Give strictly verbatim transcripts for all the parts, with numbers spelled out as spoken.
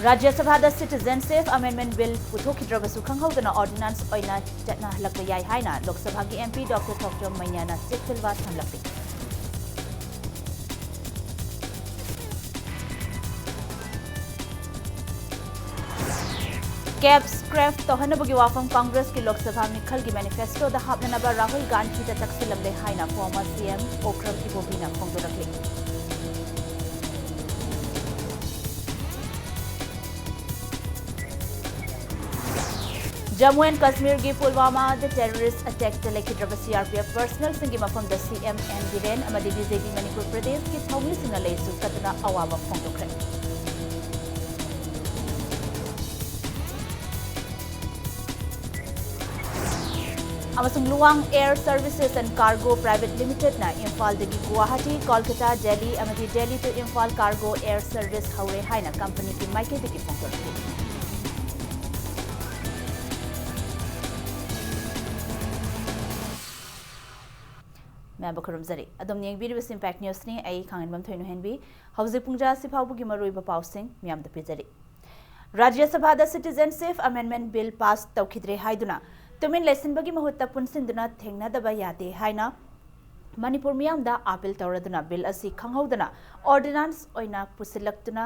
ꯔꯥꯖ꯭ꯌ ꯁꯚꯥꯗ Citizenship Amendment Bill ꯄꯨꯊꯣꯛꯈꯤꯗ꯭ꯔꯕꯁꯨ ꯈꯪꯍꯧꯗꯅ ordinance ꯑꯣꯏꯅ ꯆꯠꯅꯍꯜꯂꯛꯄ ꯌꯥꯏ ꯍꯥꯏꯅ ꯂꯣꯛ ꯁꯚꯥꯒꯤ MP Doctor ꯊꯣꯛꯆꯣꯝ ꯃꯩꯅ꯭ꯌꯥꯅ ꯆꯦꯛꯁꯤꯟꯋꯥ ꯊꯝꯂꯛꯂꯤ꯫ Cap scrap ꯇꯧꯍꯟꯅꯕꯒꯤ ꯋꯥꯐꯝ ꯀꯪꯒ꯭ꯔꯦꯁꯀꯤ ꯂꯣꯛ ꯁꯚꯥ ꯃꯤꯈꯜꯒꯤ manifestoꯗ ꯍꯥꯞꯅꯅꯕ ꯔꯥꯍꯨꯜ ꯒꯥꯟꯙꯤꯗ ꯇꯛꯁꯤꯜꯂꯝꯂꯦ ꯍꯥꯏꯅ former CM ꯑꯣꯀ꯭ꯔꯝ ꯏꯕꯣꯕꯤꯅ ꯐꯣꯡꯗꯣꯔꯛꯂꯤ꯫ ꯖꯝꯃꯨ ꯑꯦꯟ ꯀꯥꯁꯃꯤꯔꯒꯤ ꯄꯨꯜꯋꯥꯃꯥꯗ terrorist attackꯇ ꯂꯩꯈꯤꯗ꯭ꯔꯕ CRPF personnelꯁꯤꯡꯒꯤ ꯃꯐꯝꯗ CM N ꯕꯤꯔꯦꯟ ꯑꯃꯗꯤ BJP ꯃꯅꯤꯄꯨꯔ ꯄ꯭ꯔꯗꯦꯁꯀꯤ ꯊꯧꯃꯤꯁꯤꯡꯅ ꯂꯩꯁꯨ ꯀꯠꯇꯨꯅ ꯑꯋꯥꯕ ꯐꯣꯡꯗꯣꯛꯈ꯭ꯔꯦ꯫ ꯑꯃꯁꯨꯡ Luwang Air Services and Cargo Private Limitedꯅ ꯏꯝꯐꯥꯜꯗꯒꯤ ꯒꯨꯋꯥꯍꯥꯇꯤ, ꯀꯣꯜꯀꯇꯥ, ꯗꯦꯜꯂꯤ ꯑꯃꯗꯤ Delhi to Imphal cargo air service ꯍꯧꯔꯦ ꯍꯥꯏꯅ ꯀꯝꯄꯅꯤꯒꯤ ꯃꯥꯏꯀꯩꯗꯒꯤ ꯐꯣꯡꯗꯣꯔꯛꯂꯤ꯫ ꯃꯌꯥꯝꯕꯨ ꯈꯨꯔꯨꯝꯖꯔꯤ꯫ ꯑꯗꯣꯝꯅ ꯌꯦꯡꯕꯤꯔꯤꯕꯁꯤ Impact Newsꯅꯤ꯫ ꯑꯩ ꯈꯥꯡꯉꯦꯟꯕꯝ ꯊꯣꯏꯅꯨꯍꯦꯟꯕꯤ꯫ ꯍꯧꯖꯤꯛ ꯄꯨꯡ ꯖꯥ ꯑꯁꯤ ꯐꯥꯎꯕꯒꯤ ꯃꯔꯨꯑꯣꯏꯕ ꯄꯥꯎꯁꯤꯡ ꯃꯌꯥꯝꯗ ꯄꯤꯖꯔꯤ꯫ ꯔꯥꯖ꯭ꯌ ꯁꯚꯥꯗ Citizenship Amendment Bill pass ꯇꯧꯈꯤꯗ꯭ꯔꯦ ꯍꯥꯏꯗꯨꯅ ꯇꯨꯃꯤꯟ ꯂꯩꯁꯤꯟꯕꯒꯤ ꯃꯍꯨꯠꯇ ꯄꯨꯟꯁꯤꯟꯗꯨꯅ ꯊꯦꯡꯅꯗꯕ ꯌꯥꯗꯦ ꯍꯥꯏꯅ ꯃꯅꯤꯄꯨꯔ ꯃꯤꯌꯥꯝꯗ appeal ꯇꯧꯔꯗꯨꯅ bill ꯑꯁꯤ ꯈꯪꯍꯧꯗꯅ ordinance ꯑꯣꯏꯅ ꯄꯨꯁꯤꯜꯂꯛꯇꯨꯅ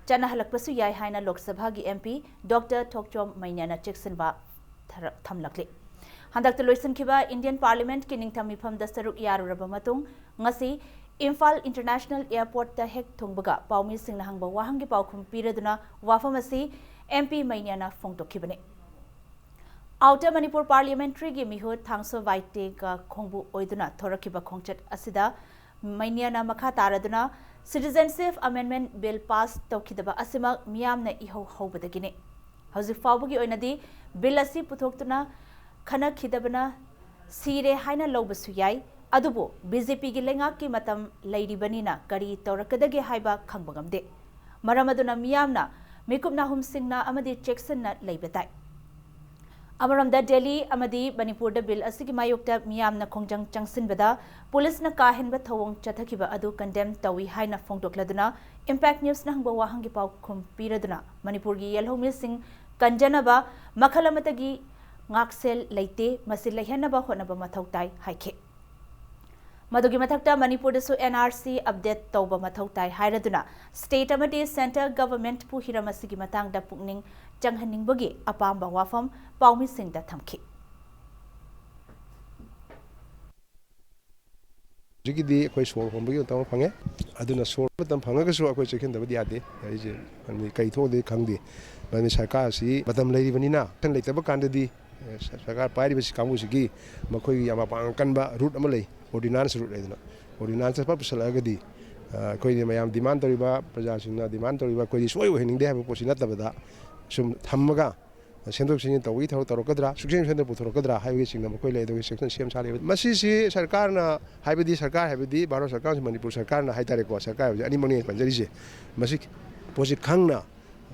ꯆꯠꯅꯍꯜꯂꯛꯄꯁꯨ ꯌꯥꯏ ꯍꯥꯏꯅ ꯂꯣꯛ ꯁꯚꯥꯒꯤ MP Doctor ꯊꯣꯛꯆꯣꯝ ꯃꯩꯅ꯭ꯌꯥꯅ ꯆꯦꯛꯁꯤꯟꯋꯥ ꯊꯔ-, ꯊꯝꯂꯛꯂꯤ꯫ ꯍꯟꯗꯛꯇ ꯂꯣꯏꯁꯤꯟꯈꯤꯕ Indian Parliamentꯀꯤ ꯅꯤꯡꯊꯝ ꯃꯤꯐꯝꯗ ꯁꯔꯨꯛ ꯌꯥꯔꯨꯔꯕ ꯃꯇꯨꯡ ꯉꯁꯤ ꯏꯝꯐꯥꯜ International Airportꯇ ꯍꯦꯛ ꯊꯨꯡꯕꯒ ꯄꯥꯎꯃꯤꯁꯤꯡꯅ ꯍꯪꯕ ꯋꯥꯍꯪꯒꯤ ꯄꯥꯎꯈꯨꯝ ꯄꯤꯔꯗꯨꯅ ꯋꯥꯐꯝ ꯑꯁꯤ MP ꯃꯩꯅ꯭ꯌꯥꯅ ꯐꯣꯡꯗꯣꯛꯈꯤꯕꯅꯤ꯫ Outer Manipur Parliamentaryꯒꯤ ꯃꯤꯍꯨꯠ ꯊꯥꯡꯁꯣ ꯋꯥꯏꯇꯦꯒ ꯈꯣꯡꯕꯨ ꯑꯣꯏꯗꯨꯅ ꯊꯣꯔꯛꯈꯤꯕ ꯈꯣꯡꯆꯠ ꯑꯁꯤꯗ ꯃꯩꯅ꯭ꯌꯥꯅ ꯃꯈꯥ ꯇꯥꯔꯗꯨꯅ Citizenship Amendment Bill pass ꯇꯧꯈꯤꯗꯕ ꯑꯁꯤꯃꯛ ꯃꯤꯌꯥꯝꯅ ꯏꯍꯧ ꯍꯧꯕꯗꯒꯤꯅꯤ꯫ ꯍꯧꯖꯤꯛ ꯐꯥꯎꯕꯒꯤ ꯑꯣꯏꯅꯗꯤ bill ꯑꯁꯤ ꯄꯨꯊꯣꯛꯇꯨꯅ ꯈꯟꯅꯈꯤꯗꯕꯅ ꯁꯤꯔꯦ ꯍꯥꯏꯅ ꯂꯧꯕꯁꯨ ꯌꯥꯏ, ꯑꯗꯨꯕꯨ BJPꯒꯤ ꯂꯩꯉꯥꯛꯀꯤ ꯃꯇꯝ ꯂꯩꯔꯤꯕꯅꯤꯅ ꯀꯔꯤ ꯇꯧꯔꯛꯀꯗꯒꯦ ꯍꯥꯏꯕ ꯈꯪꯕ ꯉꯝꯗꯦ꯫ ꯃꯔꯝ ꯑꯗꯨꯅ ꯃꯤꯌꯥꯝꯅ ꯃꯤꯀꯨꯞ ꯅꯥꯍꯨꯝꯁꯤꯡꯅ ꯑꯃꯗꯤ ꯆꯦꯛꯁꯤꯟꯅ ꯂꯩꯕ ꯇꯥꯏ꯫ ꯑꯃꯔꯣꯝꯗ, ꯗꯦꯜꯂꯤ ꯑꯃꯗꯤ ꯃꯅꯤꯄꯨꯔꯗ ꯕꯤꯜ ꯑꯁꯤꯒꯤ ꯃꯥꯌꯣꯛꯇ ꯃꯤꯌꯥꯝꯅ ꯈꯣꯡꯖꯪ ꯆꯪꯁꯤꯟꯕꯗ ꯄꯨꯂꯤꯁꯅ ꯀꯥ ꯍꯦꯟꯕ ꯊꯧꯑꯣꯡ ꯆꯠꯊꯈꯤꯕ ꯑꯗꯨ ꯀꯟꯗꯦꯝ ꯇꯧꯏ ꯍꯥꯏꯅ ꯐꯣꯡꯗꯣꯛꯂꯗꯨꯅ Impact Newsꯅ ꯍꯪꯕ ꯋꯥꯍꯪꯒꯤ ꯄꯥꯎꯈꯨꯝ ꯄꯤꯔꯗꯨꯅ, ꯃꯅꯤꯄꯨꯔꯒꯤ ꯌꯦꯜꯍꯧꯃꯤꯁꯤꯡ ꯀꯟꯖꯅꯕ ꯃꯈꯜ ꯑꯃꯠꯇꯒꯤ ꯉꯥꯛꯁꯦꯜ ꯂꯩꯇꯦ, ꯃꯁꯤ ꯂꯩꯍꯟꯅꯕ ꯍꯣꯠꯅꯕ ꯃꯊꯧ ꯇꯥꯏ ꯍꯥꯏꯈꯤ꯫ ꯃꯗꯨꯒꯤ ꯃꯊꯛꯇ ꯃꯅꯤꯄꯨꯔꯗꯁꯨ N R C update ꯇꯧꯕ ꯃꯊꯧ ꯇꯥꯏ ꯍꯥꯏꯔꯗꯨꯅ state ꯑꯃꯗꯤ centre governmentꯄꯨ ꯍꯤꯔꯝ ꯑꯁꯤꯒꯤ ꯃꯇꯥꯡꯗ ꯄꯨꯛꯅꯤꯡ ꯆꯪꯍꯟꯅꯤꯡꯕꯒꯤ ꯑꯄꯥꯝꯕ ꯋꯥꯐꯝ ꯄꯥꯎꯃꯤꯁꯤꯡꯗ ꯊꯝꯈꯤ꯫ ꯍꯧꯖꯤꯛꯀꯤꯗꯤ ꯑꯩꯈꯣꯏ ꯁꯣꯔ ꯍꯣꯟꯕꯒꯤ ꯃꯇꯝ ꯑꯃ ꯐꯪꯉꯦ꯫ ꯑꯗꯨꯅ ꯁꯣꯔ ꯃꯇꯝ ꯐꯪꯉꯒꯁꯨ ꯑꯩꯈꯣꯏ ꯆꯦꯛꯁꯤꯟꯗꯕꯗꯤ ꯌꯥꯗꯦ꯫ ꯑꯩꯁꯦ ꯀꯔꯤ ꯊꯣꯛꯀꯗꯒꯦ ꯈꯪꯗꯦ꯫ ꯃꯔꯝꯗꯤ ꯁꯔꯀꯥꯔ ꯑꯁꯤ ꯃꯇꯝ ꯂꯩꯔꯤꯕꯅꯤꯅ, ꯂꯩꯇꯕ ꯀꯥꯟꯗꯗꯤ, ꯑꯦ, ꯁꯔꯀꯥꯔ ꯄꯥꯏꯔꯤꯕꯁꯤ ꯀꯥꯡꯕꯨꯁꯤꯒꯤ ꯃꯈꯣꯏꯒꯤ ꯌꯥꯝ ꯃꯄꯥꯡꯒꯜ ꯀꯟꯕ route ꯑꯃ ꯂꯩ, ordinance route ꯍꯥꯏꯗꯅ꯫ Ordinance ꯐꯠ ꯄꯨꯁꯜꯂꯛꯑꯒꯗꯤ, ꯑ, ꯑꯩꯈꯣꯏꯅ ꯃꯌꯥꯝ demand ꯇꯧꯔꯤꯕ, ꯄ꯭ꯔꯖꯥꯁꯤꯡꯅ demand ꯇꯧꯔꯤꯕ, ꯑꯩꯈꯣꯏꯗꯤ ꯁꯨꯡꯑꯣꯏ ꯑꯣꯏꯍꯟꯅꯤꯡꯗꯦ ꯍꯥꯏꯕ ꯄꯣꯠꯁꯤ ꯅꯠꯇꯕꯗ, ꯁꯨꯝ ꯊꯝꯃꯒ ꯁꯦꯝꯗꯣꯛ ꯁꯦꯝꯖꯤꯟ ꯇꯧꯕꯒꯤ ꯊꯕꯛ ꯇꯧꯔꯛꯀꯗ꯭ꯔꯥ, ꯁꯨꯛꯁꯦꯝ ꯁꯦꯝꯗꯅ ꯄꯨꯊꯣꯔꯛꯀꯗ꯭ꯔꯥ ꯍꯥꯏꯕꯒꯤ ꯆꯤꯡꯅꯕ ꯑꯩꯈꯣꯏ ꯂꯩ꯫ ꯑꯗꯨꯒꯤ section ꯁꯦꯝ ꯁꯥꯔꯤꯕ ꯃꯁꯤꯁꯤ ꯁꯔꯀꯥꯔꯅ, ꯍꯥꯏꯕꯗꯤ ꯁꯔꯀꯥꯔ ꯍꯥꯏꯕꯗꯤ ꯚꯥꯔꯠ ꯁꯔꯀꯥꯔ ꯑꯃꯁꯨꯡ ꯃꯅꯤꯄꯨꯔ ꯁꯔꯀꯥꯔꯅ ꯍꯥꯏꯇꯥꯔꯦꯀꯣ, ꯁꯔꯀꯥꯔ ꯍꯥꯏꯕꯁꯤ ꯑꯅꯤꯃꯛꯅꯤ ꯑꯩꯅ ꯄꯟꯖꯔꯤꯁꯦ, ꯃꯁꯤ ꯄꯣꯠꯁꯤ ꯈꯪꯅ,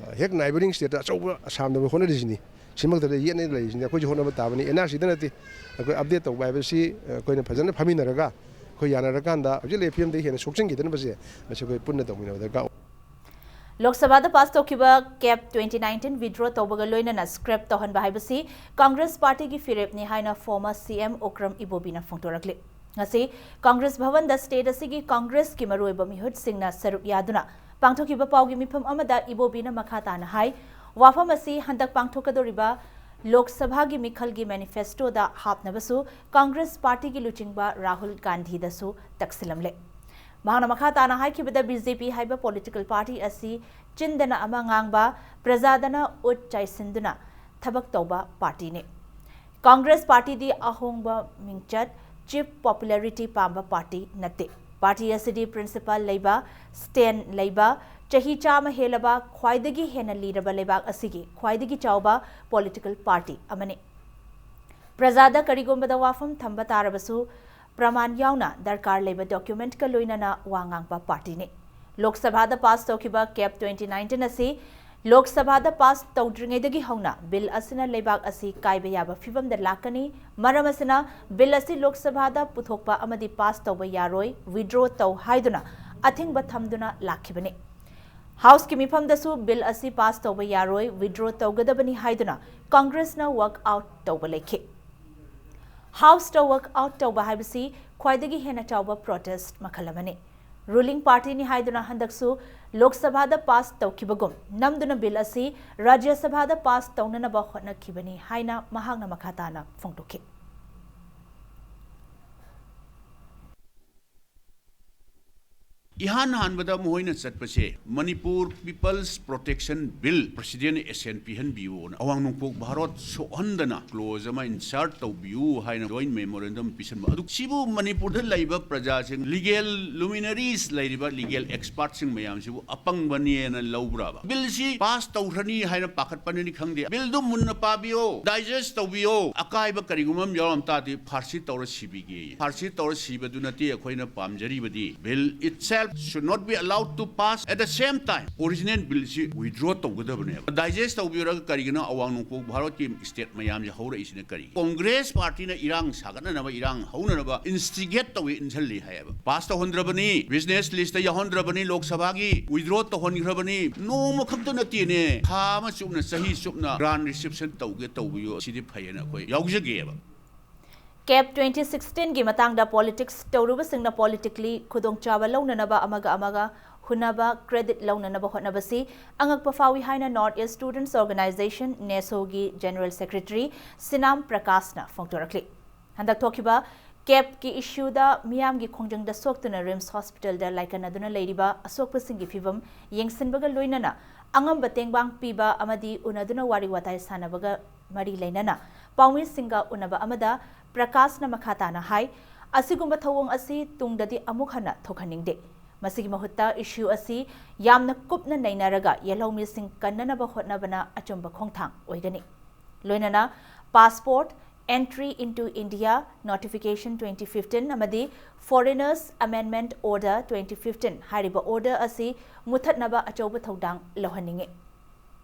ꯑ, ꯍꯦꯛ neighbouring stateꯇ ꯑꯆꯧꯕ ꯑꯁꯥꯝꯗ ꯍꯣꯠꯅꯔꯤꯁꯤꯅꯤ꯫ ꯁꯤꯃꯛꯇꯗ ꯌꯦꯠꯅ ꯂꯩꯔꯤꯁꯤꯅꯤ꯫ ꯑꯩꯈꯣꯏꯁꯨ ꯍꯣꯠꯅꯕ ꯇꯥꯕꯅꯤ꯫ N R Cꯗ ꯅꯠꯇꯦ, ꯑꯩꯈꯣꯏ update ꯇꯧꯕ ꯍꯥꯏꯕꯁꯤ, ꯑ, ꯑꯩꯈꯣꯏꯅ ꯐꯖꯅ ꯐꯝꯃꯤꯟꯅꯔꯒ, ꯑꯩꯈꯣꯏ ꯌꯥꯅꯔꯀꯥꯟꯗ ꯍꯧꯖꯤꯛ ꯂꯩꯔꯤꯕ ꯐꯤꯕꯝꯗꯒꯤ ꯍꯦꯟꯅ ꯁꯣꯛꯆꯤꯟꯈꯤꯗꯅꯕꯁꯦ, ꯃꯁꯤ ꯑꯩꯈꯣꯏ ꯄꯨꯟꯅ ꯇꯧꯃꯤꯟꯅꯕ ꯗꯔꯀꯥꯔ ꯑꯣꯏ꯫ ꯂꯣꯛ ꯁꯚꯥꯗ ꯄꯥꯁ ꯇꯧꯈꯤꯕ cap twenty nineteen withdraw ꯇꯧꯕꯒ ꯂꯣꯏꯅꯅ scrap ꯇꯧꯍꯟꯕ ꯍꯥꯏꯕꯁꯤ ꯀꯪꯒ꯭ꯔꯦꯁ ꯄꯥꯔꯇꯤꯒꯤ ꯐꯤꯔꯦꯞꯅꯤ ꯍꯥꯏꯅ former C M ꯎꯀ꯭ꯔꯝ ꯏꯕꯣꯕꯤꯅ ꯐꯣꯡꯗꯣꯔꯛꯂꯤ꯫ ꯉꯁꯤ ꯀꯪꯒ꯭ꯔꯦꯁ ꯚꯕꯟꯗ state ꯑꯁꯤꯒꯤ ꯀꯪꯒ꯭ꯔꯦꯁꯀꯤ ꯃꯔꯨꯑꯣꯏꯕ ꯃꯤꯍꯨꯠꯁꯤꯡꯅ ꯁꯔꯨꯛ ꯌꯥꯗꯨꯅ ꯄꯥꯡꯊꯣꯛꯈꯤꯕ ꯄꯥꯎꯒꯤ ꯃꯤꯐꯝ ꯑꯃꯗ ꯏꯕꯣꯕꯤꯅ ꯃꯈꯥ ꯇꯥꯅ ꯍꯥꯏ, ꯋꯥꯐꯝ ꯑꯁꯤ ꯍꯟꯗꯛ ꯄꯥꯡꯊꯣꯛꯀꯗꯧꯔꯤꯕ ꯂꯣꯛ ꯁꯚꯥꯒꯤ ꯃꯤꯈꯜꯒꯤ manifestoꯗ ꯍꯥꯞꯅꯕꯁꯨ ꯀꯪꯒ꯭ꯔꯦꯁ ꯄꯥꯔꯇꯤꯒꯤ ꯂꯨꯆꯤꯡꯕ ꯔꯥꯍꯨꯜ ꯒꯥꯟꯙꯤꯗꯁꯨ ꯇꯛꯁꯤꯜꯂꯝꯂꯦ꯫ ꯃꯍꯥꯛꯅ ꯃꯈꯥ ꯇꯥꯅ ꯍꯥꯏꯈꯤꯕꯗ, B J P ꯍꯥꯏꯕ political party ꯑꯁꯤ ꯆꯤꯟꯗꯅ ꯑꯃ ꯉꯥꯡꯕ, ꯄ꯭ꯔꯖꯥꯗꯅ ꯎꯠ ꯆꯥꯏꯁꯤꯟꯗꯨꯅ ꯊꯕꯛ ꯇꯧꯕ ꯄꯥꯔꯇꯤꯅꯤ꯫ ꯀꯪꯒ꯭ꯔꯦꯁ ꯄꯥꯔꯇꯤꯗꯤ ꯑꯍꯣꯡꯕ ꯃꯤꯡꯆꯠ, cheap popularity ꯄꯥꯝꯕ ꯄꯥꯔꯇꯤ ꯅꯠꯇꯦ꯫ ꯄꯥꯔꯇꯤ ꯑꯁꯤꯗꯤ principle ꯂꯩꯕ, stand ꯂꯩꯕ, ꯆꯍꯤ ꯆꯥꯝꯃ ꯍꯦꯜꯂꯕ, ꯈ꯭ꯋꯥꯏꯗꯒꯤ ꯍꯦꯟꯅ ꯂꯤꯔꯕ ꯂꯩꯕꯥꯛ ꯑꯁꯤꯒꯤ ꯈ꯭ꯋꯥꯏꯗꯒꯤ ꯆꯥꯎꯕ political party ꯑꯃꯅꯤ꯫ ꯄ꯭ꯔꯖꯥꯗ ꯀꯔꯤꯒꯨꯝꯕꯗ ꯋꯥꯐꯝ ꯊꯝꯕ ꯇꯥꯔꯕꯁꯨ, ꯄ꯭ꯔꯃꯥꯟ ꯌꯥꯎꯅ ꯗꯔꯀꯥꯔ ꯂꯩꯕ documentꯀ ꯂꯣꯏꯅꯅ ꯋꯥ ꯉꯥꯡꯕ ꯄꯥꯔꯇꯤꯅꯤ꯫ ꯂꯣꯛ ꯁꯚꯥꯗ ꯄꯥꯁ ꯇꯧꯈꯤꯕ cap twenty nineteen ꯑꯁꯤ ꯂꯣꯛ ꯁꯚꯥꯗ ꯄꯥꯁ ꯇꯧꯗ꯭ꯔꯤꯉꯩꯗꯒꯤ ꯍꯧꯅ ꯕꯤꯜ ꯑꯁꯤꯅ ꯂꯩꯕꯥꯛ ꯑꯁꯤ ꯀꯥꯏꯕ ꯌꯥꯕ ꯐꯤꯚꯝꯗ ꯂꯥꯛꯀꯅꯤ꯫ ꯃꯔꯝ ꯑꯁꯤꯅ ꯕꯤꯜ ꯑꯁꯤ ꯂꯣꯛ ꯁꯚꯥꯗ ꯄꯨꯊꯣꯛꯄ ꯑꯃꯗꯤ ꯄꯥꯁ ꯇꯧꯕ ꯌꯥꯔꯣꯏ, ꯋꯤꯗ꯭ꯔꯣ ꯇꯧ ꯍꯥꯏꯗꯨꯅ ꯑꯊꯤꯡꯕ ꯊꯝꯗꯨꯅ ꯂꯥꯛꯈꯤꯕꯅꯤ꯫ ꯍꯥꯎꯁꯀꯤ ꯃꯤꯐꯝꯗꯁꯨ ꯕꯤꯜ ꯑꯁꯤ ꯄꯥꯁ ꯇꯧꯕ ꯌꯥꯔꯣꯏ, ꯋꯤꯗ꯭ꯔꯣ ꯇꯧꯒꯗꯕꯅꯤ ꯍꯥꯏꯗꯨꯅ ꯀꯪꯒ꯭ꯔꯦꯁꯅ ꯋꯥꯛ ꯑꯥꯎꯠ ꯇꯧꯕ ꯂꯩꯈꯤ꯫ ꯍꯥꯎꯁꯇ ꯋꯥꯛ ꯑꯥꯎꯠ ꯇꯧꯕ ꯍꯥꯏꯕꯁꯤ ꯈ꯭ꯋꯥꯏꯗꯒꯤ ꯍꯦꯟꯅ ꯆꯥꯎꯕ ꯄ꯭ꯔꯣꯇꯦꯁ ꯃꯈꯜ ꯑꯃꯅꯤ꯫ ꯔꯨꯂꯤꯡ ꯄꯥꯔꯇꯤꯅꯤ ꯍꯥꯏꯗꯨꯅ ꯍꯟꯗꯛꯁꯨ ꯂꯣꯛ ꯁꯚꯥꯗ ꯄꯥꯁ ꯇꯧꯈꯤꯕꯒꯨꯝ ꯅꯝꯗꯨꯅ ꯕꯤꯜ ꯑꯁꯤ ꯔꯥꯖ꯭ꯌ ꯁꯚꯥꯗ ꯄꯥꯁ ꯇꯧꯅꯅꯕ ꯍꯣꯠꯅꯈꯤꯕꯅꯤ ꯍꯥꯏꯅ ꯃꯍꯥꯛꯅ ꯃꯈꯥ ꯇꯥꯅ ꯐꯣꯡꯗꯣꯛꯈꯤ꯫ ꯏꯍꯥꯟ ꯍꯥꯟꯕꯗ ꯃꯈꯣꯏꯅ ꯆꯠꯄꯁꯦ Manipur people's protection bill president assent ꯄꯤꯍꯟꯕꯤꯌꯨꯅ, ꯑꯋꯥꯡ ꯅꯣꯡꯄꯣꯛ ꯚꯥꯔꯣꯠ ꯁꯣꯛꯍꯟꯗꯅ ꯀ꯭ꯂꯣꯖ ꯑꯃ ꯏꯟꯁꯔꯠ ꯇꯧꯕꯤꯌꯨ ꯍꯥꯏꯅ ꯖꯣꯏꯟ ꯃꯦꯃꯣꯔꯦꯟꯗꯝ ꯄꯤꯁꯟꯕ꯫ ꯑꯗꯨ ꯁꯤꯕꯨ ꯃꯅꯤꯄꯨꯔꯗ ꯂꯩꯕ ꯄ꯭ꯔꯖꯥꯁꯤꯡ, ꯂꯤꯒꯦꯜ ꯂꯨꯃꯤꯅꯔꯤꯁ ꯂꯩꯔꯤꯕ ꯂꯤꯒꯦꯜ ꯑꯦꯛꯁꯄꯥꯔꯠꯁꯤꯡ ꯃꯌꯥꯝꯁꯤꯕꯨ ꯑꯄꯪꯕꯅꯦꯅ ꯂꯧꯕ꯭ꯔꯕ? ꯕꯤꯜꯁꯤ ꯄꯥꯁ ꯇꯧꯈ꯭ꯔꯅꯤ ꯍꯥꯏꯅ ꯄꯥꯈꯠꯄꯅꯅꯤ ꯈꯪꯗꯦ, ꯕꯤꯜꯗꯨ ꯃꯨꯟꯅ ꯄꯥꯕꯤꯌꯣ, ꯗꯥꯏꯖꯦꯁ ꯇꯧꯕꯤꯌꯣ, ꯑꯀꯥꯏꯕ ꯀꯔꯤꯒꯨꯝꯕ ꯑꯃ ꯌꯥꯎꯔꯝ ꯇꯥꯔꯗꯤ ꯐꯥꯔꯁꯤ ꯇꯧꯔ ꯁꯤꯕꯤꯒꯦ꯫ ꯐꯥꯔꯁꯤ ꯇꯧꯔ ꯁꯤꯕꯗꯨ ꯅꯠꯇꯦ ꯑꯩꯈꯣꯏꯅ ꯄꯥꯝꯖꯔꯤꯕꯗꯤ꯫ Bill itself should not be allowed to pass. At the same time, original ꯕꯤꯜꯁꯤ ꯋꯤꯗ꯭ꯔꯣ ꯇꯧꯒꯗꯕꯅꯦꯕ꯫ ꯗꯥꯏꯖꯦꯁ ꯇꯧꯕꯤꯔꯒ ꯀꯔꯤꯒꯤꯅꯣ ꯑꯋꯥꯡ ꯅꯣꯡꯄꯣꯛ ꯚꯥꯔꯠꯀꯤ ꯁ꯭ꯇꯦꯠ ꯃꯌꯥꯝꯁꯦ ꯍꯧꯔꯛꯏꯁꯤꯅ ꯀꯔꯤ? ꯀꯣꯡꯒ꯭ꯔꯦꯁ ꯄꯥꯔꯇꯤꯅ ꯏꯔꯥꯡ ꯁꯥꯒꯠꯅꯅꯕ, ꯏꯔꯥꯡ ꯍꯧꯅꯅꯕ ꯏꯟꯁꯇꯤꯒꯦꯠ ꯇꯧꯏ, ꯏꯟꯁꯤꯜꯂꯤ ꯍꯥꯏꯌꯦꯕ꯫ ꯄꯥꯁ ꯇꯧꯍꯟꯗ꯭ꯔꯕꯅꯤ, ꯕꯤꯖꯤꯅꯦꯁ ꯂꯤꯁꯇ ꯌꯥꯎꯍꯟꯗ꯭ꯔꯕꯅꯤ, ꯂꯣꯛ ꯁꯚꯥꯒꯤ ꯋꯤꯗ꯭ꯔꯣ ꯇꯧꯍꯟꯈ꯭ꯔꯕꯅꯤ꯫ ꯅꯣꯡꯃ ꯈꯛꯇ ꯅꯠꯇꯦꯅꯦ, ꯊꯥ ꯑꯃ ꯆꯨꯞꯅ, ꯆꯍꯤ ꯆꯨꯞꯅ ꯒ꯭ꯔꯥꯟ ꯔꯤꯁꯤꯞꯁꯟ ꯇꯧꯒꯦ ꯇꯧꯕꯤꯌꯨ, ꯁꯤꯗꯤ ꯐꯩꯌꯦꯅ ꯑꯩꯈꯣꯏ ꯌꯥꯎꯖꯒꯦꯕ꯫ ꯀꯦꯞ twenty sixteen ꯒꯤ ꯃꯇꯥꯡꯗ ꯄꯣꯂꯤꯇꯤꯛꯁ ꯇꯧꯔꯨꯕꯁꯤꯡꯅ ꯄꯣꯂꯤꯇꯤꯀꯦꯜꯂꯤ ꯈꯨꯗꯣꯡꯆꯥꯕ ꯂꯧꯅꯅꯕ ꯑꯃꯒ ꯑꯃꯒ ꯍꯨꯟꯅꯕ, ꯀ꯭ꯔꯦꯗꯤꯠ ꯂꯧꯅꯅꯕ ꯍꯣꯠꯅꯕꯁꯤ ꯑꯉꯛꯄ ꯐꯥꯎꯏ ꯍꯥꯏꯅ North East Students Organisation, ꯅꯦꯁꯣꯒꯤ ꯖꯦꯅꯔꯦꯜ ꯁꯦꯀ꯭ꯔꯦꯇꯔꯤ ꯁꯤꯅꯥꯝ ꯄ꯭ꯔꯀꯥꯁꯅ ꯐꯣꯡꯗꯣꯔꯛꯂꯤ꯫ ꯍꯟꯗꯛ ꯊꯣꯛꯈꯤꯕ ꯀꯦꯞꯀꯤ ꯏꯁꯨꯗ ꯃꯤꯌꯥꯝꯒꯤ ꯈꯣꯡꯖꯪꯗ ꯁꯣꯛꯇꯨꯅ ꯔꯤꯝꯁ ꯍꯣꯁꯄꯤꯇꯥꯜꯗ ꯂꯥꯏꯀꯠꯅꯗꯨꯅ ꯂꯩꯔꯤꯕ ꯑꯁꯣꯛꯄꯁꯤꯡꯒꯤ ꯐꯤꯚꯝ ꯌꯦꯡꯁꯤꯟꯕꯒ ꯂꯣꯏꯅꯅ ꯑꯉꯝꯕ ꯇꯦꯡꯕꯥꯡ ꯄꯤꯕ ꯑꯃꯗꯤ ꯎꯅꯗꯨꯅ ꯋꯥꯔꯤ ꯋꯥꯇꯥꯏ ꯁꯥꯟꯅꯕꯒ ꯃꯔꯤ ꯂꯩꯅꯅ ꯄꯥꯎꯃꯤꯁꯤꯡꯒ ꯎꯅꯕ ꯑꯃꯗ ꯄ꯭ꯔꯀꯥꯁꯅ ꯃꯈꯥ ꯇꯥꯅ ꯍꯥꯏ, ꯑꯁꯤꯒꯨꯝꯕ ꯊꯧꯑꯣꯡ ꯑꯁꯤ ꯇꯨꯡꯗꯗꯤ ꯑꯃꯨꯛ ꯍꯟꯅ ꯊꯣꯛꯍꯟꯅꯤꯡꯗꯦ꯫ ꯃꯁꯤꯒꯤ ꯃꯍꯨꯠꯇ ꯏꯁꯨ ꯑꯁꯤ ꯌꯥꯝꯅ ꯀꯨꯞꯅ ꯅꯩꯅꯔꯒ ꯌꯦꯜꯍꯧꯃꯤꯁꯤꯡ ꯀꯟꯅꯅꯕ ꯍꯣꯠꯅꯕꯅ ꯑꯆꯨꯝꯕ ꯈꯣꯡꯊꯥꯡ ꯑꯣꯏꯒꯅꯤ꯫ ꯂꯣꯏꯅꯅ passport, Entry into India Notification twenty fifteen ꯑꯃꯗꯤ Foreigners Amendment Order twenty fifteen ꯍꯥꯏꯔꯤꯕ ꯑꯣꯔꯗꯔ ꯑꯁꯤ ꯃꯨꯊꯠꯅꯕ ꯑꯆꯧꯕ ꯊꯧꯗꯥꯡ ꯂꯧꯍꯟꯅꯤꯡꯏ꯫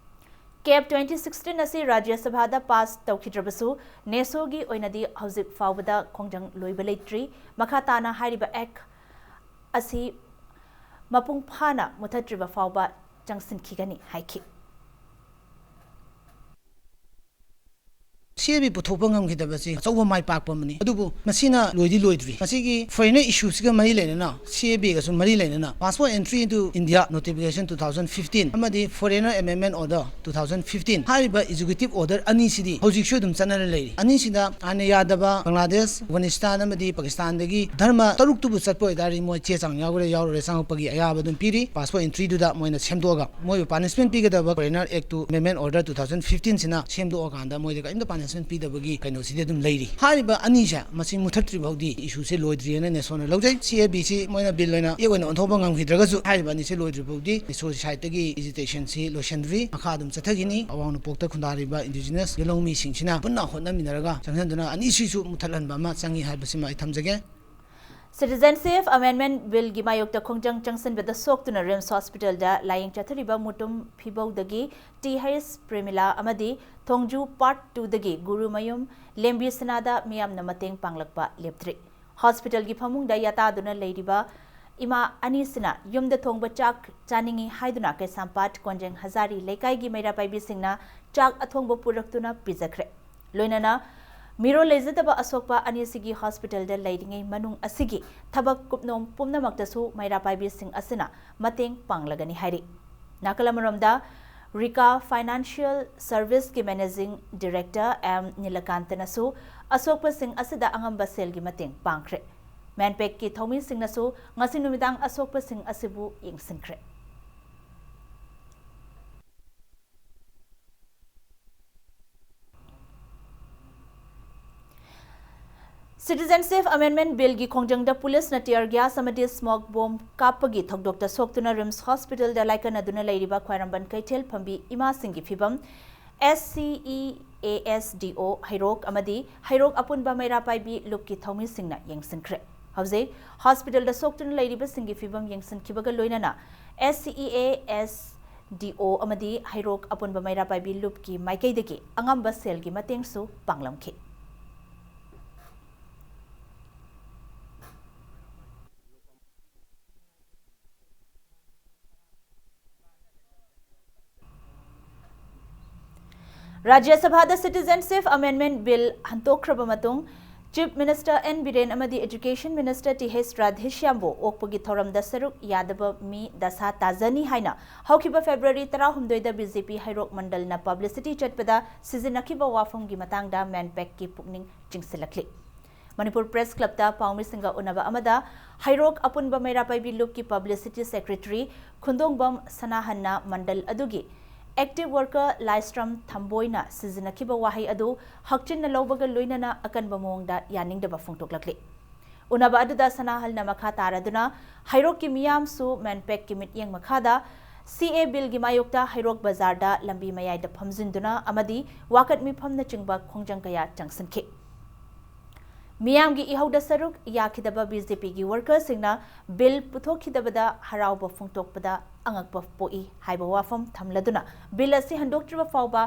ꯑꯦꯛ ꯇ꯭ꯋꯦꯟꯇꯤ ꯁꯤꯛꯁꯇꯤꯟ ꯑꯁꯤ ꯔꯥꯖ꯭ꯌ ꯁꯚꯥꯗ ꯄꯥꯁ ꯇꯧꯈꯤꯗ꯭ꯔꯕꯁꯨ, ꯅꯦꯁꯣꯒꯤ ꯑꯣꯏꯅꯗꯤ ꯍꯧꯖꯤꯛ ꯐꯥꯎꯕꯗ ꯈꯣꯡꯖꯪ ꯂꯣꯏꯕ ꯂꯩꯇ꯭ꯔꯤ꯫ ꯃꯈꯥ ꯇꯥꯅ ꯍꯥꯏꯔꯤꯕ ꯑꯦꯛ ꯑꯁꯤ ꯃꯄꯨꯡ ꯐꯥꯅ ꯃꯨꯊꯠꯇ꯭ꯔꯤꯕ ꯐꯥꯎꯕ ꯆꯪꯁꯤꯟꯈꯤꯒꯅꯤ ꯍꯥꯏꯈꯤ꯫ ꯁꯤ ꯑꯦ ꯕꯤ ꯄꯨꯊꯣꯛꯄ ꯉꯝꯈꯤꯗꯕꯁꯤ ꯑꯆꯧꯕ ꯃꯥꯏ ꯄꯥꯛꯄ ꯑꯃꯅꯤ꯫ ꯑꯗꯨꯕꯨ ꯃꯁꯤꯅ ꯂꯣꯏꯗꯤ ꯂꯣꯏꯗ꯭ꯔꯤ꯫ ꯃꯁꯤꯒꯤ foreigner issueꯁꯤꯒ ꯃꯔꯤ ꯂꯩꯅꯅ, ꯁꯤ ꯑꯦ ꯕꯤꯒꯁꯨ ꯃꯔꯤ ꯂꯩꯅꯅ, Passport Entry into India Notification two thousand fifteen ꯑꯃꯗꯤ Foreigner Amendment Order two thousand fifteen ꯍꯥꯏꯔꯤꯕ executive order ꯑꯅꯤꯁꯤꯗꯤ ꯍꯧꯖꯤꯛꯁꯨ ꯑꯗꯨꯝ ꯆꯠꯅꯔ ꯂꯩꯔꯤ꯫ ꯑꯅꯤꯁꯤꯗ ꯑꯥꯏꯟꯅ ꯌꯥꯗꯕ ꯕꯪꯒ꯭ꯂꯥꯗꯦꯁ, ꯑꯐꯒꯥꯅꯤꯁꯇꯥꯟ ꯑꯃꯗꯤ ꯄꯥꯀꯤꯁꯇꯥꯟꯗꯒꯤ ꯙꯔꯃ ꯇꯔꯨꯛꯇꯨꯕꯨ ꯆꯠꯄ ꯑꯣꯏꯇꯥꯔꯗꯤ ꯃꯣꯏ ꯆꯦ ꯆꯥꯡ ꯌꯥꯎꯒꯦꯔꯥ ꯌꯥꯎꯔꯣꯏꯔꯥ ꯆꯪꯉꯛꯄꯒꯤ ꯑꯌꯥꯕ ꯑꯗꯨꯝ ꯄꯤꯔꯤ꯫ Passport Entryꯗꯨꯗ ꯃꯣꯏꯅ ꯁꯦꯝꯗꯣꯛꯑꯒ ꯃꯣꯏꯕꯨ punishment ꯄꯤꯒꯗꯕ Foreigner Act to Amendment Order two thousand fifteenꯁꯤꯅ ꯁꯦꯝꯗꯣꯛꯑꯀꯥꯟꯗ ꯃꯣꯏꯗ ꯀꯔꯤꯝꯇ punishment ꯄꯤꯗꯕꯒꯤ ꯀꯩꯅꯣꯁꯤꯗꯤ ꯑꯗꯨꯝ ꯂꯩꯔꯤ꯫ ꯍꯥꯏꯔꯤꯕ ꯑꯅꯤꯁꯦ ꯃꯁꯤ ꯃꯨꯊꯠꯇ꯭ꯔꯤ ꯐꯥꯎꯗꯤ issueꯁꯦ ꯂꯣꯏꯗ꯭ꯔꯤꯑꯅ ꯅꯦꯁꯣꯅ ꯂꯧꯖꯩ꯫ ꯁꯤ ꯑꯦ ꯕꯤꯁꯤ ꯃꯣꯏꯅ bill ꯑꯣꯏꯅ ꯑꯦꯛ ꯑꯣꯏꯅ ꯑꯣꯟꯊꯣꯛꯄ ꯉꯝꯈꯤꯗ꯭ꯔꯒꯁꯨ ꯍꯥꯏꯔꯤꯕ ꯑꯅꯤꯁꯦ ꯂꯣꯏꯗ꯭ꯔꯤ ꯐꯥꯎꯗꯤ ꯅꯦꯁꯣꯒꯤ sideꯇꯒꯤ agitationꯁꯤ ꯂꯣꯏꯁꯤꯟꯗ꯭ꯔꯤ꯫ ꯃꯈꯥ ꯑꯗꯨꯝ ꯆꯠꯊꯈꯤꯅꯤ꯫ ꯑꯋꯥꯡ ꯅꯣꯡꯄꯣꯛꯇ ꯈꯨꯟꯗꯥꯔꯤꯕ indigenous ꯌꯦꯜꯍꯧꯃꯤꯁꯤꯡꯁꯤꯅ ꯄꯨꯟꯅ ꯍꯣꯠꯅꯃꯤꯟꯅꯔꯒ ꯆꯪꯁꯤꯟꯗꯨꯅ ꯑꯅꯤꯁꯤꯁꯨ ꯃꯨꯊꯠꯍꯟꯕ ꯑꯃ ꯆꯪꯉꯤ ꯍꯥꯏꯕꯁꯤꯃ ꯑꯩ ꯊꯝꯖꯒꯦ꯫ Citizenship Amendment Billꯒꯤ ꯃꯥꯌꯣꯛꯇ ꯈꯣꯡꯖꯪ ꯆꯪꯁꯤꯟꯕꯗ ꯁꯣꯛꯇꯨꯅ ꯔꯤꯝꯁ ꯍꯣꯁꯄꯤꯇꯥꯜꯗ ꯂꯥꯌꯦꯡ ꯆꯠꯊꯔꯤꯕ ꯃꯨꯇꯨꯝ ꯐꯤꯕꯧꯗꯒꯤ ꯇꯤ ꯍꯩꯁ ꯄ꯭ꯔꯦꯃꯤꯂꯥ ꯑꯃꯗꯤ ꯊꯣꯡꯖꯨ Part Twoꯗꯒꯤ ꯒꯨꯔꯨꯃꯌꯨꯝ ꯂꯦꯝꯕꯤꯁꯅꯥꯗ ꯃꯤꯌꯥꯝꯅ ꯃꯇꯦꯡ ꯄꯥꯡꯂꯛꯄ ꯂꯦꯞꯇ꯭ꯔꯤ꯫ ꯍꯣꯁꯄꯤꯇꯥꯜꯒꯤ ꯐꯃꯨꯡꯗ ꯌꯥꯇꯥꯗꯨꯅ ꯂꯩꯔꯤꯕ ꯏꯃꯥ ꯑꯅꯤꯁꯤꯅ ꯌꯨꯝꯗ ꯊꯣꯡꯕ ꯆꯥꯛ ꯆꯥꯅꯤꯡꯏ ꯍꯥꯏꯗꯨꯅ ꯀꯩꯁꯥꯝꯄꯥꯠ ꯀꯣꯟꯖꯦꯡ ꯍꯖꯥꯔꯤ ꯂꯩꯀꯥꯏꯒꯤ ꯃꯩꯔꯥ ꯄꯥꯏꯕꯤꯁꯤꯡꯅ ꯆꯥꯛ ꯑꯊꯣꯡꯕ ꯄꯨꯔꯛꯇꯨꯅ ꯄꯤꯖꯈ꯭ꯔꯦ꯫ ꯂꯣꯏꯅꯅ ꯃꯤꯔꯣꯜ ꯂꯩꯖꯗꯕ ꯑꯁꯣꯛꯄ ꯑꯅꯤꯁꯤꯒꯤ ꯍꯣꯁꯄꯤꯇꯥꯜꯗ ꯂꯩꯔꯤꯉꯩ ꯃꯅꯨꯡ ꯑꯁꯤꯒꯤ ꯊꯕꯛ ꯀꯨꯞꯅꯣꯝ ꯄꯨꯝꯅꯃꯛꯇꯁꯨ ꯃꯩꯔꯥ ꯄꯥꯏꯕꯤꯁꯤꯡ ꯑꯁꯤꯅ ꯃꯇꯦꯡ ꯄꯥꯡꯂꯒꯅꯤ ꯍꯥꯏꯔꯤ꯫ ꯅꯥꯀꯜ ꯑꯃꯔꯣꯝꯗ, ꯔꯤꯀꯥ Financial Serviceꯀꯤ Managing Director ꯑꯦꯝ ꯅꯤꯂꯀꯥꯟꯇꯅꯁꯨ ꯑꯁꯣꯛꯄꯁꯤꯡ ꯑꯁꯤꯗ ꯑꯉꯝꯕ ꯁꯦꯜꯒꯤ ꯃꯇꯦꯡ ꯄꯥꯡꯈ꯭ꯔꯦ꯫ ꯃꯦꯟꯄꯦꯛꯀꯤ ꯊꯧꯃꯤꯁꯤꯡꯅꯁꯨ ꯉꯁꯤ ꯅꯨꯃꯤꯗꯥꯡ ꯑꯁꯣꯛꯄꯁꯤꯡ ꯑꯁꯤꯕꯨ ꯌꯦꯡꯁꯤꯟꯈ꯭ꯔꯦ꯫ Citizenship Amendment Billꯒꯤ ꯈꯣꯡꯖꯪꯗ ꯄꯨꯂꯤꯁꯅ tear gas ꯑꯃꯗꯤ smoke bomb ꯀꯥꯞꯄꯒꯤ ꯊꯧꯗꯣꯛꯇ ꯁꯣꯛꯇꯨꯅ ꯔꯤꯝꯁ ꯍꯣꯁꯄꯤꯇꯥꯜꯗ ꯂꯥꯏꯀꯠꯅꯗꯨꯅ ꯂꯩꯔꯤꯕ ꯈ꯭ꯋꯥꯏꯔꯝꯕꯟ ꯀꯩꯊꯦꯜ ꯐꯝꯕꯤ ꯏꯃꯥꯁꯤꯡꯒꯤ ꯐꯤꯕꯝ, SCEASDO ꯍꯩꯔꯣꯛ ꯑꯃꯗꯤ ꯍꯩꯔꯣꯛ ꯑꯄꯨꯟꯕ ꯃꯩꯔꯥ ꯄꯥꯏꯕꯤ ꯂꯨꯞꯀꯤ ꯊꯧꯃꯤꯁꯤꯡꯅ ꯌꯦꯡꯁꯤꯟꯈ꯭ꯔꯦ꯫ ꯍꯧꯖꯤꯛ ꯍꯣꯁꯄꯤꯇꯥꯜꯗ ꯁꯣꯛꯇꯨꯅ ꯂꯩꯔꯤꯕꯁꯤꯡꯒꯤ ꯐꯤꯕꯝ ꯌꯦꯡꯁꯤꯟꯈꯤꯕꯒ ꯂꯣꯏꯅꯅ SCEAS ꯗꯤ ꯑꯣ ꯑꯃꯗꯤ ꯍꯩꯔꯣꯛ ꯑꯄꯨꯟꯕ ꯃꯩꯔꯥ ꯄꯥꯏꯕꯤ ꯂꯨꯞꯀꯤ ꯃꯥꯏꯀꯩꯗꯒꯤ ꯑꯉꯝꯕ ꯁꯦꯜꯒꯤ ꯃꯇꯦꯡꯁꯨ ꯄꯥꯡꯂꯝꯈꯤ꯫ ꯔꯥꯖ꯭ꯌ ꯁꯚꯥꯗ Citizenship Amendment Bill ꯍꯟꯗꯣꯛꯈ꯭ꯔꯕ ꯃꯇꯨꯡ, Chief Minister ꯑꯦꯟ ꯕꯤꯔꯦꯟ ꯑꯃꯗꯤ Education Minister ꯇꯤ ꯑꯩꯆ ꯔꯥꯙꯦꯁ꯭ꯌꯥꯝꯕꯨ ꯑꯣꯛꯄꯒꯤ ꯊꯧꯔꯝꯗ ꯁꯔꯨꯛ ꯌꯥꯗꯕ ꯃꯤ ꯗꯁꯥ ꯇꯥꯖꯅꯤ ꯍꯥꯏꯅ ꯍꯧꯈꯤꯕ February ꯇꯔꯥꯍꯨꯝꯗꯣꯏꯗ ꯕꯤ ꯖꯦ ꯄꯤ ꯍꯩꯔꯣꯛ ꯃꯟꯗꯜꯅ publicity ꯆꯠꯄꯗ ꯁꯤꯖꯤꯟꯅꯈꯤꯕ ꯋꯥꯐꯝꯒꯤ ꯃꯇꯥꯡꯗ ꯃꯦꯟꯄꯦꯛꯀꯤ ꯄꯨꯛꯅꯤꯡ ꯆꯤꯡꯁꯤꯜꯂꯛꯂꯤ꯫ ꯃꯅꯤꯄꯨꯔ Press Clubꯇ ꯄꯥꯎꯃꯤꯁꯤꯡꯒ ꯎꯅꯕ ꯑꯃꯗ ꯍꯩꯔꯣꯛ ꯑꯄꯨꯟꯕ ꯃꯩꯔꯥ ꯄꯥꯏꯕꯤ ꯂꯨꯞꯀꯤ Publicity Secretary ꯈꯨꯟꯗꯣꯡꯕꯝ ꯁꯅꯥꯍꯟꯅ ꯃꯟꯗꯜ ꯑꯗꯨꯒꯤ active worker ꯂꯥꯏꯁ꯭ꯔꯝ ꯊꯝꯕꯣꯏꯅ ꯁꯤꯖꯤꯟꯅꯈꯤꯕ ꯋꯥꯍꯩ ꯑꯗꯨ ꯍꯛꯆꯤꯟꯅ ꯂꯧꯕꯒ ꯂꯣꯏꯅꯅ ꯑꯀꯟꯕ ꯃꯑꯣꯡꯗ ꯌꯥꯅꯤꯡꯗꯕ ꯐꯣꯡꯗꯣꯛꯂꯛꯂꯤ꯫ ꯎꯅꯕ ꯑꯗꯨꯗ ꯁꯅꯥꯍꯜꯅ ꯃꯈꯥ ꯇꯥꯔꯗꯨꯅ ꯍꯩꯔꯣꯛꯀꯤ ꯃꯤꯌꯥꯝꯁꯨ ꯃꯦꯟꯄꯦꯛꯀꯤ ꯃꯤꯠꯌꯦꯡ ꯃꯈꯥꯗ ꯁꯤ ꯑꯦ ꯕꯤꯜꯒꯤ ꯃꯥꯌꯣꯛꯇ ꯍꯩꯔꯣꯛ ꯕꯖꯥꯔꯗ ꯂꯝꯕꯤ ꯃꯌꯥꯏꯗ ꯐꯝꯖꯤꯟꯗꯨꯅ ꯑꯃꯗꯤ ꯋꯥꯀꯠ ꯃꯤꯐꯝꯅꯆꯤꯡꯕ ꯈꯣꯡꯖꯪ ꯀꯌꯥ ꯆꯪꯁꯤꯟꯈꯤ꯫ ꯃꯤꯌꯥꯝꯒꯤ ꯏꯍꯧꯗ ꯁꯔꯨꯛ ꯌꯥꯈꯤꯗꯕ ꯕꯤ ꯖꯦ ꯄꯤꯒꯤ workerꯁꯤꯡꯅ ꯕꯤꯜ ꯄꯨꯊꯣꯛꯈꯤꯗꯕꯗ ꯍꯔꯥꯎꯕ ꯐꯣꯡꯗꯣꯛꯄꯗ ꯑꯉꯛꯄ ꯄꯣꯛꯏ ꯍꯥꯏꯕ ꯋꯥꯐꯝ ꯊꯝꯂꯗꯨꯅ ꯕꯤꯜ ꯑꯁꯤ ꯍꯟꯗꯣꯛꯇ꯭ꯔꯤꯕ ꯐꯥꯎꯕ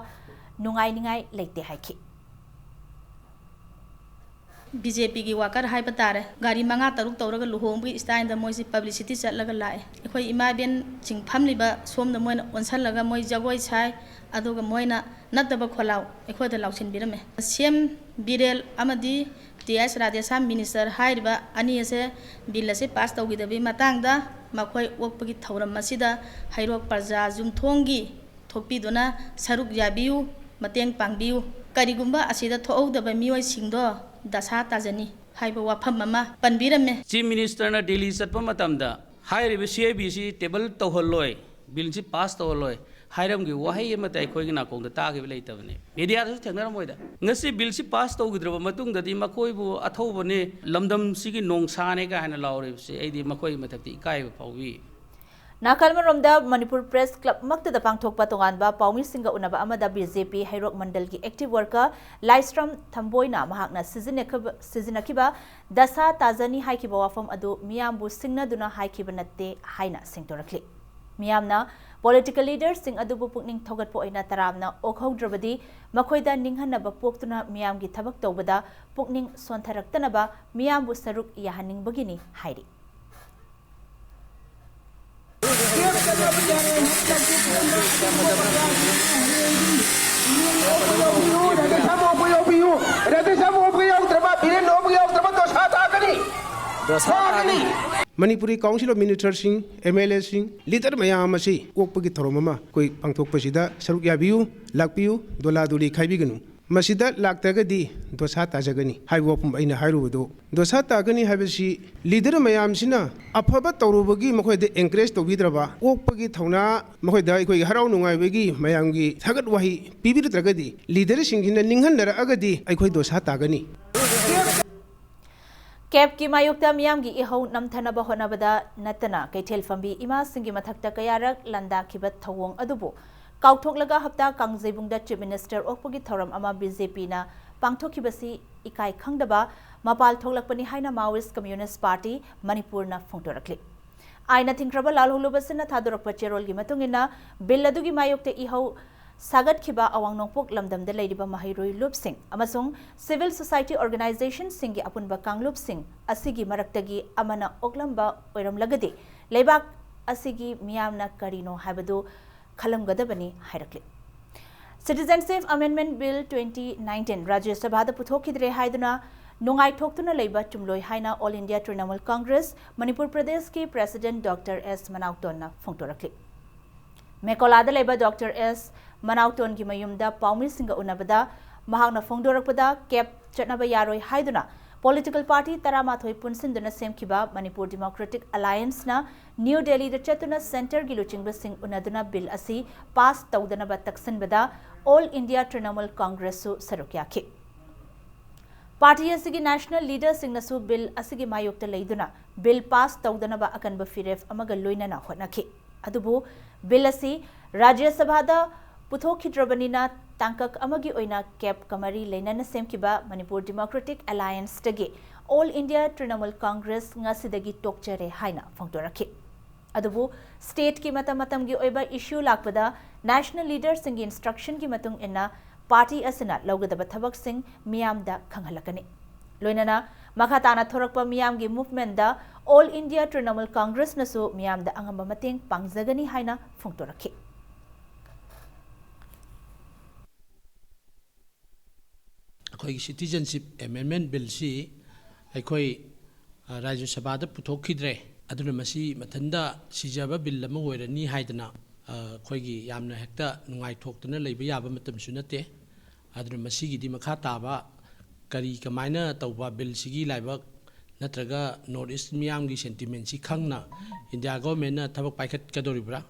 ꯅꯨꯡꯉꯥꯏꯅꯤꯡꯉꯥꯏ ꯂꯩꯇꯦ ꯍꯥꯏꯈꯤ꯫ ꯕꯤ ꯖꯦ ꯄꯤꯒꯤ worker ꯍꯥꯏꯕ ꯇꯥꯔꯦ, ꯒꯥꯔꯤ ꯃꯉꯥ ꯇꯔꯨꯛ ꯇꯧꯔꯒ ꯂꯨꯍꯣꯡꯕꯒꯤ styleꯗ ꯃꯣꯏꯁꯤ publicity ꯆꯠꯂꯒ ꯂꯥꯛꯑꯦ꯫ ꯑꯩꯈꯣꯏ ꯏꯃꯥ ꯏꯕꯦꯟꯁꯤꯡ ꯐꯝꯂꯤꯕ ꯁꯣꯝꯗ ꯃꯣꯏꯅ ꯑꯣꯟꯁꯜꯂꯒ ꯃꯣꯏ ꯖꯒꯣꯏ ꯁꯥꯏ, ꯑꯗꯨꯒ ꯃꯣꯏꯅ ꯅꯠꯇꯕ ꯈꯣꯜꯂꯥꯎ ꯑꯩꯈꯣꯏꯗ ꯂꯥꯎꯁꯤꯟꯕꯤꯔꯝꯃꯦ꯫ ꯁꯤ ꯑꯦꯝ ꯕꯤꯔꯦꯟ ꯑꯃꯗꯤ ꯇꯤ ꯑꯩꯆ ꯔꯥꯙꯦꯁ꯭ꯌꯥꯝ minister ꯍꯥꯏꯔꯤꯕ ꯑꯅꯤ ꯑꯁꯦ ꯕꯤꯜ ꯑꯁꯤ ꯄꯥꯁ ꯇꯧꯈꯤꯗꯕꯒꯤ ꯃꯇꯥꯡꯗ ꯃꯈꯣꯏ ꯑꯣꯛꯄꯒꯤ ꯊꯧꯔꯝ ꯑꯁꯤꯗ ꯍꯩꯔꯣꯛ ꯄ꯭ꯔꯖꯥ ꯌꯨꯝꯊꯣꯡꯒꯤ ꯊꯣꯛꯄꯤꯗꯨꯅ ꯁꯔꯨꯛ ꯌꯥꯕꯤꯌꯨ, ꯃꯇꯦꯡ ꯄꯥꯡꯕꯤꯌꯨ꯫ ꯀꯔꯤꯒꯨꯝꯕ ꯑꯁꯤꯗ ꯊꯣꯛꯍꯧꯗꯕ ꯃꯤꯑꯣꯏꯁꯤꯡꯗꯣ ꯗꯁꯥ ꯇꯥꯖꯅꯤ ꯍꯥꯏꯕ ꯋꯥꯐꯝ ꯑꯃ ꯄꯟꯕꯤꯔꯝꯃꯦ꯫ Chief Ministerꯅ ꯗꯤꯜꯂꯤ ꯆꯠꯄ ꯃꯇꯝꯗ ꯍꯥꯏꯔꯤꯕ ꯁꯤ ꯑꯥꯏ ꯕꯤꯁꯤ table ꯇꯧꯍꯜꯂꯣꯏ, ꯕꯤꯜꯁꯤ ꯄꯥꯁ ꯇꯧꯍꯜꯂꯣꯏ ꯍꯥꯏꯔꯝꯈꯤꯕ ꯋꯥꯍꯩ ꯑꯃꯠꯇ ꯑꯩꯈꯣꯏꯒꯤ ꯅꯥꯀꯣꯡꯗ ꯇꯥꯈꯤꯕ ꯂꯩꯇꯕꯅꯤ꯫ ꯃꯦꯗꯤꯌꯥꯗꯁꯨ ꯊꯦꯡꯅꯔꯝꯃꯣꯏꯗ꯫ ꯉꯁꯤ ꯕꯤꯜꯁꯤ ꯄꯥꯁ ꯇꯧꯈꯤꯗ꯭ꯔꯕ ꯃꯇꯨꯡꯗꯗꯤ ꯃꯈꯣꯏꯕꯨ ꯑꯊꯧꯕꯅꯤ, ꯂꯝꯗꯝꯁꯤꯒꯤ ꯅꯣꯡꯁꯥꯅꯦ ꯀꯥꯏꯅ ꯂꯥꯎꯔꯤꯕꯁꯤ ꯑꯩꯗꯤ ꯃꯈꯣꯏꯒꯤ ꯃꯊꯛꯇ ꯏꯀꯥꯏꯕ ꯐꯥꯎꯏ꯫ ꯅꯥꯀꯜ ꯑꯃꯔꯣꯝꯗ ꯃꯅꯤꯄꯨꯔ Press Club ꯃꯛꯇꯗ ꯄꯥꯡꯊꯣꯛꯄ ꯇꯣꯉꯥꯟꯕ ꯄꯥꯎꯃꯤꯁꯤꯡꯒ ꯎꯅꯕ ꯑꯃꯗ ꯕꯤ ꯖꯦ ꯄꯤ ꯍꯩꯔꯣꯛ ꯃꯟꯗꯜꯒꯤ active worker ꯂꯥꯏꯁ꯭ꯔꯝ ꯊꯝꯕꯣꯏꯅ ꯃꯍꯥꯛꯅ ꯁꯤꯖꯤꯟꯅꯈꯤꯕ, ꯁꯤꯖꯤꯟꯅꯈꯤꯕ ꯗꯁꯥ ꯇꯥꯖꯅꯤ ꯍꯥꯏꯈꯤꯕ ꯋꯥꯐꯝ ꯑꯗꯨ ꯃꯤꯌꯥꯝꯕꯨ ꯁꯤꯡꯅꯗꯨꯅ ꯍꯥꯏꯈꯤꯕ ꯅꯠꯇꯦ ꯍꯥꯏꯅ ꯁꯦꯡꯗꯣꯔꯛꯂꯤ꯫ ꯃꯤꯌꯥꯝꯅ ꯄꯣꯂꯤꯇꯤꯀꯦꯜ ꯂꯤꯗꯔꯁꯤꯡ ꯑꯗꯨꯕꯨ ꯄꯨꯛꯅꯤꯡ ꯊꯧꯒꯠꯄ ꯑꯣꯏꯅ ꯇꯔꯥꯝꯅ ꯑꯣꯛꯍꯧꯗ꯭ꯔꯕꯗꯤ ꯃꯈꯣꯏꯗ ꯅꯤꯡꯍꯟꯅꯕ ꯄꯣꯛꯇꯨꯅ ꯃꯤꯌꯥꯝꯒꯤ ꯊꯕꯛ ꯇꯧꯕꯗ ꯄꯨꯛꯅꯤꯡ ꯁꯣꯟꯊꯔꯛꯇꯅꯕ ꯃꯤꯌꯥꯝꯕꯨ ꯁꯔꯨꯛ ꯌꯥꯍꯟꯅꯤꯡꯕꯒꯤꯅꯤ ꯍꯥꯏꯔꯤ꯫ ꯔꯥꯙꯦꯁ꯭ꯌꯥꯝ ꯑꯣꯛꯄ ꯌꯥꯎꯕꯤꯌꯨ꯫ ꯔꯥꯙꯦꯁ꯭ꯌꯥꯝ ꯑꯣꯛꯄ ꯌꯥꯎꯗ꯭ꯔꯕ, ꯕꯤꯔꯦꯟ ꯑꯣꯛꯄ ꯌꯥꯎꯗ꯭ꯔꯕ ꯗꯣꯁꯥ ꯇꯥꯒꯅꯤ꯫ ꯗꯣꯁꯥ ꯇꯥꯒꯅꯤ꯫ ꯃꯅꯤꯄꯨꯔꯤ ꯀꯥꯎꯟꯁꯤꯜ ꯑꯣꯐ ꯃꯤꯅꯤꯁꯇꯔꯁꯤꯡ, ꯑꯦꯝ ꯑꯦꯜ ꯑꯦꯁꯤꯡ, ꯂꯤꯗꯔ ꯃꯌꯥꯝ ꯑꯁꯤ ꯑꯣꯛꯄꯒꯤ ꯊꯧꯔꯝ ꯑꯃ ꯑꯩꯈꯣꯏ ꯄꯥꯡꯊꯣꯛꯄꯁꯤꯗ ꯁꯔꯨꯛ ꯌꯥꯕꯤꯌꯨ, ꯂꯥꯛꯄꯤꯌꯨ, ꯗꯣꯂꯥ ꯗꯣꯂꯤ ꯈꯥꯏꯕꯤꯒꯅꯨ꯫ ꯃꯁꯤꯗ ꯂꯥꯛꯇ꯭ꯔꯒꯗꯤ ꯗꯣꯁꯥ ꯇꯥꯖꯒꯅꯤ ꯍꯥꯏꯕ ꯋꯥꯐꯝ ꯑꯩꯅ ꯍꯥꯏꯔꯨꯕꯗꯨ ꯗꯣꯁꯥ ꯇꯥꯒꯅꯤ ꯍꯥꯏꯕꯁꯤ ꯂꯤꯗꯔ ꯃꯌꯥꯝꯁꯤꯅ ꯑꯐꯕ ꯇꯧꯔꯨꯕꯒꯤ ꯃꯈꯣꯏꯗ ꯑꯦꯟꯀꯔꯦꯖ ꯇꯧꯕꯤꯗ꯭ꯔꯕ, ꯑꯣꯛꯄꯒꯤ ꯊꯧꯅꯥ ꯃꯈꯣꯏꯗ ꯑꯩꯈꯣꯏꯒꯤ ꯍꯔꯥꯎ ꯅꯨꯡꯉꯥꯏꯕꯒꯤ ꯃꯌꯥꯝꯒꯤ ꯊꯥꯒꯠ ꯋꯥꯍꯩ ꯄꯤꯕꯤꯔꯛꯇ꯭ꯔꯒꯗꯤ, ꯂꯤꯗꯔꯁꯤꯡꯁꯤꯅ ꯅꯤꯡꯍꯟꯅꯔꯛꯑꯒꯗꯤ ꯑꯩꯈꯣꯏ ꯗꯣꯁꯥ ꯇꯥꯒꯅꯤ꯫ ꯀꯦꯞꯀꯤ ꯃꯥꯌꯣꯛꯇ ꯃꯤꯌꯥꯝꯒꯤ ꯏꯍꯧ ꯅꯝꯊꯅꯕ ꯍꯣꯠꯅꯕꯗ ꯅꯠꯇꯅ ꯀꯩꯊꯦꯜ ꯐꯝꯕꯤ ꯏꯃꯥꯁꯤꯡꯒꯤ ꯃꯊꯛꯇ ꯀꯌꯥꯔꯛ ꯂꯥꯟꯗꯥꯈꯤꯕ ꯊꯧꯑꯣꯡ ꯑꯗꯨꯕꯨ ꯀꯥꯎꯊꯣꯛꯂꯒ ꯍꯞꯇꯥ ꯀꯥꯡꯖꯩꯕꯨꯡꯗ ꯆꯤꯐ ꯃꯤꯅꯤꯁꯇꯔ ꯑꯣꯛꯄꯒꯤ ꯊꯧꯔꯝ ꯑꯃ ꯕꯤ ꯖꯦ ꯄꯤꯅ ꯄꯥꯡꯊꯣꯛꯈꯤꯕꯁꯤ ꯏꯀꯥꯏ ꯈꯪꯗꯕ ꯃꯄꯥꯜ ꯊꯣꯛꯂꯛꯄꯅꯤ ꯍꯥꯏꯅ ꯃꯥꯋꯤꯁ ꯀꯝꯃ꯭ꯌꯨꯅꯤꯁ ꯄꯥꯔꯇꯤ ꯃꯅꯤꯄꯨꯔꯅ ꯐꯣꯡꯗꯣꯔꯛꯂꯤ꯫ ꯑꯥꯏꯟꯅ ꯊꯤꯡꯈ꯭ꯔꯕ ꯂꯥꯜꯍꯧꯂꯨꯕꯁꯤꯡꯅ ꯊꯥꯗꯣꯔꯛꯄ ꯆꯦꯔꯣꯜꯒꯤ ꯃꯇꯨꯡ ꯏꯟꯅ ꯕꯤꯜ ꯑꯗꯨꯒꯤ ꯃꯥꯌꯣꯛꯇ ꯏꯍꯧ ꯁꯥꯒꯠꯈꯤꯕ ꯑꯋꯥꯡ ꯅꯣꯡꯄꯣꯛ ꯂꯝꯗꯝꯗ ꯂꯩꯔꯤꯕ ꯃꯍꯩꯔꯣꯏ ꯂꯨꯞꯁꯤꯡ ꯑꯃꯁꯨꯡ ꯁꯤꯚꯤꯜ ꯁꯣꯁꯥꯏꯇꯤ ꯑꯣꯔꯒꯅꯥꯏꯖꯦꯁꯟꯁꯤꯡꯒꯤ ꯑꯄꯨꯟꯕ ꯀꯥꯡꯂꯨꯞꯁꯤꯡ ꯑꯁꯤꯒꯤ ꯃꯔꯛꯇꯒꯤ ꯑꯃꯅ ꯑꯣꯛꯂꯝꯕ ꯑꯣꯏꯔꯝꯂꯒꯗꯤ ꯂꯩꯕꯥꯛ ꯑꯁꯤꯒꯤ ꯃꯤꯌꯥꯝꯅ ꯀꯔꯤꯅꯣ ꯍꯥꯏꯕꯗꯨ ꯈꯜꯂꯝꯒꯗꯕꯅꯤ ꯍꯥꯏꯔꯛꯂꯤ꯫ Citizenship Amendment Bill twenty nineteen ꯔꯥꯖ꯭ꯌ ꯁꯚꯥꯗ ꯄꯨꯊꯣꯛꯈꯤꯗ꯭ꯔꯦ ꯍꯥꯏꯗꯨꯅ ꯅꯨꯡꯉꯥꯏꯊꯣꯛꯇꯨꯅ ꯂꯩꯕ ꯆꯨꯝꯂꯣꯏ ꯍꯥꯏꯅ All India Trinamool Congress Manipur ꯄ꯭ꯔꯗꯦꯁꯀꯤ ꯄ꯭ꯔꯦꯁꯤꯗꯦꯟꯠ ꯗꯣꯛꯇꯔ ꯑꯦꯁ ꯃꯅꯥꯎꯇꯣꯟꯅ ꯐꯣꯡꯗꯣꯔꯛꯂꯤ꯫ ꯃꯦꯀꯣꯂꯥꯗ ꯂꯩꯕ ꯗꯣꯛꯇꯔ ꯑꯦꯁ ꯃꯅꯥꯎꯇꯣꯟꯒꯤ ꯃꯌꯨꯝꯗ ꯄꯥꯎꯃꯤꯁꯤꯡꯒ ꯎꯅꯕꯗ ꯃꯍꯥꯛꯅ ꯐꯣꯡꯗꯣꯔꯛꯄꯗ, ꯀꯦꯞ ꯆꯠꯅꯕ ꯌꯥꯔꯣꯏ ꯍꯥꯏꯗꯨꯅ ꯄꯣꯂꯤꯇꯤꯀꯦꯜ ꯄꯥꯔꯇꯤ ꯇꯔꯥꯃꯥꯊꯣꯏ ꯄꯨꯟꯁꯤꯟꯗꯨꯅ ꯁꯦꯝꯈꯤꯕ ꯃꯅꯤꯄꯨꯔ ꯗꯤꯃꯣꯀ꯭ꯔꯦꯇꯤꯛ ꯑꯂꯥꯌꯟꯁꯅ ꯅ꯭ꯌꯨ ꯗꯦꯜꯂꯤꯗ ꯆꯠꯇꯨꯅ ꯁꯦꯟꯇꯔꯒꯤ ꯂꯨꯆꯤꯡꯕꯁꯤꯡ ꯎꯅꯗꯨꯅ ꯕꯤꯜ ꯑꯁꯤ ꯄꯥꯁ ꯇꯧꯗꯅꯕ ꯇꯛꯁꯤꯟꯕꯗ All India Trinamool Congressꯁꯨ ꯁꯔꯨꯛ ꯌꯥꯈꯤ꯫ ꯄꯥꯔꯇꯤ ꯑꯁꯤꯒꯤ ꯅꯦꯁꯅꯦꯜ ꯂꯤꯗꯔꯁꯤꯡꯅꯁꯨ ꯕꯤꯜ ꯑꯁꯤꯒꯤ ꯃꯥꯌꯣꯛꯇ ꯂꯩꯗꯨꯅ ꯕꯤꯜ ꯄꯥꯁ ꯇꯧꯗꯅꯕ ꯑꯀꯟꯕ ꯐꯤꯔꯦꯞ ꯑꯃꯒ ꯂꯣꯏꯅꯅ ꯍꯣꯠꯅꯈꯤ꯫ ꯑꯗꯨꯕꯨ ꯕꯤꯜ ꯑꯁꯤ ꯔꯥꯖ꯭ꯌ ꯁꯚꯥꯗ ꯄꯨꯊꯣꯛꯈꯤꯗ꯭ꯔꯕꯅꯤꯅ ꯇꯥꯡꯀꯛ ꯑꯃꯒꯤ ꯑꯣꯏꯅ ꯀꯦꯞꯀ ꯃꯔꯤ ꯂꯩꯅꯅ ꯁꯦꯝꯈꯤꯕ Manipur democratic ꯑꯦꯂꯥꯌꯟꯁꯇꯒꯤ All India Trinamool Congress ꯉꯁꯤꯗꯒꯤ ꯇꯣꯛꯆꯔꯦ ꯍꯥꯏꯅ ꯐꯣꯡꯗꯣꯔꯛꯈꯤ꯫ ꯑꯗꯨꯕꯨ stateꯀꯤ ꯃꯇꯝ ꯃꯇꯝꯒꯤ ꯑꯣꯏꯕ issue ꯂꯥꯛꯄꯗ national leaderꯁꯤꯡꯒꯤ instructionꯒꯤ ꯃꯇꯨꯡ ꯏꯟꯅ party ꯑꯁꯤꯅ ꯂꯧꯒꯗꯕ ꯊꯕꯛꯁꯤꯡ ꯃꯤꯌꯥꯝꯗ ꯈꯪꯍꯜꯂꯛꯀꯅꯤ꯫ ꯂꯣꯏꯅꯅ ꯃꯈꯥ ꯇꯥꯅ ꯊꯣꯔꯛꯄ ꯃꯤꯌꯥꯝꯒꯤ movementꯗ All India Trinamool Congressꯅꯁꯨ ꯃꯤꯌꯥꯝꯗ ꯑꯉꯝꯕ ꯃꯇꯦꯡ ꯄꯥꯡꯖꯒꯅꯤ ꯍꯥꯏꯅ ꯐꯣꯡꯗꯣꯔꯛꯈꯤ꯫ ꯑꯩꯈꯣꯏꯒꯤ Citizenship Amendment Billꯁꯤ ꯑꯩꯈꯣꯏ, ꯑ, ꯔꯥꯖ꯭ꯌ ꯁꯚꯥꯗ ꯄꯨꯊꯣꯛꯈꯤꯗ꯭ꯔꯦ꯫ ꯑꯗꯨꯅ ꯃꯁꯤ ꯃꯊꯟꯇ ꯁꯤꯖꯕ bill ꯑꯃ ꯑꯣꯏꯔꯅꯤ ꯍꯥꯏꯗꯅ, ꯑ, ꯑꯩꯈꯣꯏꯒꯤ ꯌꯥꯝꯅ ꯍꯦꯛꯇ ꯅꯨꯡꯉꯥꯏꯊꯣꯛꯇꯅ ꯂꯩꯕ ꯌꯥꯕ ꯃꯇꯝꯁꯨ ꯅꯠꯇꯦ꯫ ꯑꯗꯨꯅ ꯃꯁꯤꯒꯤꯗꯤ ꯃꯈꯥ ꯇꯥꯕ ꯀꯔꯤ ꯀꯃꯥꯏꯅ ꯇꯧꯕ billꯁꯤꯒꯤ ꯂꯥꯏꯕꯛ ꯅꯠꯇ꯭ꯔꯒ North East ꯃꯤꯌꯥꯝꯒꯤ sentimentꯁꯤ ꯈꯪꯅ India governmentꯅ ꯊꯕꯛ ꯄꯥꯏꯈꯠꯀꯗꯧꯔꯤꯕ꯭ꯔꯥ?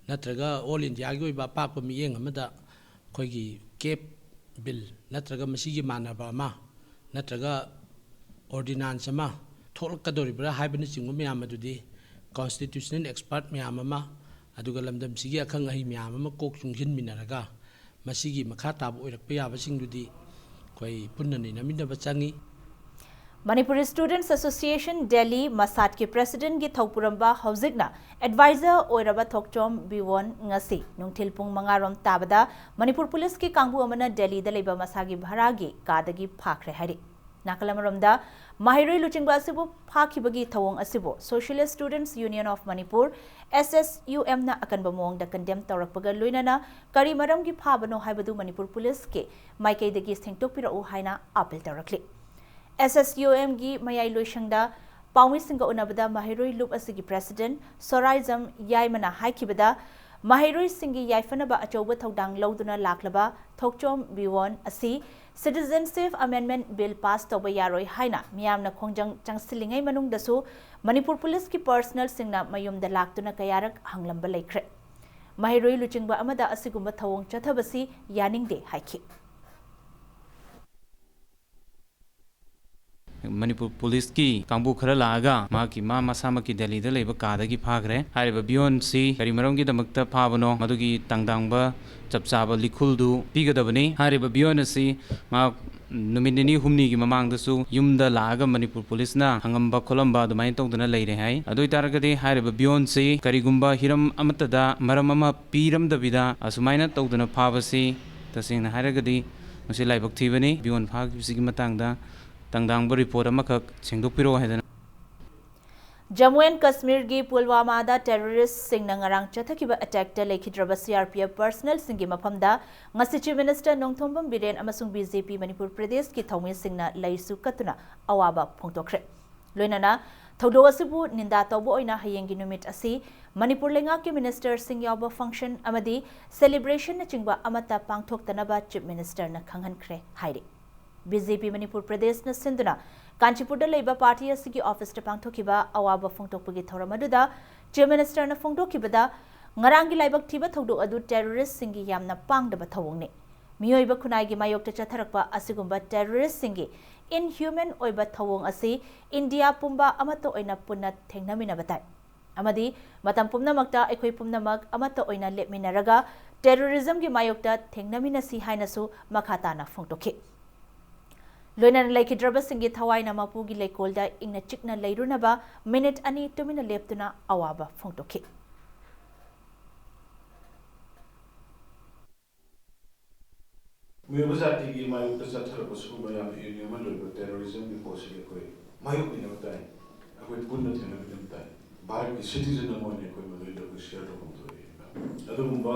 ꯅꯠꯇ꯭ꯔꯒ All Indiaꯒꯤ ꯑꯣꯏꯕ ꯑꯄꯥꯛꯄ ꯃꯤꯠꯌꯦꯡ ꯑꯃꯗ ꯑꯩꯈꯣꯏꯒꯤ cap bill ꯅꯠꯇ꯭ꯔꯒ ꯃꯁꯤꯒꯤ ꯃꯥꯟꯅꯕ ꯑꯃ ꯅꯠꯇ꯭ꯔꯒ ordinance ꯑꯃ ꯊꯣꯛꯂꯛꯀꯗꯧꯔꯤꯕ꯭ꯔꯥ ꯍꯥꯏꯕꯅꯆꯤꯡꯕ ꯃꯌꯥꯝ ꯑꯗꯨꯗꯤ constitutional expert ꯃꯌꯥꯝ ꯑꯃ, ꯑꯗꯨꯒ ꯂꯝꯗꯝꯁꯤꯒꯤ ꯑꯈꯪ ꯑꯍꯩ ꯃꯌꯥꯝ ꯑꯃ ꯀꯣꯛ ꯆꯨꯡꯁꯤꯟꯃꯤꯟꯅꯔꯒ ꯃꯁꯤꯒꯤ ꯃꯈꯥ ꯇꯥꯕ ꯑꯣꯏꯔꯛꯄ ꯌꯥꯕꯁꯤꯡꯗꯨꯗꯤ ꯑꯩꯈꯣꯏ ꯄꯨꯟꯅ ꯅꯩꯅꯃꯤꯟꯅꯕ ꯆꯪꯉꯤ꯫ Manipur Students Association Delhi, MASADꯀꯤ presidentꯀꯤ ꯊꯧꯄꯨꯔꯝꯕ, ꯍꯧꯖꯤꯛꯅ advisor ꯑꯣꯏꯔꯕ ꯊꯣꯛꯆꯣꯝ ꯕꯤꯋꯣꯟ ꯉꯁꯤ ꯅꯨꯡꯊꯤꯜ ꯄꯨꯡ ꯃꯉꯥ ꯔꯣꯝ ꯇꯥꯕꯗ ꯃꯅꯤꯄꯨꯔ ꯄꯨꯂꯤꯁꯀꯤ ꯀꯥꯡꯕꯨ ꯑꯃꯅ ꯗꯦꯜꯂꯤꯗ ꯂꯩꯕ ꯃꯁꯥꯒꯤ ꯚꯔꯥꯒꯤ ꯀꯥꯗꯒꯤ ꯐꯥꯈ꯭ꯔꯦ ꯍꯥꯏꯔꯤ꯫ ꯅꯥꯀꯜ ꯑꯃꯔꯣꯝꯗ, ꯃꯍꯩꯔꯣꯏ ꯂꯨꯆꯤꯡꯕ ꯑꯁꯤꯕꯨ ꯐꯥꯈꯤꯕꯒꯤ ꯊꯧꯑꯣꯡ ꯑꯁꯤꯕꯨ Socialist Students Union of Manipur, S S U M ꯅ ꯑꯀꯟꯕ ꯃꯑꯣꯡꯗ condemn ꯇꯧꯔꯛꯄꯒ ꯂꯣꯏꯅꯅ ꯀꯔꯤ ꯃꯔꯝꯒꯤ ꯐꯥꯕꯅꯣ ꯍꯥꯏꯕꯗꯨ ꯃꯅꯤꯄꯨꯔ ꯄꯨꯂꯤꯁꯀꯤ ꯃꯥꯏꯀꯩꯗꯒꯤ ꯁꯦꯡꯗꯣꯛꯄꯤꯔꯛꯎ ꯍꯥꯏꯅ appeal ꯇꯧꯔꯛꯂꯤ꯫ S S U M ꯒꯤ ꯃꯌꯥꯏ ꯂꯣꯏꯁꯪꯗ ꯄꯥꯎꯃꯤꯁꯤꯡꯒ ꯎꯅꯕꯗ ꯃꯍꯩꯔꯣꯏ ꯂꯨꯞ ꯑꯁꯤꯒꯤ president ꯁꯣꯔꯥꯏꯖꯝ ꯌꯥꯏꯃꯅ ꯍꯥꯏꯈꯤꯕꯗ, ꯃꯍꯩꯔꯣꯏꯁꯤꯡꯒꯤ ꯌꯥꯏꯐꯅꯕ ꯑꯆꯧꯕ ꯊꯧꯗꯥꯡ ꯂꯧꯗꯨꯅ ꯂꯥꯛꯂꯕ ꯊꯣꯛꯆꯣꯝ ꯕꯤꯋꯣꯟ ꯑꯁꯤ Citizenship Amendment Bill pass ꯇꯧꯕ ꯌꯥꯔꯣꯏ ꯍꯥꯏꯅ ꯃꯤꯌꯥꯝꯅ ꯈꯣꯡꯖꯪ ꯆꯪꯁꯤꯜꯂꯤꯉꯩ ꯃꯅꯨꯡꯗꯁꯨ ꯃꯅꯤꯄꯨꯔ ꯄꯨꯂꯤꯁꯀꯤ personnelꯁꯤꯡꯅ ꯃꯌꯨꯝꯗ ꯂꯥꯛꯇꯨꯅ ꯀꯌꯥꯔꯛ ꯍꯪꯂꯝꯕ ꯂꯩꯈ꯭ꯔꯦ꯫ ꯃꯍꯩꯔꯣꯏ ꯂꯨꯆꯤꯡꯕ ꯑꯃꯗ ꯑꯁꯤꯒꯨꯝꯕ ꯊꯧꯑꯣꯡ ꯆꯠꯊꯕꯁꯤ ꯌꯥꯅꯤꯡꯗꯦ ꯍꯥꯏꯈꯤ꯫ ꯃꯅꯤꯄꯨꯔ ꯄꯨꯂꯤꯁꯀꯤ ꯀꯥꯡꯕꯨ ꯈꯔ ꯂꯥꯛꯑꯒ ꯃꯍꯥꯛꯀꯤ, ꯃꯥ ꯃꯁꯥꯃꯛꯀꯤ ꯗꯦꯜꯂꯤꯗ ꯂꯩꯕ ꯀꯥꯗꯒꯤ ꯐꯥꯈ꯭ꯔꯦ꯫ ꯍꯥꯏꯔꯤꯕ ꯕꯤꯌꯣꯟꯁꯤ ꯀꯔꯤ ꯃꯔꯝꯒꯤꯗꯃꯛꯇ ꯐꯥꯕꯅꯣ, ꯃꯗꯨꯒꯤ ꯇꯥꯡꯗꯥꯡꯕ ꯆꯞ ꯆꯥꯕ ꯂꯤꯈꯨꯜꯗꯨ ꯄꯤꯒꯗꯕꯅꯤ꯫ ꯍꯥꯏꯔꯤꯕ ꯕꯤꯌꯣꯟ ꯑꯁꯤ ꯃꯍꯥꯛ ꯅꯨꯃꯤꯠ ꯅꯤꯅꯤ ꯍꯨꯝꯅꯤꯒꯤ ꯃꯃꯥꯡꯗꯁꯨ ꯌꯨꯝꯗ ꯂꯥꯛꯑꯒ ꯃꯅꯤꯄꯨꯔ ꯄꯨꯂꯤꯁꯅ ꯍꯪꯉꯝꯕ ꯈꯣꯠꯂꯝꯕ ꯑꯗꯨꯃꯥꯏꯅ ꯇꯧꯗꯅ ꯂꯩꯔꯦ ꯍꯥꯏ꯫ ꯑꯗꯨ ꯑꯣꯏꯇꯥꯔꯒꯗꯤ ꯍꯥꯏꯔꯤꯕ ꯕꯤꯌꯣꯟꯁꯤ ꯀꯔꯤꯒꯨꯝꯕ ꯍꯤꯔꯝ ꯑꯃꯠꯇꯗ ꯃꯔꯝ ꯑꯃ ꯄꯤꯔꯝꯗꯕꯤꯗ ꯑꯁꯨꯃꯥꯏꯅ ꯇꯧꯗꯅ ꯐꯥꯕꯁꯤ ꯇꯁꯦꯡꯅ ꯍꯥꯏꯔꯒꯗꯤ ꯃꯁꯤ ꯂꯥꯏꯕꯛ ꯊꯤꯕꯅꯤ꯫ ꯕꯤꯌꯣꯟ ꯐꯥꯈꯤꯕꯁꯤꯒꯤ ꯃꯇꯥꯡꯗ ꯇꯪꯗꯥꯡꯕ ꯔꯤꯄꯣꯔꯠ ꯑꯃꯈꯛ ꯁꯦꯡꯗꯣꯛꯄꯤꯔꯛꯑꯣ ꯍꯥꯏꯗꯅ꯫ ꯖꯝꯃꯨ ꯑꯦꯟ ꯀꯁꯃꯤꯔꯒꯤ ꯄꯨꯜꯋꯥꯃꯥꯗ ꯇꯦꯔꯣꯔꯤꯁ꯭ꯠꯁꯤꯡꯅ ꯉꯔꯥꯡ ꯆꯠꯊꯈꯤꯕ ꯑꯦꯇꯦꯛꯇ ꯂꯩꯈꯤꯗ꯭ꯔꯕ ꯁꯤ ꯑꯥꯔ ꯄꯤ ꯑꯦꯐ ꯄꯔꯁꯅꯦꯜꯁꯤꯡꯒꯤ ꯃꯐꯝꯗ ꯉꯁꯤ ꯆꯤꯐ ꯃꯤꯅꯤꯁꯇꯔ ꯅꯣꯡꯊꯣꯝꯕꯝ ꯕꯤꯔꯦꯟ ꯑꯃꯁꯨꯡ ꯕꯤ ꯖꯦ ꯄꯤ ꯃꯅꯤꯄꯨꯔ ꯄ꯭ꯔꯗꯦꯁꯀꯤ ꯊꯧꯃꯤꯁꯤꯡꯅ ꯂꯩꯁꯨ ꯀꯠꯇꯨꯅ ꯑꯋꯥꯕ ꯐꯣꯡꯗꯣꯛꯈ꯭ꯔꯦ꯫ ꯂꯣꯏꯅꯅ ꯊꯧꯗꯣꯛ ꯑꯁꯤꯕꯨ ꯅꯤꯟꯗꯥ ꯇꯧꯕ ꯑꯣꯏꯅ ꯍꯌꯦꯡꯒꯤ ꯅꯨꯃꯤꯠ ꯑꯁꯤ ꯃꯅꯤꯄꯨꯔ ꯂꯩꯉꯥꯛꯀꯤ ꯃꯤꯅꯤꯁꯇꯔꯁꯤꯡ ꯌꯥꯎꯕ ꯐꯪꯁꯟ ꯑꯃꯗꯤ ꯁꯦꯂꯦꯕ꯭ꯔꯦꯁꯟꯅꯆꯤꯡꯕ ꯑꯃꯠꯇ ꯄꯥꯡꯊꯣꯛꯇꯅꯕ ꯆꯤꯐ ꯃꯤꯅꯤꯁꯇꯔꯅ ꯈꯪꯍꯟꯈ꯭ꯔꯦ ꯍꯥꯏꯔꯤ꯫ ꯕꯤ ꯖꯦ ꯄꯤ ꯃꯅꯤꯄꯨꯔ ꯄ꯭ꯔꯗꯦꯁꯅ ꯁꯤꯟꯗꯨꯅ ꯀꯥꯟꯆꯤꯄꯨꯔꯗ ꯂꯩꯕ ꯄꯥꯔꯇꯤ ꯑꯁꯤꯒꯤ ꯑꯣꯐꯤꯁꯇ ꯄꯥꯡꯊꯣꯛꯈꯤꯕ ꯑꯋꯥꯕ ꯐꯣꯡꯗꯣꯛꯄꯒꯤ ꯊꯧꯔꯝ ꯑꯗꯨꯗ ꯆꯤꯐ ꯃꯤꯅꯤꯁꯇꯔꯅ ꯐꯣꯡꯗꯣꯛꯈꯤꯕꯗ, ꯉꯔꯥꯡꯒꯤ ꯂꯥꯏꯕꯛ ꯊꯤꯕ ꯊꯧꯗꯣꯛ ꯑꯗꯨ ꯇꯦꯔꯣꯔꯤꯁ꯭ꯠꯁꯤꯡꯒꯤ ꯌꯥꯝꯅ ꯄꯥꯡꯗꯕ ꯊꯧꯑꯣꯡꯅꯤ꯫ ꯃꯤꯑꯣꯏꯕ ꯈꯨꯟꯅꯥꯏꯒꯤ ꯃꯥꯌꯣꯛꯇ ꯆꯠꯊꯔꯛꯄ ꯑꯁꯤꯒꯨꯝꯕ ꯇꯦꯔꯣꯔꯤꯁ꯭ꯠꯁꯤꯡꯒꯤ ꯏꯟꯍ꯭ꯌꯨꯃꯦꯟ ꯑꯣꯏꯕ ꯊꯧꯑꯣꯡ ꯑꯁꯤ ꯏꯟꯗꯤꯌꯥ ꯄꯨꯝꯕ ꯑꯃꯠꯇ ꯑꯣꯏꯅ ꯄꯨꯟꯅ ꯊꯦꯡꯅꯃꯤꯟꯅꯕ ꯇꯥꯏ꯫ ꯑꯃꯗꯤ ꯃꯇꯝ ꯄꯨꯝꯅꯃꯛꯇ ꯑꯩꯈꯣꯏ ꯄꯨꯝꯅꯃꯛ ꯑꯃꯠꯇ ꯑꯣꯏꯅ ꯂꯦꯞꯃꯤꯟꯅꯔꯒ ꯇꯦꯔꯣꯔꯤꯖꯝꯒꯤ ꯃꯥꯌꯣꯛꯇ ꯊꯦꯡꯅꯃꯤꯟꯅꯁꯤ ꯍꯥꯏꯅꯁꯨ ꯃꯈꯥ ꯇꯥꯅ ꯐꯣꯡꯗꯣꯛꯈꯤ꯫ ꯂꯣꯏꯅꯅ ꯂꯩꯈꯤꯗ꯭ꯔꯕꯁꯤꯡꯒꯤ ꯊꯋꯥꯏꯅ ꯃꯄꯨꯒꯤ ꯂꯩꯀꯣꯜꯗ ꯏꯪꯅ ꯆꯤꯛꯅ ꯂꯩꯔꯨꯅꯕ ꯃꯤꯅꯤꯠ ꯑꯅꯤ ꯇꯨꯃꯤꯟꯅ ꯂꯦꯞꯇꯨꯅ ꯑꯋꯥꯕ ꯐꯣꯡꯗꯣꯛꯈꯤ꯫ ꯃꯤꯑꯣꯏꯕ ꯖꯥꯇꯤꯒꯤ ꯃꯥꯌꯣꯛꯇ ꯆꯠꯊꯔꯛꯄ ꯁꯤꯒꯨꯝꯕ ꯌꯥꯝꯅ ꯏꯟꯍ꯭ꯌꯨꯃꯦꯟ ꯑꯣꯏꯕ ꯇꯦꯔꯣꯔꯤꯖꯝꯒꯤ ꯄꯣꯠꯁꯤꯗꯤ ꯑꯩꯈꯣꯏ ꯃꯥꯌꯣꯛꯅꯅꯕ ꯇꯥꯏ꯫ ꯑꯩꯈꯣꯏ ꯄꯨꯟꯅ ꯊꯦꯡꯅꯃꯤꯟꯅꯕ ꯇꯥꯏ꯫ ꯚꯥꯔꯠꯀꯤ ꯁꯤꯇꯤꯖꯟ ꯑꯃ ꯑꯣꯏꯅ ꯑꯩꯈꯣꯏ ꯃꯗꯨꯏꯗ ꯑꯩꯈꯣꯏ ꯁꯤꯌꯔ ꯇꯧꯐꯝ ꯊꯣꯛꯑꯦ꯫ ꯑꯗꯨꯒꯨꯝꯕ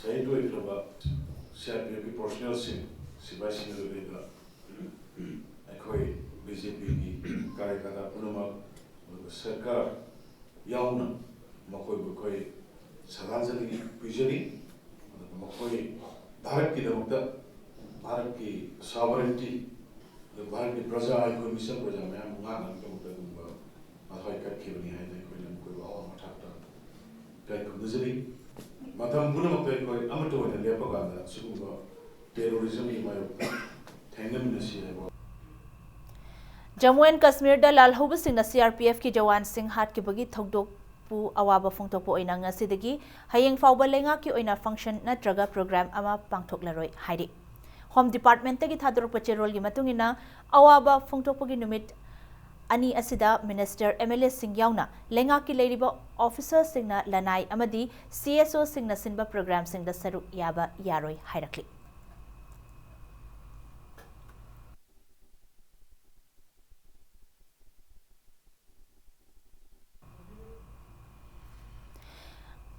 ꯁꯍꯤꯗ ꯑꯣꯏꯈ꯭ꯔꯕ ꯁꯤ ꯑꯥꯔ ꯄꯤ ꯑꯦꯐꯀꯤ ꯄꯔꯁꯣꯅꯦꯜꯁꯤꯡ, ꯁꯤꯐꯥꯏꯁꯤꯡ ꯑꯗꯨꯗꯩꯗ ꯑꯩꯈꯣꯏ ꯕꯤ ꯖꯦ ꯄꯤꯒꯤ ꯀꯥꯔꯌꯀꯔꯇꯥ ꯄꯨꯝꯅꯃꯛ, ꯑꯗꯨꯒ ꯁꯔꯀꯥꯔ ꯌꯥꯎꯅ ꯃꯈꯣꯏꯕꯨ ꯑꯩꯈꯣꯏ ꯁꯔꯗꯥꯟꯖꯂꯤ ꯄꯤꯖꯔꯤ꯫ ꯑꯗꯨꯒ ꯃꯈꯣꯏ ꯚꯥꯔꯠꯀꯤꯗꯃꯛꯇ, ꯚꯥꯔꯠꯀꯤ ꯁꯣꯚꯔꯦꯟꯇꯤ, ꯑꯗꯨꯒ ꯚꯥꯔꯠꯀꯤ ꯄ꯭ꯔꯖꯥ, ꯑꯩꯈꯣꯏ ꯃꯤꯆꯝ ꯄ꯭ꯔꯖꯥ ꯃꯌꯥꯝꯕꯨ ꯉꯥꯛꯅꯕꯒꯤꯗꯃꯛꯇ ꯑꯗꯨꯒꯨꯝꯕ ꯃꯊ꯭ꯋꯥꯏ ꯀꯠꯈꯤꯕꯅꯤ ꯍꯥꯏꯅ ꯑꯩꯈꯣꯏꯅ ꯃꯈꯣꯏꯕꯨ ꯑꯋꯥꯡꯕ ꯊꯥꯛꯇ ꯏꯀꯥꯏ ꯈꯨꯝꯅꯖꯔꯤ꯫ ꯃꯇꯝ ꯄꯨꯝꯅꯃꯛꯇ ꯑꯩꯈꯣꯏ ꯑꯃꯠꯇ ꯑꯣꯏꯅ ꯂꯦꯞꯄꯀꯥꯟꯗ ꯁꯤꯒꯨꯝꯕ ꯇꯦꯔꯣꯔꯤꯖꯝꯒꯤ ꯃꯥꯌꯣꯛꯇ ꯊꯦꯡꯅꯃꯤꯟꯅꯁꯤ ꯍꯥꯏꯕ꯫ ꯖꯝꯃꯨ ꯑꯦꯟ ꯀꯁꯃꯤꯔꯗ ꯂꯥꯜꯍꯧꯕꯁꯤꯡꯅ ꯁꯤ ꯑꯥꯔ ꯄꯤ ꯑꯦꯐꯀꯤ ꯖꯋꯥꯟꯁꯤꯡ ꯍꯥꯠꯈꯤꯕꯒꯤ ꯊꯧꯗꯣꯛꯄꯨ ꯑꯋꯥꯕ ꯐꯣꯡꯗꯣꯛꯄ ꯑꯣꯏꯅ ꯉꯁꯤꯗꯒꯤ ꯍꯌꯦꯡ ꯐꯥꯎꯕ ꯂꯩꯉꯥꯛꯀꯤ ꯑꯣꯏꯅ ꯐꯪꯁꯟ ꯅꯠꯇ꯭ꯔꯒ ꯄ꯭ꯔꯣꯒ꯭ꯔꯥꯝ ꯑꯃ ꯄꯥꯡꯊꯣꯛꯂꯔꯣꯏ ꯍꯥꯏꯔꯤ꯫ ꯍꯣꯝ ꯗꯤꯄꯥꯔꯠꯃꯦꯟꯠꯇꯒꯤ ꯊꯥꯗꯣꯔꯛꯄ ꯆꯦꯔꯣꯜꯒꯤ ꯃꯇꯨꯡ ꯏꯟꯅ, ꯑꯋꯥꯕ ꯐꯣꯡꯗꯣꯛꯄꯒꯤ ꯅꯨꯃꯤꯠ ꯑꯅꯤ ꯑꯁꯤꯗ ꯃꯤꯅꯤꯁꯇꯔ, ꯑꯦꯝ ꯑꯦꯜ ꯑꯦꯁꯤꯡ ꯌꯥꯎꯅ ꯂꯩꯉꯥꯛꯀꯤ ꯂꯩꯔꯤꯕ ꯑꯣꯐꯤꯁꯔꯁꯤꯡꯅ ꯂꯅꯥꯏ ꯑꯃꯗꯤ ꯁꯤ ꯑꯦꯁ ꯑꯣꯁꯤꯡꯅ ꯁꯤꯟꯕ ꯄ꯭ꯔꯣꯒ꯭ꯔꯥꯝꯁꯤꯡꯗ ꯁꯔꯨꯛ ꯌꯥꯕ ꯌꯥꯔꯣꯏ ꯍꯥꯏꯔꯛꯂꯤ꯫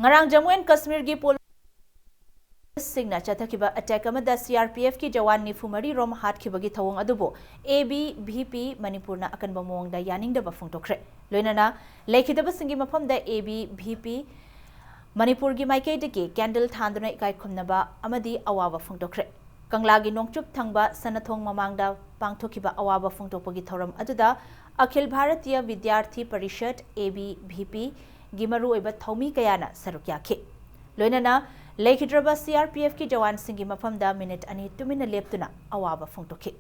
ꯉꯔꯥꯡ ꯖꯝꯃꯨ ꯑꯦꯟ ꯀꯁꯃꯤꯔꯒꯤ ꯄꯣꯂꯤꯁꯁꯤꯡꯅ ꯆꯠꯊꯈꯤꯕ ꯑꯦꯇꯦꯛ ꯑꯃꯗ ꯁꯤ ꯑꯥꯔ ꯄꯤ ꯑꯦꯐꯀꯤ ꯖꯋꯥꯟ ꯅꯤꯐꯨ ꯃꯔꯤ ꯔꯣꯝ ꯍꯥꯠꯈꯤꯕꯒꯤ ꯊꯧꯑꯣꯡ ꯑꯗꯨꯕꯨ ꯑꯦ ꯕꯤ ꯚꯤ ꯄꯤ ꯃꯅꯤꯄꯨꯔꯅ ꯑꯀꯟꯕ ꯃꯑꯣꯡꯗ ꯌꯥꯅꯤꯡꯗꯕ ꯐꯣꯡꯗꯣꯛꯈ꯭ꯔꯦ꯫ ꯂꯣꯏꯅꯅ ꯂꯩꯈꯤꯗꯕꯁꯤꯡꯒꯤ ꯃꯐꯝꯗ ꯑꯦ ꯕꯤ ꯚꯤ ꯄꯤ ꯃꯅꯤꯄꯨꯔꯒꯤ ꯃꯥꯏꯀꯩꯗꯒꯤ ꯀꯦꯟꯗꯜ ꯊꯥꯟꯗꯨꯅ ꯏꯀꯥꯏ ꯈꯨꯝꯅꯕ ꯑꯃꯗꯤ ꯑꯋꯥꯕ ꯐꯣꯡꯗꯣꯛꯈ꯭ꯔꯦ꯫ ꯀꯪꯂꯥꯒꯤ ꯅꯣꯡꯆꯨꯞ ꯊꯪꯕ ꯁꯅꯥꯊꯣꯡ ꯃꯃꯥꯡꯗ ꯄꯥꯡꯊꯣꯛꯈꯤꯕ ꯑꯋꯥꯕ ꯐꯣꯡꯗꯣꯛꯄꯒꯤ ꯊꯧꯔꯝ ꯑꯗꯨꯗ Akhil Bharatiya Vidyarthi Parishad, A B V P, ꯒꯤ ꯃꯔꯨꯑꯣꯏꯕ ꯊꯧꯃꯤ ꯀꯌꯥꯅ ꯁꯔꯨꯛ ꯌꯥꯈꯤ꯫ ꯂꯣꯏꯅꯅ ꯂꯩꯈꯤꯗ꯭ꯔꯕ ꯁꯤ ꯑꯥꯔ ꯄꯤ ꯑꯦꯐꯀꯤ ꯖꯋꯥꯟꯁꯤꯡꯒꯤ ꯃꯐꯝꯗ ꯃꯤꯅꯤꯠ ꯑꯅꯤ ꯇꯨꯃꯤꯟꯅ ꯂꯦꯞꯇꯨꯅ ꯑꯋꯥꯕ ꯐꯣꯡꯗꯣꯛꯈꯤ꯫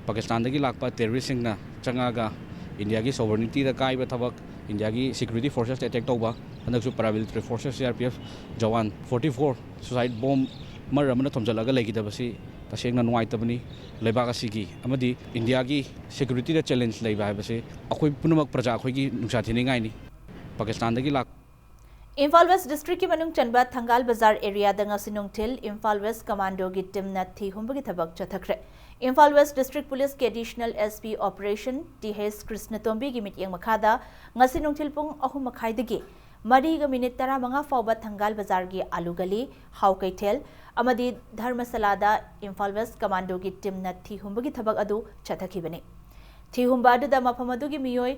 ꯄꯥꯀꯤꯁꯇꯥꯟꯗꯒꯤ ꯂꯥꯛꯄ ꯇꯦꯔꯣꯔꯤꯁꯁꯤꯡꯅ ꯆꯪꯉꯛꯑꯒ ꯏꯟꯗꯤꯌꯥꯒꯤ ꯁꯣꯚꯔꯅꯤꯇꯤꯗ ꯀꯥꯏꯕ ꯊꯕꯛ, ꯏꯟꯗꯤꯌꯥꯒꯤ ꯁꯦꯀ꯭ꯌꯨꯔꯤꯇꯤ ꯐꯣꯔꯁꯦꯁꯇ ꯑꯦꯇꯦꯛ ꯇꯧꯕ, ꯍꯟꯗꯛꯁꯨ paramilitary forces, C R P F jawan forty four suicide bomber ꯑꯃꯅ ꯊꯣꯝꯖꯤꯜꯂꯒ ꯂꯩꯈꯤꯗꯕꯁꯤ ꯇꯁꯦꯡꯅ ꯅꯨꯡꯉꯥꯏꯇꯕꯅꯤ꯫ ꯂꯩꯕꯥꯛ ꯑꯁꯤꯒꯤ ꯑꯃꯗꯤ ꯏꯟꯗꯤꯌꯥꯒꯤ ꯁꯦꯀ꯭ꯌꯨꯔꯤꯇꯤꯗ ꯆꯦꯂꯦꯟꯖ ꯂꯩꯕ ꯍꯥꯏꯕꯁꯤ ꯑꯩꯈꯣꯏ ꯄꯨꯝꯅꯃꯛ ꯄ꯭ꯔꯖꯥ ꯑꯩꯈꯣꯏꯒꯤ ꯅꯨꯡꯁꯥ ꯊꯤꯅꯤꯡꯉꯥꯏꯅꯤ꯫ ꯄꯥꯀꯤꯁꯇꯥꯟꯗꯒꯤ ꯂꯥꯛ- ꯏꯝꯐꯥꯜ ꯋꯦꯁ ꯗꯤꯁꯇ꯭ꯔꯤꯛꯀꯤ ꯃꯅꯨꯡ ꯆꯟꯕ ꯊꯪꯒꯥꯜ ꯕꯖꯥꯔ ꯑꯦꯔꯤꯌꯥꯗ ꯉꯁꯤ ꯅꯨꯡꯊꯤꯜ ꯏꯝꯐꯥꯜ ꯋꯦꯁ ꯀꯃꯥꯟꯗꯣꯒꯤ ꯇꯤꯝꯅ ꯊꯤ ꯍꯨꯝꯕꯒꯤ ꯊꯕꯛ ꯆꯠꯊꯈ꯭ꯔꯦ꯫ ꯏꯝꯐꯥꯜ ꯋꯦꯁ ꯗꯤꯁꯇ꯭ꯔꯤꯛ ꯄꯨꯂꯤꯁꯀꯤ additional S P operations T H ꯀ꯭ꯔꯤꯁꯅꯇꯣꯝꯕꯤꯒꯤ ꯃꯤꯠꯌꯦꯡ ꯃꯈꯥꯗ ꯉꯁꯤ ꯅꯨꯡꯊꯤꯜ ꯄꯨꯡ ꯑꯍꯨꯝ ꯃꯈꯥꯏꯗꯒꯤ ꯃꯔꯤꯒ ꯃꯤꯅꯤꯠ ꯇꯔꯥꯃꯉꯥ ꯐꯥꯎꯕ ꯊꯪꯒꯥꯜ ꯕꯖꯥꯔꯒꯤ ꯑꯥꯂꯨ ꯒꯂꯤ, ꯍꯥꯎ ꯀꯩꯊꯦꯜ ꯑꯃꯗꯤ ꯙꯔꯃꯁꯂꯥꯗ ꯏꯝꯐꯥꯜ ꯋꯦꯁ ꯀꯃꯥꯟꯗꯣꯒꯤ ꯇꯤꯝꯅ ꯊꯤ ꯍꯨꯝꯕꯒꯤ ꯊꯕꯛ ꯑꯗꯨ ꯆꯠꯊꯈꯤꯕꯅꯤ꯫ ꯊꯤ ꯍꯨꯝꯕ ꯑꯗꯨꯗ ꯃꯐꯝ ꯑꯗꯨꯒꯤ ꯃꯤꯑꯣꯏ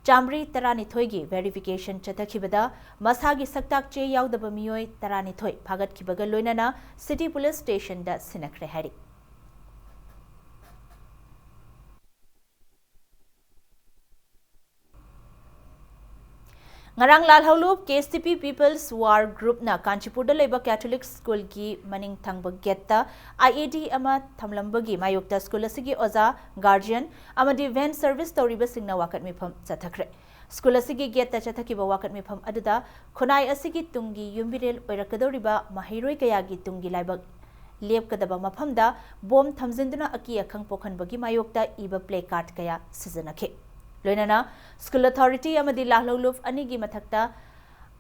ꯆꯥꯃꯔꯤ ꯇꯔꯥꯅꯤꯊꯣꯏꯒꯤ ꯚꯦꯔꯤꯐꯤꯀꯦꯁꯟ ꯆꯠꯊꯈꯤꯕꯗ ꯃꯁꯥꯒꯤ ꯁꯛꯇꯥꯛ ꯆꯦ ꯌꯥꯎꯗꯕ ꯃꯤꯑꯣꯏ ꯇꯔꯥꯅꯤꯊꯣꯏ ꯐꯥꯒꯠꯈꯤꯕꯒ ꯂꯣꯏꯅꯅ ꯁꯤꯇꯤ ꯄꯨꯂꯤꯁ ꯁ꯭ꯇꯦꯁꯟꯗ ꯁꯤꯟꯅꯈ꯭ꯔꯦ ꯍꯥꯏꯔꯤ꯫ ꯉꯔꯥꯡ ꯂꯥꯜꯍꯧꯂꯨꯞ ꯀꯦ ꯑꯦꯁ ꯇꯤ ꯄꯤ ꯄꯤꯄꯜꯁ ꯋꯥꯔ ꯒ꯭ꯔꯨꯞꯅ ꯀꯥꯟꯆꯤꯄꯨꯔꯗ ꯂꯩꯕ ꯀꯦꯊꯣꯂꯤꯛ ꯁ꯭ꯀꯨꯜꯒꯤ ꯃꯅꯤꯡ ꯊꯪꯕ ꯒꯦꯠꯇ ꯑꯥꯏ ꯏ ꯗꯤ ꯑꯃ ꯊꯝꯂꯝꯕꯒꯤ ꯃꯥꯌꯣꯛꯇ ꯁ꯭ꯀꯨꯜ ꯑꯁꯤꯒꯤ ꯑꯣꯖꯥ, ꯒꯥꯔꯖꯤꯌꯟ ꯑꯃꯗꯤ ꯚꯦꯟ ꯁꯔꯚꯤꯁ ꯇꯧꯔꯤꯕꯁꯤꯡꯅ ꯋꯥꯀꯠ ꯃꯤꯐꯝ ꯆꯠꯊꯈ꯭ꯔꯦ꯫ ꯁ꯭ꯀꯨꯜ ꯑꯁꯤꯒꯤ ꯒꯦꯠꯇ ꯆꯠꯊꯈꯤꯕ ꯋꯥꯀꯠ ꯃꯤꯐꯝ ꯑꯗꯨꯗ ꯈꯨꯟꯅꯥꯏ ꯑꯁꯤꯒꯤ ꯇꯨꯡꯒꯤ ꯌꯨꯝꯕꯤꯔꯦꯜ ꯑꯣꯏꯔꯛꯀꯗꯧꯔꯤꯕ ꯃꯍꯩꯔꯣꯏ ꯀꯌꯥꯒꯤ ꯇꯨꯡꯒꯤ ꯂꯥꯏꯕꯛ ꯂꯦꯞꯀꯗꯕ ꯃꯐꯝꯗ ꯕꯣꯝ ꯊꯝꯖꯤꯟꯗꯨꯅ ꯑꯀꯤ ꯑꯈꯪ ꯄꯣꯛꯍꯟꯕꯒꯤ ꯃꯥꯌꯣꯛꯇ ꯏꯕ ꯄ꯭ꯂꯦ ꯀꯥꯔꯗ ꯀꯌꯥ ꯁꯤꯖꯤꯟꯅꯈꯤ꯫ ꯂꯣꯏꯅꯅ ꯁ꯭ꯀꯨꯜ ꯑꯊꯣꯔꯤꯇꯤ ꯑꯃꯗꯤ ꯂꯥꯜꯍꯧꯂꯨꯞ ꯑꯅꯤꯒꯤ ꯃꯊꯛꯇ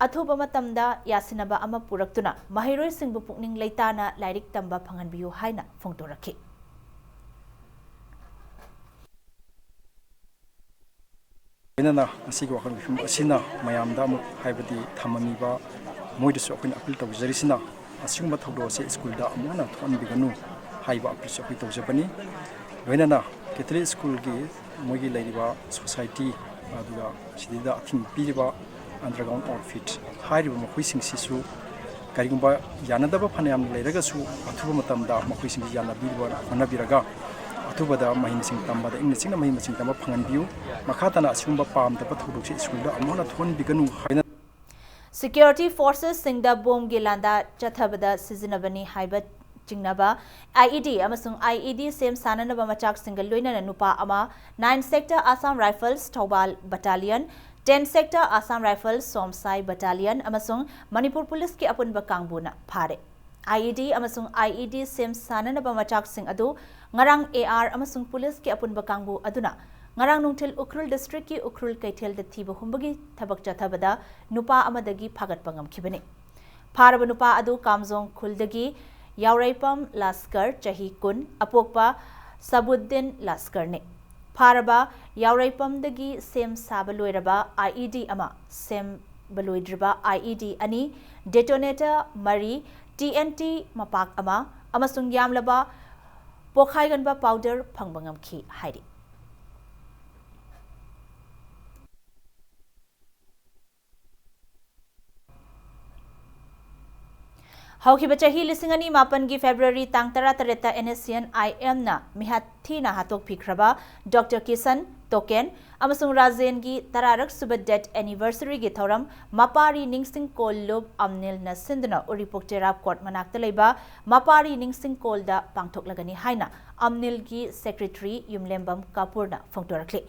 ꯑꯊꯨꯕ ꯃꯇꯝꯗ ꯌꯥꯁꯤꯟꯅꯕ ꯑꯃ ꯄꯨꯔꯛꯇꯨꯅ ꯃꯍꯩꯔꯣꯏꯁꯤꯡꯕꯨ ꯄꯨꯛꯅꯤꯡ ꯂꯩꯇꯥꯅ ꯂꯥꯏꯔꯤꯛ ꯇꯝꯕ ꯐꯪꯍꯟꯕꯤꯌꯨ ꯍꯥꯏꯅ ꯐꯣꯡꯗꯣꯔꯛꯈꯤ꯫ ꯂꯣꯏꯅꯅ ꯉꯁꯤꯒꯤ ꯋꯥꯈꯜ ꯃꯤꯐꯝ ꯑꯁꯤꯅ ꯃꯌꯥꯝꯗ ꯑꯃꯨꯛ ꯍꯥꯏꯕꯗꯤ ꯊꯝꯃꯝꯃꯤꯕ ꯃꯣꯏꯗꯁꯨ ꯑꯩꯈꯣꯏꯅ ꯑꯄꯤꯜ ꯇꯧꯖꯔꯤꯁꯤꯅ ꯑꯁꯤꯒꯨꯝꯕ ꯊꯧꯗꯣꯛ ꯑꯁꯤ ꯁ꯭ꯀꯨꯜꯗ ꯑꯃꯨꯛ ꯍꯟꯅ ꯊꯣꯛꯍꯟꯕꯤꯒꯅꯨ ꯍꯥꯏꯕ ꯑꯄꯤꯜꯁꯨ ꯑꯩꯈꯣꯏ ꯇꯧꯖꯕꯅꯤ꯫ ꯂꯣꯏꯅꯅ ꯀꯦꯊꯂꯤꯛ ꯁ꯭ꯀꯨꯜꯒꯤ ꯃꯣꯏꯒꯤ ꯂꯩꯔꯤꯕ ꯁꯣꯁꯥꯏꯇꯤ ꯑꯗꯨꯒ ꯁꯤꯗꯩꯗ ꯑꯊꯤꯡꯕ ꯄꯤꯔꯤꯕ ꯑꯟꯗꯔꯒ꯭ꯔꯥꯎꯟ ꯑꯥꯎꯠꯐꯤꯠ ꯍꯥꯏꯔꯤꯕ ꯃꯈꯣꯏꯁꯤꯡꯁꯤꯁꯨ ꯀꯔꯤꯒꯨꯝꯕ ꯌꯥꯅꯗꯕ ꯐꯅꯌꯥꯝ ꯂꯩꯔꯒꯁꯨ ꯑꯊꯨꯕ ꯃꯇꯝꯗ ꯃꯈꯣꯏꯁꯤꯡꯁꯤ ꯌꯥꯅꯕꯤꯕ ꯍꯣꯠꯅꯕꯤꯔꯒ ꯑꯊꯨꯕꯗ ꯃꯍꯩ ꯃꯁꯤꯡ ꯇꯝꯕꯗ ꯏꯪꯅ ꯆꯤꯛꯅ ꯃꯍꯩ ꯃꯁꯤꯡ ꯇꯝꯕ ꯐꯪꯍꯟꯕꯤꯌꯨ꯫ ꯃꯈꯥ ꯇꯥꯅ ꯑꯁꯤꯒꯨꯝꯕ ꯄꯥꯝꯗꯕ ꯊꯧꯗꯣꯛꯁꯤ ꯁ꯭ꯀꯨꯜꯗ ꯑꯃꯨꯛ ꯍꯟꯅ ꯊꯣꯛꯍꯟꯕꯤꯒꯅꯨ ꯍꯥꯏꯅ Security forcesꯁꯤꯡꯗ ꯕꯣꯝꯒꯤ ꯂꯥꯟꯗꯥ ꯆꯠꯊꯕꯗ ꯁꯤꯖꯤꯟꯅꯕꯅꯤ ꯍꯥꯏꯕ ꯆꯤꯡꯅꯕ IED ꯑꯃꯁꯨꯡ IED ꯁꯦꯝ ꯁꯥꯅꯅꯕ ꯃꯆꯥꯛꯁꯤꯡꯒ ꯂꯣꯏꯅꯅ ꯅꯨꯄꯥ ꯑꯃ, Nine Sector Assam Rifles Thoubal Battalion, Ten Sector Assam Rifles ꯁꯣꯝꯁꯥꯏ Battalion ꯑꯃꯁꯨꯡ ꯃꯅꯤꯄꯨꯔ ꯄꯨꯂꯤꯁꯀꯤ ꯑꯄꯨꯟꯕ ꯀꯥꯡꯕꯨꯅ ꯐꯥꯔꯦ꯫ IED ꯑꯃꯁꯨꯡ IED ꯁꯦꯝ ꯁꯥꯅꯅꯕ ꯃꯆꯥꯛꯁꯤꯡ ꯑꯗꯨ ꯉꯔꯥꯡ AR ꯑꯃꯁꯨꯡ ꯄꯨꯂꯤꯁꯀꯤ ꯑꯄꯨꯟꯕ ꯀꯥꯡꯕꯨ ꯑꯗꯨꯅ ꯉꯔꯥꯡ ꯅꯨꯡꯊꯤꯜ ꯎꯈ꯭ꯔꯨꯜ districtꯀꯤ ꯎꯈ꯭ꯔꯨꯜ ꯀꯩꯊꯦꯜꯗ ꯊꯤꯕ ꯍꯨꯝꯕꯒꯤ ꯊꯕꯛ ꯆꯠꯊꯕꯗ ꯅꯨꯄꯥ ꯑꯃꯗꯒꯤ ꯐꯥꯒꯠꯄ ꯉꯝꯈꯤꯕꯅꯤ꯫ ꯐꯥꯔꯕ ꯅꯨꯄꯥ ꯑꯗꯨ ꯀꯥꯝꯖꯣꯡ ꯈꯨꯜꯗꯒꯤ ꯌꯥꯎꯔꯩꯄꯝ ꯂꯥꯁꯀꯔ, ꯆꯍꯤ ꯀꯨꯟ, ꯑꯄꯣꯛꯄ ꯁꯕꯨꯗꯤꯟ ꯂꯥꯁꯀꯔꯅꯤ꯫ ꯐꯥꯔꯕ ꯌꯥꯎꯔꯩꯄꯝꯗꯒꯤ ꯁꯦꯝ ꯁꯥꯕ ꯂꯣꯏꯔꯕ IED ꯑꯃ, ꯁꯦꯝꯕ ꯂꯣꯏꯗ꯭ꯔꯤꯕ IED ꯑꯅꯤ, detonator ꯃꯔꯤ, TNT ꯃꯄꯥꯛ ꯑꯃ ꯑꯃꯁꯨꯡ ꯌꯥꯝꯂꯕ ꯄꯣꯈꯥꯏꯒꯟꯕ powder ꯐꯪꯕ ꯉꯝꯈꯤ ꯍꯥꯏꯔꯤ꯫ ꯍꯧꯈꯤꯕ ꯆꯍꯤ ꯂꯤꯁꯤꯡ ꯑꯅꯤ ꯃꯥꯄꯟꯒꯤ February ꯇꯥꯡ ꯇꯔꯥꯇꯔꯦꯠꯇ NSCN IMꯅ ꯃꯤꯍꯥꯠ ꯊꯤꯅ ꯍꯥꯠꯇꯣꯛꯄꯤꯈ꯭ꯔꯕ ꯗꯣꯛꯇꯔ ꯀꯤꯁꯟ, ꯇꯣꯀꯦꯟ ꯑꯃꯁꯨꯡ ꯔꯥꯖꯦꯟꯒꯤ ꯇꯔꯥꯔꯛ ꯁꯨꯕ death anniversaryꯒꯤ ꯊꯧꯔꯝ ꯃꯄꯥꯔꯤ ꯅꯤꯡꯁꯤꯡ ꯀꯣꯜꯂꯨꯞ ꯑꯝꯅꯤꯜꯅ ꯁꯤꯟꯗꯨꯅ ꯎꯔꯤꯄꯣꯛ ꯇꯦꯔꯥꯞ court ꯃꯅꯥꯛꯇ ꯂꯩꯕ ꯃꯄꯥꯔꯤ ꯅꯤꯡꯁꯤꯡ ꯀꯣꯜꯗ ꯄꯥꯡꯊꯣꯛꯂꯒꯅꯤ ꯍꯥꯏꯅ ꯑꯝꯅꯤꯜꯒꯤ secretary ꯌꯨꯝꯂꯦꯝꯕꯝ ꯀꯥꯄꯨꯔꯅ ꯐꯣꯡꯗꯣꯔꯛꯂꯤ꯫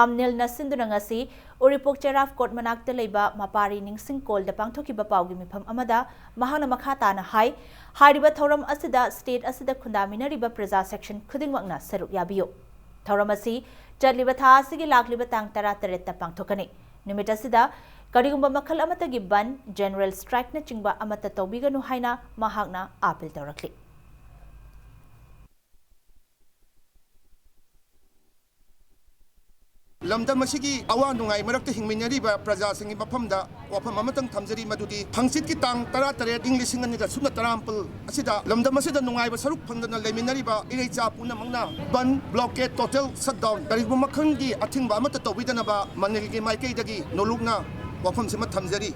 ꯑꯝꯅꯤꯜꯅ ꯁꯤꯟꯗꯨꯅ ꯉꯁꯤ ꯎꯔꯤꯄꯣꯛ ꯆꯦꯔꯥꯐ ꯀꯣꯔꯠ ꯃꯅꯥꯛꯇ ꯂꯩꯕ ꯃꯄꯥꯔꯤ ꯅꯤꯡꯁꯤꯡ ꯀꯣꯜꯗ ꯄꯥꯡꯊꯣꯛꯈꯤꯕ ꯄꯥꯎꯒꯤ ꯃꯤꯐꯝ ꯑꯃꯗ ꯃꯍꯥꯛꯅ ꯃꯈꯥ ꯇꯥꯅ ꯍꯥꯏ, ꯍꯥꯏꯔꯤꯕ ꯊꯧꯔꯝ ꯑꯁꯤꯗ ꯁ꯭ꯇꯦꯠ ꯑꯁꯤꯗ ꯈꯨꯟꯗꯥꯃꯤꯟꯅꯔꯤꯕ ꯄ꯭ꯔꯖꯥ ꯁꯦꯛꯁꯟ ꯈꯨꯗꯤꯡꯃꯛꯅ ꯁꯔꯨꯛ ꯌꯥꯕꯤꯌꯨ꯫ ꯊꯧꯔꯝ ꯑꯁꯤ ꯆꯠꯂꯤꯕ ꯊꯥ ꯑꯁꯤꯒꯤ ꯂꯥꯛꯂꯤꯕ ꯇꯥꯡ ꯇꯔꯥꯇꯔꯦꯠꯇ ꯄꯥꯡꯊꯣꯛꯀꯅꯤ꯫ ꯅꯨꯃꯤꯠ ꯑꯁꯤꯗ ꯀꯔꯤꯒꯨꯝꯕ ꯃꯈꯜ ꯑꯃꯠꯇꯒꯤ ꯕꯟ, ꯖꯦꯅꯔꯦꯜ ꯁ꯭ꯇ꯭ꯔꯥꯏꯛꯅꯆꯤꯡꯕ ꯑꯃꯠꯇ ꯇꯧꯕꯤꯒꯅꯨ ꯍꯥꯏꯅ ꯃꯍꯥꯛꯅ ꯑꯥꯄꯤꯜ ꯇꯧꯔꯛꯂꯤ꯫ ꯂꯝꯗꯝ ꯑꯁꯤꯒꯤ ꯑꯋꯥ ꯅꯨꯡꯉꯥꯏ ꯃꯔꯛꯇ ꯍꯤꯡꯃꯤꯟꯅꯔꯤꯕ ꯄ꯭ꯔꯖꯥꯁꯤꯡꯒꯤ ꯃꯐꯝꯗ ꯋꯥꯐꯝ ꯑꯃꯇꯪ ꯊꯝꯖꯔꯤ, ꯃꯗꯨꯗꯤ ꯍꯪꯆꯤꯠꯀꯤ ꯇꯥꯡ ꯇꯔꯥꯇꯔꯦꯠ, ꯏꯪ ꯂꯤꯁꯤꯡ ꯑꯅꯤꯒ ꯁꯨꯞꯅ ꯇꯔꯥꯃꯥꯄꯜ ꯑꯁꯤꯗ ꯂꯝꯗꯝ ꯑꯁꯤꯗ ꯅꯨꯡꯉꯥꯏꯕ ꯁꯔꯨꯛ ꯐꯪꯗꯅ ꯂꯩꯃꯤꯟꯅꯔꯤꯕ ꯏꯔꯩꯆꯥ ꯄꯨꯝꯅꯃꯛꯅ ꯕꯟ, ꯕ꯭ꯂꯣꯀꯦꯠ, ꯇꯣꯇꯦꯜ ꯁꯠꯗꯥꯎꯟ, ꯀꯔꯤꯒꯨꯝꯕ ꯃꯈꯜꯒꯤ ꯑꯊꯤꯡꯕ ꯑꯃꯠꯇ ꯇꯧꯕꯤꯗꯅꯕ ꯃꯅꯤꯜꯒꯤ ꯃꯥꯏꯀꯩꯗꯒꯤ ꯅꯣꯂꯨꯛꯅ ꯋꯥꯐꯝꯁꯤꯃ ꯊꯝꯖꯔꯤ꯫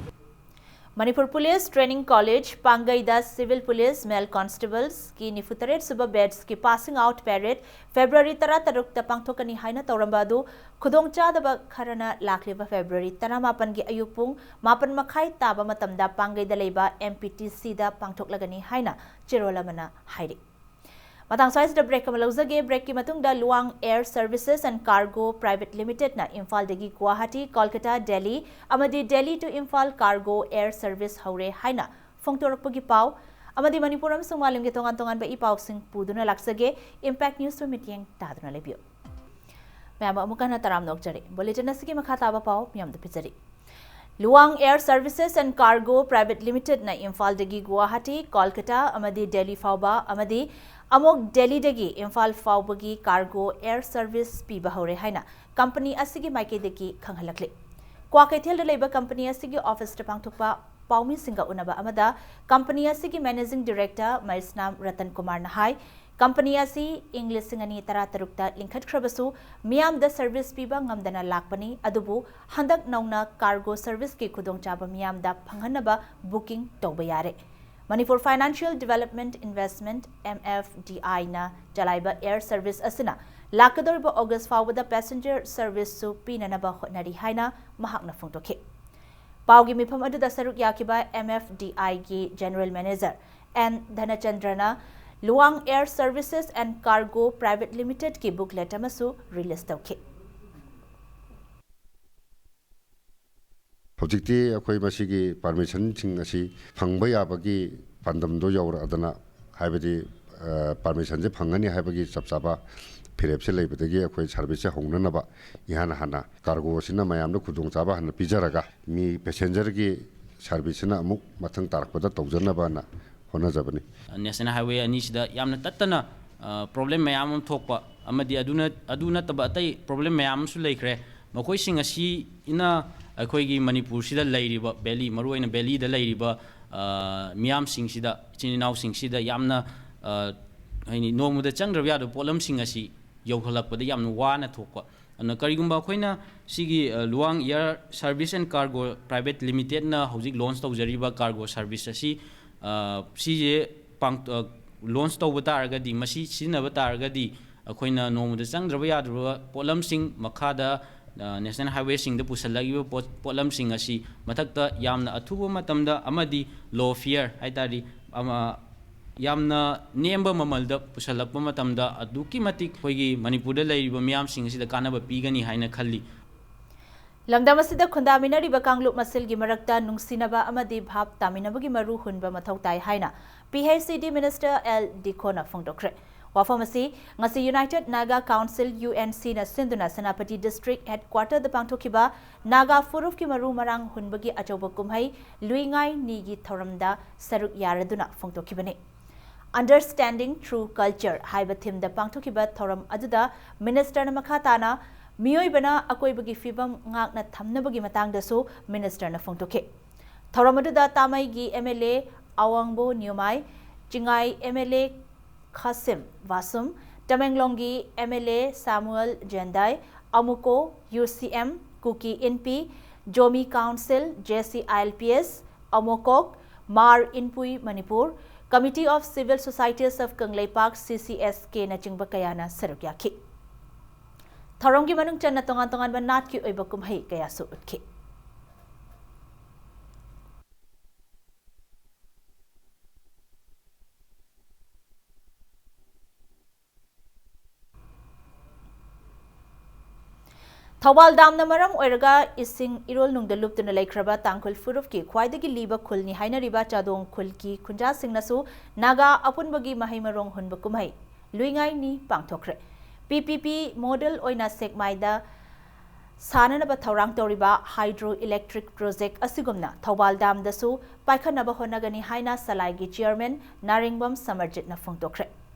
ꯃꯅꯤꯄꯨꯔ ꯄꯨꯂꯤꯁ ꯇ꯭ꯔꯦꯅꯤꯡ ꯀꯣꯂꯦꯖ ꯄꯥꯡꯒꯩꯗ ꯁꯤꯚꯤꯜ ꯄꯨꯂꯤꯁ ꯃꯦꯜ ꯀꯣꯟꯁꯇꯦꯕꯜꯁꯀꯤ ꯅꯤꯐꯨ ꯇꯔꯦꯠ ꯁꯨꯕ ꯕꯦꯠꯁꯀꯤ ꯄꯥꯁꯤꯡ ꯑꯥꯎꯠ ꯄꯦꯔꯦꯗ ꯐꯦꯕ꯭ꯔꯨꯋꯥꯔꯤ ꯇꯔꯥꯇꯔꯨꯛꯇ ꯄꯥꯡꯊꯣꯛꯀꯅꯤ ꯍꯥꯏꯅ ꯇꯧꯔꯝꯕ ꯑꯗꯨ ꯈꯨꯗꯣꯡꯆꯥꯗꯕ ꯈꯔꯅ ꯂꯥꯛꯂꯤꯕ ꯐꯦꯕ꯭ꯔꯨꯋꯥꯔꯤ ꯇꯔꯥꯃꯥꯄꯟꯒꯤ ꯑꯌꯨꯛ ꯄꯨꯡ ꯃꯥꯄꯟ ꯃꯈꯥꯏ ꯇꯥꯕ ꯃꯇꯝꯗ ꯄꯥꯡꯒꯩꯗ ꯂꯩꯕ ꯑꯦꯝ ꯄꯤ ꯇꯤ ꯁꯤꯗ ꯄꯥꯡꯊꯣꯛꯂꯒꯅꯤ ꯍꯥꯏꯅ ꯆꯦꯔꯣꯜ ꯑꯃꯅ ꯍꯥꯏꯔꯤ꯫ ꯃꯇꯥꯡ ꯁ꯭ꯋꯥꯏꯁꯤꯗ ꯕ꯭ꯔꯦꯛ ꯑꯃ ꯂꯧꯖꯒꯦ꯫ ꯕ꯭ꯔꯦꯛꯀꯤ ꯃꯇꯨꯡꯗ Luwang air services and cargo private ꯂꯤꯃꯤꯇꯦꯗꯅ ꯏꯝꯐꯥꯜꯗꯒꯤ ꯒꯨꯋꯥꯍꯥꯇꯤ, ꯀꯣꯜꯀꯇꯥ, ꯗꯦꯜꯂꯤ ꯑꯃꯗꯤ Delhi to Imphal cargo air service ꯍꯧꯔꯦ ꯍꯥꯏꯅ ꯐꯣꯡꯗꯣꯔꯛꯄꯒꯤ ꯄꯥꯎ ꯑꯃꯗꯤ ꯃꯅꯤꯄꯨꯔ ꯑꯃꯁꯨꯡ ꯃꯥꯂꯦꯝꯒꯤ ꯇꯣꯉꯥꯟ ꯇꯣꯉꯥꯟꯕ ꯏ ꯄꯥꯎꯁꯤꯡ ꯄꯨꯗꯨꯅ ꯂꯥꯛꯆꯒꯦ꯫ ꯏꯝꯄꯦꯛ ꯅ꯭ꯌꯨꯁꯄꯨ ꯃꯤꯠꯌꯦꯡ ꯇꯥꯗꯨꯅ ꯂꯩꯕꯤꯌꯨ꯫ ꯃꯌꯥꯝ ꯑꯃꯨꯛ ꯍꯟꯅ ꯇꯔꯥꯝꯅ ꯑꯣꯛꯆꯔꯤ꯫ ꯕꯨꯂꯦꯇꯤꯟ ꯑꯁꯤꯒꯤ ꯃꯈꯥ ꯇꯥꯕ ꯄꯥꯎ ꯃꯤꯌꯥꯝꯗ ꯄꯤꯖꯔꯤ꯫ Luwang air services and cargo private ꯂꯤꯃꯤꯇꯦꯗꯅ ꯏꯝꯐꯥꯜꯗꯒꯤ ꯒꯨꯋꯥꯍꯥꯇꯤ, ꯀꯣꯜꯀꯇꯥ ꯑꯃꯗꯤ ꯗꯦꯜꯂꯤ ꯐꯥꯎꯕ ꯑꯃꯗꯤ ꯑꯃꯨꯛ ꯗꯦꯜꯂꯤꯗꯒꯤ ꯏꯝꯐꯥꯜ ꯐꯥꯎꯕꯒꯤ ꯀꯥꯔꯒꯣ ꯑꯦꯌꯔ ꯁꯔꯚꯤꯁ ꯄꯤꯕ ꯍꯧꯔꯦ ꯍꯥꯏꯅ ꯀꯝꯄꯅꯤ ꯑꯁꯤꯒꯤ ꯃꯥꯏꯀꯩꯗꯒꯤ ꯈꯪꯍꯜꯂꯛꯂꯤ꯫ ꯀ꯭ꯋꯥꯀꯩꯊꯦꯜꯗ ꯂꯩꯕ ꯀꯝꯄꯅꯤ ꯑꯁꯤꯒꯤ ꯑꯣꯐꯤꯁꯇ ꯄꯥꯡꯊꯣꯛꯄ ꯄꯥꯎꯃꯤꯁꯤꯡꯒ ꯎꯅꯕ ꯑꯃꯗ ꯀꯝꯄꯅꯤ ꯑꯁꯤꯒꯤ ꯃꯦꯅꯦꯖꯤꯡ ꯗꯤꯔꯦꯛꯇꯔ ꯃꯩꯁꯅꯥꯝ ꯔꯇꯟ ꯀꯨꯃꯥꯔꯅ ꯍꯥꯏ, ꯀꯝꯄꯅꯤ ꯑꯁꯤ ꯏꯪ ꯂꯤꯁꯤꯡ ꯑꯅꯤ ꯇꯔꯥꯇꯔꯨꯛꯇ ꯂꯤꯡꯈꯠꯈ꯭ꯔꯕꯁꯨ ꯃꯤꯌꯥꯝꯗ ꯁꯔꯚꯤꯁ ꯄꯤꯕ ꯉꯝꯗꯅ ꯂꯥꯛꯄꯅꯤ, ꯑꯗꯨꯕꯨ ꯍꯟꯗꯛ ꯅꯧꯅ ꯀꯥꯔꯒꯣ ꯁꯔꯚꯤꯁꯀꯤ ꯈꯨꯗꯣꯡꯆꯥꯕ ꯃꯤꯌꯥꯝꯗ ꯐꯪꯍꯟꯅꯕ ꯕꯨꯀꯤꯡ ꯇꯧꯕ ꯌꯥꯔꯦ꯫ Manipur financial development investment, M F D ꯑꯥꯏꯅ ꯆꯂꯥꯏꯕ ꯑꯦꯌꯔ ꯁꯔꯚꯤꯁ ꯑꯁꯤꯅ ꯂꯥꯛꯀꯗꯧꯔꯤꯕ ꯑꯣꯒꯁ꯭ꯠ ꯐꯥꯎꯕꯗ ꯄꯦꯁꯦꯟꯖꯔ ꯁꯔꯚꯤꯁꯁꯨ ꯄꯤꯅꯅꯕ ꯍꯣꯠꯅꯔꯤ ꯍꯥꯏꯅ ꯃꯍꯥꯛꯅ ꯐꯣꯡꯗꯣꯛꯈꯤ꯫ ꯄꯥꯎꯒꯤ ꯃꯤꯐꯝ ꯑꯗꯨꯗ ꯁꯔꯨꯛ ꯌꯥꯈꯤꯕ ꯑꯦꯝ ꯑꯦꯐ ꯗꯤ ꯑꯥꯏꯒꯤ ꯖꯦꯅꯔꯦꯜ ꯃꯦꯅꯦꯖꯔ ꯑꯦꯟ ꯙꯅꯆꯟꯗ꯭ꯔꯅ Luwang air services and cargo private ꯂꯤꯃꯤꯇꯦꯗꯀꯤ ꯕꯨꯛꯂꯦꯠ ꯑꯃꯁꯨ ꯔꯤꯂꯤꯖ ꯇꯧꯈꯤ꯫ ꯍꯧꯖꯤꯛꯇꯤ ꯑꯩꯈꯣꯏ ꯃꯁꯤꯒꯤ ꯄꯥꯔꯃꯤꯁꯟꯁꯤꯡ ꯑꯁꯤ ꯐꯪꯕ ꯌꯥꯕꯒꯤ ꯄꯥꯟꯗꯝꯗꯣ ꯌꯧꯔꯛꯑꯗꯅ, ꯍꯥꯏꯕꯗꯤ, ꯑ, ꯄꯥꯔꯃꯤꯁꯟꯁꯦ ꯐꯪꯒꯅꯤ ꯍꯥꯏꯕꯒꯤ ꯆꯞ ꯆꯥꯕ ꯐꯤꯔꯦꯞꯁꯦ ꯂꯩꯕꯗꯒꯤ ꯑꯩꯈꯣꯏ ꯁꯥꯔꯚꯤꯁꯁꯦ ꯍꯧꯅꯅꯕ ꯏꯍꯥꯟ ꯍꯥꯟꯅ ꯀꯥꯔꯒꯣ ꯑꯁꯤꯅ ꯃꯌꯥꯝꯗ ꯈꯨꯗꯣꯡꯆꯥꯕ ꯍꯥꯟꯅ ꯄꯤꯖꯔꯒ, ꯃꯤ ꯄꯦꯁꯦꯟꯖꯔꯒꯤ ꯁꯥꯔꯚꯤꯁꯁꯤꯅ ꯑꯃꯨꯛ ꯃꯊꯪ ꯇꯥꯔꯛꯄꯗ ꯇꯧꯖꯅꯕꯅ ꯍꯣꯠꯅꯖꯕꯅꯤ꯫ ꯅꯦꯁꯅꯦꯜ ꯍꯥꯏꯋꯦ ꯑꯅꯤꯁꯤꯗ ꯌꯥꯝꯅ ꯇꯠꯇꯅ, ꯑ, ꯄ꯭ꯔꯣꯕ꯭ꯂꯦꯝ ꯃꯌꯥꯝ ꯑꯃ ꯊꯣꯛꯄ ꯑꯃꯗꯤ ꯑꯗꯨꯅ-, ꯑꯗꯨ ꯅꯠꯇꯕ ꯑꯇꯩ ꯄ꯭ꯔꯣꯕ꯭ꯂꯦꯝ ꯃꯌꯥꯝ ꯑꯃꯁꯨ ꯂꯩꯈ꯭ꯔꯦ꯫ ꯃꯈꯣꯏꯁꯤꯡ ꯑꯁꯤꯅ ꯑꯩꯈꯣꯏꯒꯤ ꯃꯅꯤꯄꯨꯔꯁꯤꯗ ꯂꯩꯔꯤꯕ ꯚꯦꯂꯤ, ꯃꯔꯨꯑꯣꯏꯅ ꯚꯦꯂꯤꯗ ꯂꯩꯔꯤꯕ, ꯑ, ꯃꯤꯌꯥꯝꯁꯤꯡꯁꯤꯗ, ꯏꯆꯤꯟ ꯏꯅꯥꯎꯁꯤꯡꯁꯤꯗ ꯌꯥꯝꯅ, ꯑ, ꯍꯥꯏꯗꯤ ꯅꯣꯡꯃꯗ ꯆꯪꯗ꯭ꯔꯕ ꯌꯥꯗꯕ ꯄꯣꯠꯂꯝꯁꯤꯡ ꯑꯁꯤ ꯌꯧꯍꯜꯂꯛꯄꯗ ꯌꯥꯝꯅ ꯋꯥꯅ ꯊꯣꯛꯄ꯫ ꯑꯗꯨꯅ ꯀꯔꯤꯒꯨꯝꯕ ꯑꯩꯈꯣꯏꯅ ꯁꯤꯒꯤ, ꯑ, Luwang Air Service and Cargo Private Limited ꯅ ꯍꯧꯖꯤꯛ ꯂꯣꯟꯁ ꯇꯧꯖꯔꯤꯕ ꯀꯥꯔꯒꯣ ꯁꯥꯔꯚꯤꯁ ꯑꯁꯤ, ꯑ, ꯁꯤꯁꯦ ꯄꯥꯡ-, ꯑ, ꯂꯣꯟꯁ ꯇꯧꯕ ꯇꯥꯔꯒꯗꯤ, ꯃꯁꯤ ꯁꯤꯖꯤꯟꯅꯕ ꯇꯥꯔꯒꯗꯤ, ꯑꯩꯈꯣꯏꯅ ꯅꯣꯡꯃꯗ ꯆꯪꯗ꯭ꯔꯕ ꯌꯥꯗ꯭ꯔꯕ ꯄꯣꯠꯂꯝꯁꯤꯡ, ꯃꯈꯥꯗ, ꯑ, ꯅꯦꯁꯅꯦꯜ ꯍꯥꯏꯋꯦꯁꯤꯡꯗ ꯄꯨꯁꯜꯂꯛꯂꯤꯕ ꯄꯣꯠ-, ꯄꯣꯠꯂꯝꯁꯤꯡ ꯑꯁꯤ ꯃꯊꯛꯇ ꯌꯥꯝꯅ ꯑꯊꯨꯕ ꯃꯇꯝꯗ ꯑꯃꯗꯤ ꯂꯣ ꯐꯤꯌꯔ ꯍꯥꯏ ꯇꯥꯔꯗꯤ, ꯑꯃ, ꯌꯥꯝꯅ ꯅꯦꯝꯕ ꯃꯃꯜꯗ ꯄꯨꯁꯜꯂꯛꯄ ꯃꯇꯝꯗ ꯑꯗꯨꯛꯀꯤ ꯃꯇꯤꯛ ꯑꯩꯈꯣꯏꯒꯤ ꯃꯅꯤꯄꯨꯔꯗ ꯂꯩꯔꯤꯕ ꯃꯤꯌꯥꯝꯁꯤꯡ ꯑꯁꯤꯗ ꯀꯥꯟꯅꯕ ꯄꯤꯒꯅꯤ ꯍꯥꯏꯅ ꯈꯜꯂꯤ꯫ ꯂꯝꯗꯝ ꯑꯁꯤꯗ ꯈꯨꯟꯗꯥꯃꯤꯟꯅꯔꯤꯕ ꯀꯥꯡꯂꯨꯞ ꯃꯁꯦꯜꯒꯤ ꯃꯔꯛꯇ ꯅꯨꯡꯁꯤꯅꯕ ꯑꯃꯗꯤ ꯚꯥꯞ ꯇꯥꯃꯤꯟꯅꯕꯒꯤ ꯃꯔꯨ ꯍꯨꯟꯕ ꯃꯊꯧ ꯇꯥꯏ ꯍꯥꯏꯅ P H E D Minister L ꯗꯤꯈꯣꯅ ꯐꯣꯡꯗꯣꯛꯈ꯭ꯔꯦ꯫ ꯋꯥꯐꯝ ꯑꯁꯤ ꯉꯁꯤ United Naga Council, U N C ꯅ ꯁꯤꯟꯗꯨꯅ ꯁꯦꯅꯥꯄꯇꯤ District Headquarter ꯗ ꯄꯥꯡꯊꯣꯛꯈꯤꯕ ꯅꯥꯒꯥ ꯐꯨꯔꯨꯞꯀꯤ ꯃꯔꯨ ꯃꯔꯥꯡ ꯍꯨꯟꯕꯒꯤ ꯑꯆꯧꯕ ꯀꯨꯝꯍꯩ ꯂꯨꯏꯉꯥꯏ ꯅꯤꯒꯤ ꯊꯧꯔꯝꯗ ꯁꯔꯨꯛ ꯌꯥꯔꯗꯨꯅ ꯐꯣꯡꯗꯣꯛꯈꯤꯕꯅꯤ꯫ Understanding Through Culture ꯍꯥꯏꯕ theme ꯗ ꯄꯥꯡꯊꯣꯛꯈꯤꯕ ꯊꯧꯔꯝ ꯑꯗꯨꯗ minister ꯅ ꯃꯈꯥ ꯇꯥꯅ ꯃꯤꯑꯣꯏꯕꯅ ꯑꯀꯣꯏꯕꯒꯤ ꯐꯤꯕꯝ ꯉꯥꯛꯅ ꯊꯝꯅꯕꯒꯤ ꯃꯇꯥꯡꯗꯁꯨ minister ꯅ ꯐꯣꯡꯗꯣꯛꯈꯤ꯫ ꯊꯧꯔꯝ ꯑꯗꯨꯗ ꯇꯥꯃꯩꯒꯤ M L A ꯑꯋꯥꯡꯕꯣ ꯅ꯭ꯌꯨꯃꯥꯏ, Chingai M L A ꯈꯥꯁꯤꯝ ꯋꯥꯁꯨꯝ, ꯇꯃꯦꯡꯂꯣꯡꯒꯤ M L A ꯁꯥꯃꯨꯑꯦꯜ ꯖꯦꯟꯗꯥꯏ, ꯑꯃꯨꯀꯣ, U C M, Kuki ꯏꯟꯄꯤ, Zomi Council, J C I L P S, ꯑꯃꯣꯀꯣꯛ, R Inpui Manipur, Committee of Civil Societies of Kangleipak, C C S K ꯅꯆꯤꯡꯕ ꯀꯌꯥꯅ ꯁꯔꯨꯛ ꯌꯥꯈꯤ꯫ ꯊꯧꯔꯝꯒꯤ ꯃꯅꯨꯡ ꯆꯟꯅ ꯇꯣꯉꯥꯟ ꯇꯣꯉꯥꯟꯕ ꯅꯥꯠꯀꯤ ꯑꯣꯏꯕ ꯀꯨꯝꯍꯩ ꯀꯌꯥꯁꯨ ꯎꯠꯈꯤ꯫ ꯊꯧꯕꯥꯜ ꯗꯥꯝꯅ ꯃꯔꯝ ꯑꯣꯏꯔꯒ ꯏꯁꯤꯡ ꯏꯔꯣꯜ ꯅꯨꯡꯗ ꯂꯨꯞꯇꯨꯅ ꯂꯩꯈ꯭ꯔꯕ ꯇꯥꯡꯈꯨꯜ ꯐꯨꯔꯨꯞꯀꯤ ꯈ꯭ꯋꯥꯏꯗꯒꯤ ꯂꯤꯕ ꯈꯨꯜꯅꯤ ꯍꯥꯏꯅꯔꯤꯕ ꯆꯥꯗꯣꯡ ꯈꯨꯜꯒꯤ ꯈꯨꯟꯖꯥꯁꯤꯡꯅꯁꯨ ꯅꯥꯒꯥ ꯑꯄꯨꯟꯕꯒꯤ ꯃꯍꯩ ꯃꯔꯣꯡ ꯍꯨꯟꯕ ꯀꯨꯝꯍꯩ ꯂꯨꯏꯉꯥꯏꯅꯤ ꯄꯥꯡꯊꯣꯛꯈ꯭ꯔꯦ꯫ ꯄꯤ ꯄꯤ ꯄꯤ ꯃꯣꯗꯦꯜ ꯑꯣꯏꯅ ꯁꯦꯛꯃꯥꯏꯗ ꯁꯥꯅꯅꯕ ꯊꯧꯔꯥꯡ ꯇꯧꯔꯤꯕ ꯍꯥꯏꯗ꯭ꯔꯣ ꯏꯂꯦꯛꯇ꯭ꯔꯤꯛ ꯄ꯭ꯔꯣꯖꯦꯛ ꯑꯁꯤꯒꯨꯝꯅ ꯊꯧꯕꯥꯜ ꯗꯥꯝꯗꯁꯨ ꯄꯥꯏꯈꯠꯅꯕ ꯍꯣꯠꯅꯒꯅꯤ ꯍꯥꯏꯅ ꯁꯂꯥꯏꯒꯤ chairman ꯅꯥꯔꯤꯡꯕꯝ ꯁꯃꯔꯖꯤꯠꯅ ꯐꯣꯡꯗꯣꯛꯈ꯭ꯔꯦ꯫